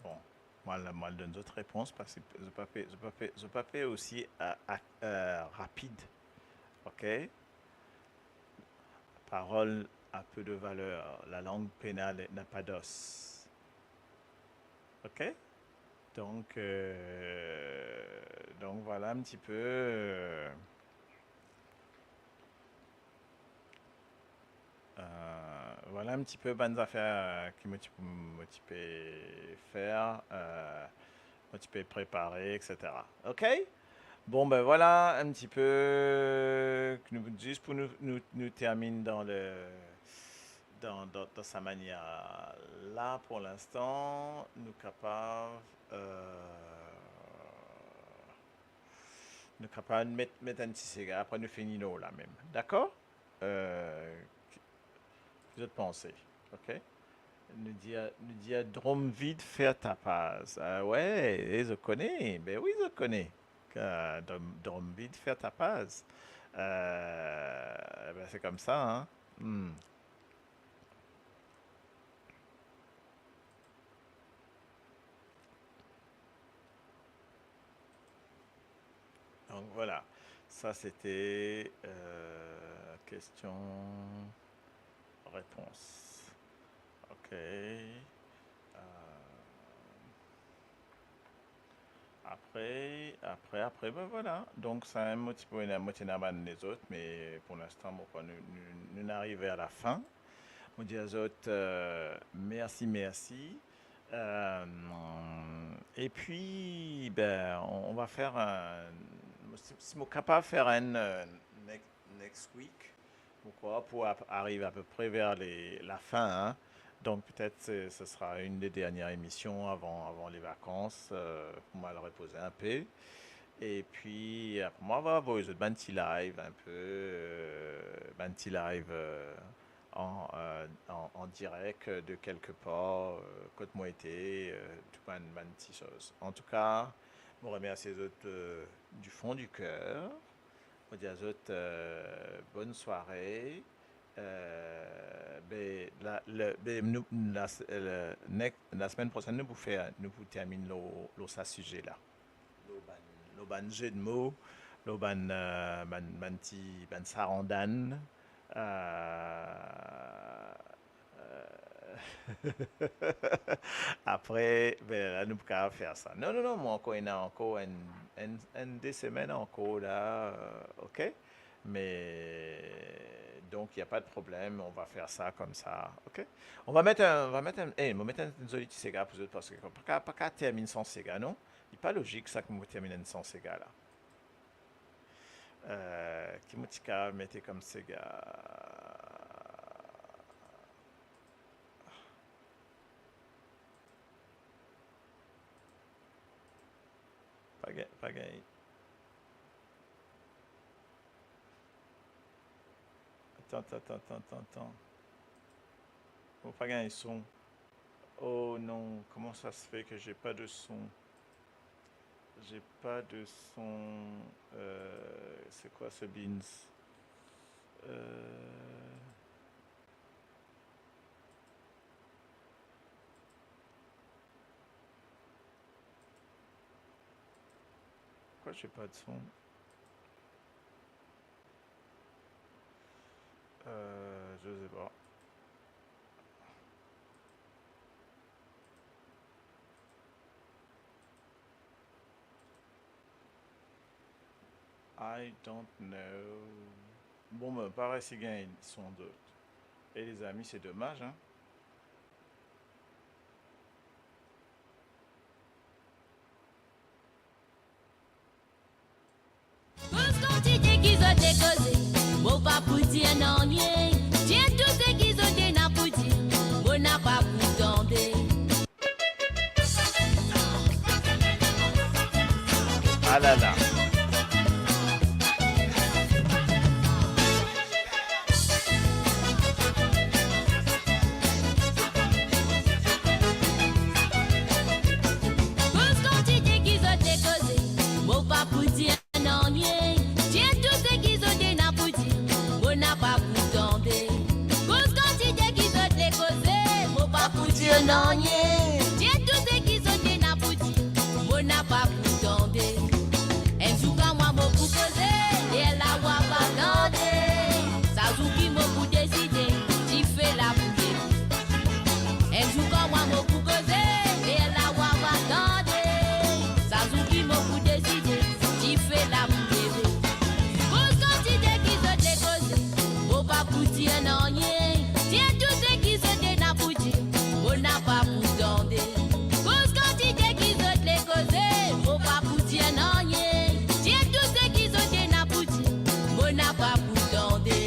Bon, mwa, la, mo al donn zot repons, parski zot pa pe, zot pa pe, zot pa pe osi, euh, ak-, euh, rapid. Ok? Parole a peu de valeur, la langue pena le-, n'a pas d'os. Ok? Donk, euh, donk, vwala enn tipe, euh, Euh, vwala enn tipe bann zafer ki mo ti, mo ti pe fer, euh, mo ti pe prepare, et cetera. Ok? Bon, ben, vwala enn tipe, nou, zis pou nou, nou, nou terminn dan le, dan, dan, dan sa manier la, pou linstan, nou kapav, euh, Nou kapav met, met enn ti sega, apre nou fini nou la mem. Dakor? Eh, ki, ki zot panse? Ok? Nou dir, nou dir drom vid fer tapaz. Ah we, e zot kone? Be wi, zot kone. Ah, drom, drom vid fer tapaz. Eh, be, se koumsa, hein. Hmm. Donc voilà, ça c'était, euh, question-réponse. Ok. Euh, apre, apre, apre, ben voilà. Donk, sa mo ti pe, mo ti ena bann lezot, me pou linstan, mo krwar nou, nou, nou ariv ver lafin. Mo dir zot, euh, mersi, mersi. Euh, epi, ben, on, on va faire un, si, si mo kapav fer enn, euh, next, next week, mo krwar pou ap-, ariv apepre ver le, lafin, hein. Donc peut-être ce, ce sera une des dernières émissions avant, avant les vacances, euh, pou mo al repoze inpe. Epi apre mo va avoy zot bann ti live inpe, euh, bann ti live, euh, an, euh, an, an direk de kelke par, euh, kot mo ete, euh, tou bann, bann ti soz. Antouka, mo remersie zot, euh, du fond du cœur. Mo dir zot, euh, bonn sware. Euh, be, la, le, be, nou, la, le, nek-, lasemenn prosenn, nou pou fer, nou pou terminn lor, lor sa size la. Lor bann, lor bann ze de mo, lor bann, euh, bann, bann ti, bann sarandann. Euh, euh, apre, be, la, nou pou kapav fer sa. Non, non, non, mo ankor ena ankor enn, enn, enn de semenn ankor la, euh, ok? Mais, donc, il y a pas de problème, on va faire ça comme ça, ok? On va mettre un, on va mettre un, eh, mo met enn zoli ti sega pou zot, parski pa kav, pa kav terminn san sega, non? Li pa lozik sa ki mo terminn san sega la. Euh, ki mo ti kav mete kom sega? Pa gagn, pa gagn. Attends, attends, attends, attends, attends. Mo pa gagn son. Oh non, comment ça se fait que j'ai pas de son? J'ai pas de son. Euh, c'est quoi ce beans? Euh, Pourquoi j'ai pas de son? Euh, je sais pas. I don't know. Bon, ben, pa resi gagn son dot. E lezami, se domaz, hein. Koz kantite ki zot le koze, mo pa pou dir nanye. Dir tou seki zot ena pou dir, mo napa pou tande. Ah là là. Koz kantite ki zot le koze, mo pa pou dir nanye. Dir tou seki zot ena pou dir, mo napa pou tande. Koz kantite ki zot le koze, mo pa pou dir nanye. Dir tou seki zot ena pou dir, mo napa pou tande. Enn zour kan mwa mo pou koze, lerla wa pa tande. Sa zour ki mo pou deside, dife la pou leve. Enn zour kan mwa mo pou koze, lerla wa pa tande. Sa zour ki mo pou deside, dife la pou leve. Koz kantite ki zot le koze, mo pa pou dir nanye. Dir tou seki zot ena pou dir, mo napa pou tande. Koz kantite ki zot le koze, mo pa pou dir nanye. Dir tou seki zot ena pou dir, mo napa pou tande.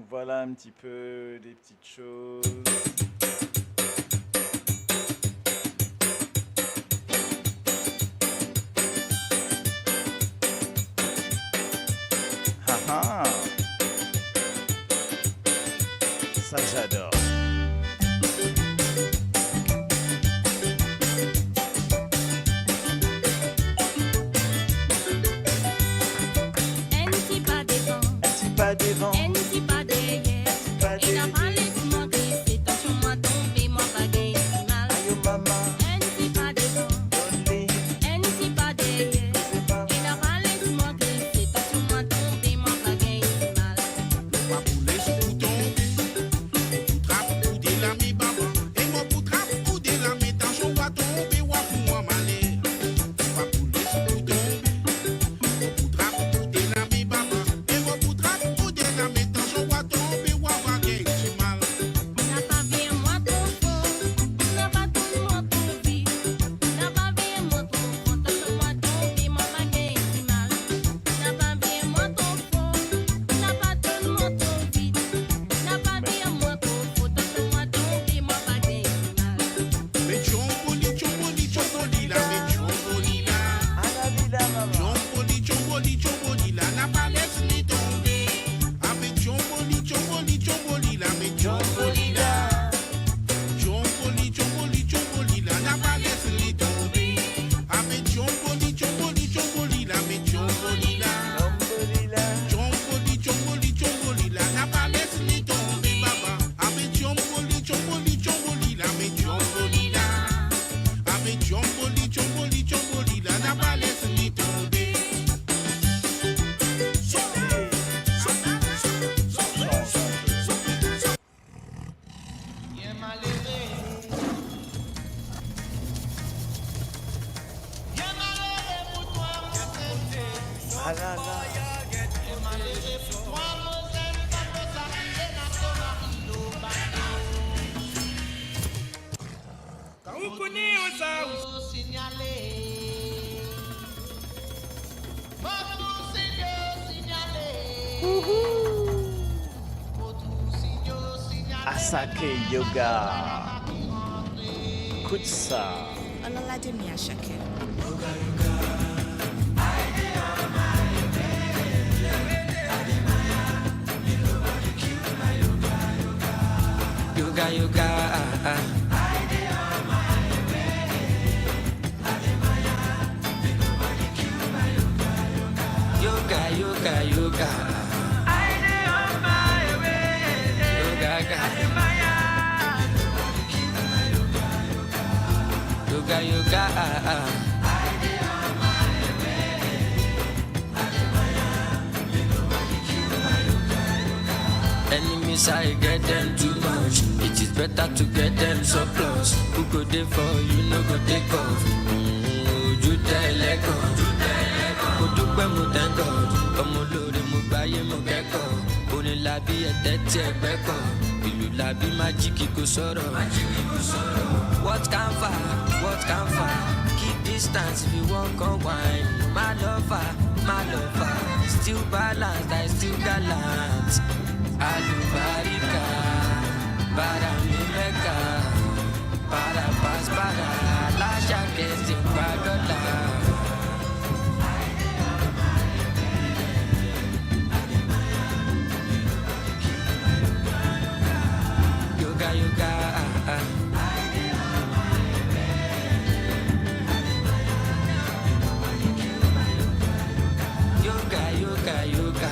Voilà un petit peu des petites choses. Ah ah. Ça, j'adore. Enn ti pa devan, enn ti pa devan, enn ti pa deryer, enn ti pa deryer. Ena pa les mwa glise, tansion mwa tonbe, mwa pa gagn timal. Ayo mama. Enn ti pa devan, enn ti pa deryer, ena pa les mwa glise, tansion mwa tonbe, mwa pa gagn timal. Mo pa pou les ou tonbe, mo pou trap ou de lame baba, e mo pou trap ou de lame, tansion wa tonbe, wa pou mwa maler. Mo pa pou les ou tonbe, mo pou trap ou de lame baba, e mo pou trap ou de lame, tansion wa tonbe, wa pa gagn timal. Napa veye mwa tro for, napa tourn mwa tro vit, napa veye mwa tro for, tansion mwa tonbe, mwa pa gagn timal. Napa veye mwa tro for, napa tourn mwa tro vit, napa veye mwa tro for, tansion mwa tonbe, mwa pa gagn timal. Me tchonboli, tchonboli, tchonboli la, me tchonboli la. Ala li la, mama. Tchonboli, tchonboli, tchonboli la, napa les li tonbe. Ave tchonboli, tchonboli, tchonboli la, me tchonboli la. Tchonboli, tchonboli, tchonboli la, napa les li tonbe. Ave tchonboli, tchonboli, tchonboli la, me tchonboli la. Tchonboli la. Tchonboli, tchonboli, tchonboli la, napa les li tonbe, baba. Ave tchonboli, tchonboli, tchonboli la, me tchonboli la. Ave tchonboli, tchonboli, tchonboli la, napa les li tonbe. Ah là là. Kan ou kone oza ou sinyale. Fo tou sinyo sinyale. Wouhou. Fo tou sinyo sinyale. Asake Yoga. Kout sa. Ann al lademia sakenn. Yoga, yoga, ah, ah. Yoga, yoga, yoga. Yoga, yoga. Yoga, yoga, ah, ah. Enemies, I get them too much. It is better to get them surplus. Who go dey for you, no go take off. Mm, ojú tẹ́lẹ̀ kan. Mo dúpẹ́, mo thank God. Ọmọ olóore, mo gbáyé, mo kẹ́kọ̀ọ́. Orin labi, ẹ tẹ́tí ẹ gbẹ́kọ̀. Ìlú labi, májíkì kò sọ̀rọ̀. What can far, what can far? Keep distance if you wan come wine. My lover, my lover, still balanced, I still gallant. Alubarika, para mi Mecca, para pass para, lasha kesi pagoda. Yoga, yoga, ah, ah. Yoga, yoga, yoga.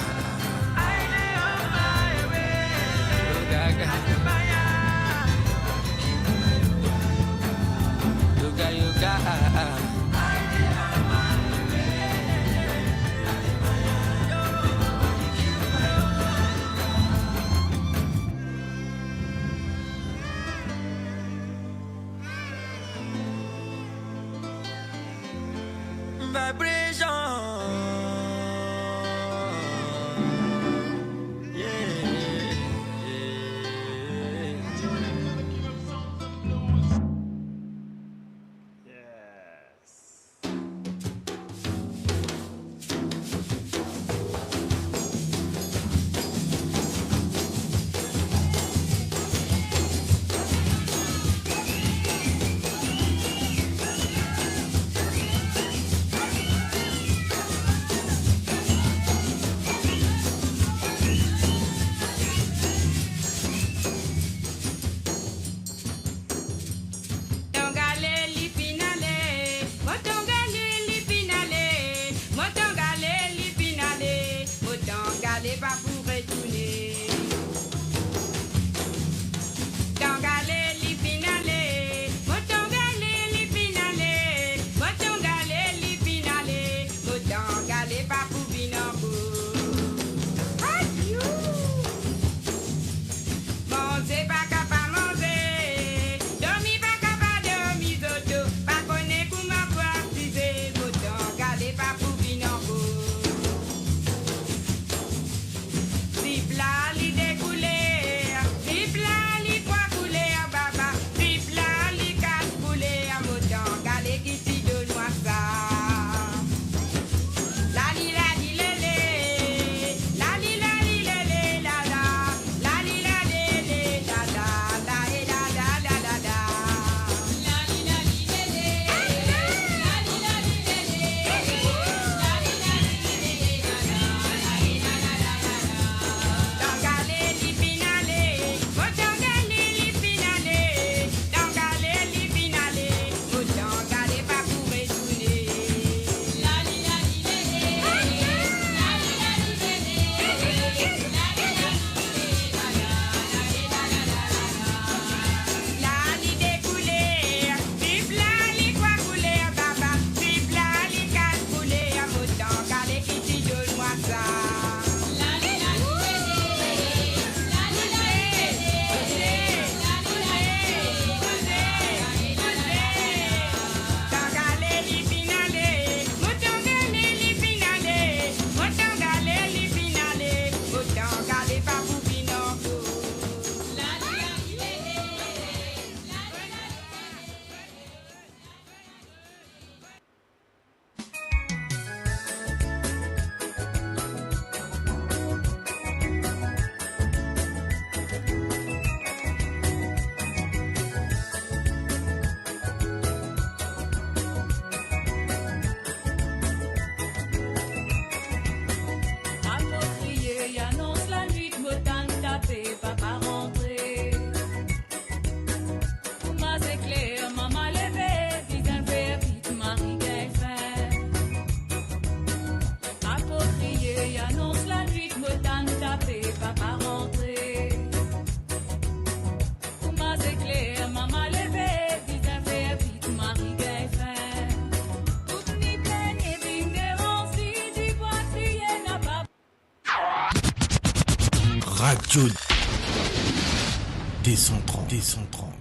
Ale pa pou retourne. Tangale li finn ale, mo tangale li finn ale, mo tangale li finn ale, mo tangale pa pou vinn ankor. Adyo! Manze pa kapav manze, dormi pa kapav dormi, zoto pa kone kouma pou asize, mo tangale pa pou vinn ankor. Sip la li de kouler, sip la li trwa kouler, baba, sip la li kat kouler, mo tangale ki ti donn mwa sa. Lali, lali, lele, lali, lali, lele, lala, lali, lali, lele, lala, la, e, lala, lala, lala. Tangale li finn ale, mo tangale li finn ale, tangale li finn ale, mo tangale pa pou retourne. Lali de kouler, sip la li trwa kouler, baba, sip la li kat kouler, mo tangale ki ti donn mwa sa. Tangale li finn ale, mo tangale li finn ale, mo tangale li finn ale, mo tangale pa pou vinn ankor. Akoz kriye, anons lanwit, mo tann tape, papa rantre. Kouma zekler, mama leve, bizin fer vit, mari gagn fin. Akoz kriye, anons lanwit, mo tann tape, papa rantre. Kouma zekler, mama leve, bizin fer vit, mari gagn fin. Tout ni plenn e vinn deranz li, dibwa kriye napa. Radio deux cent trente, deux cent trente.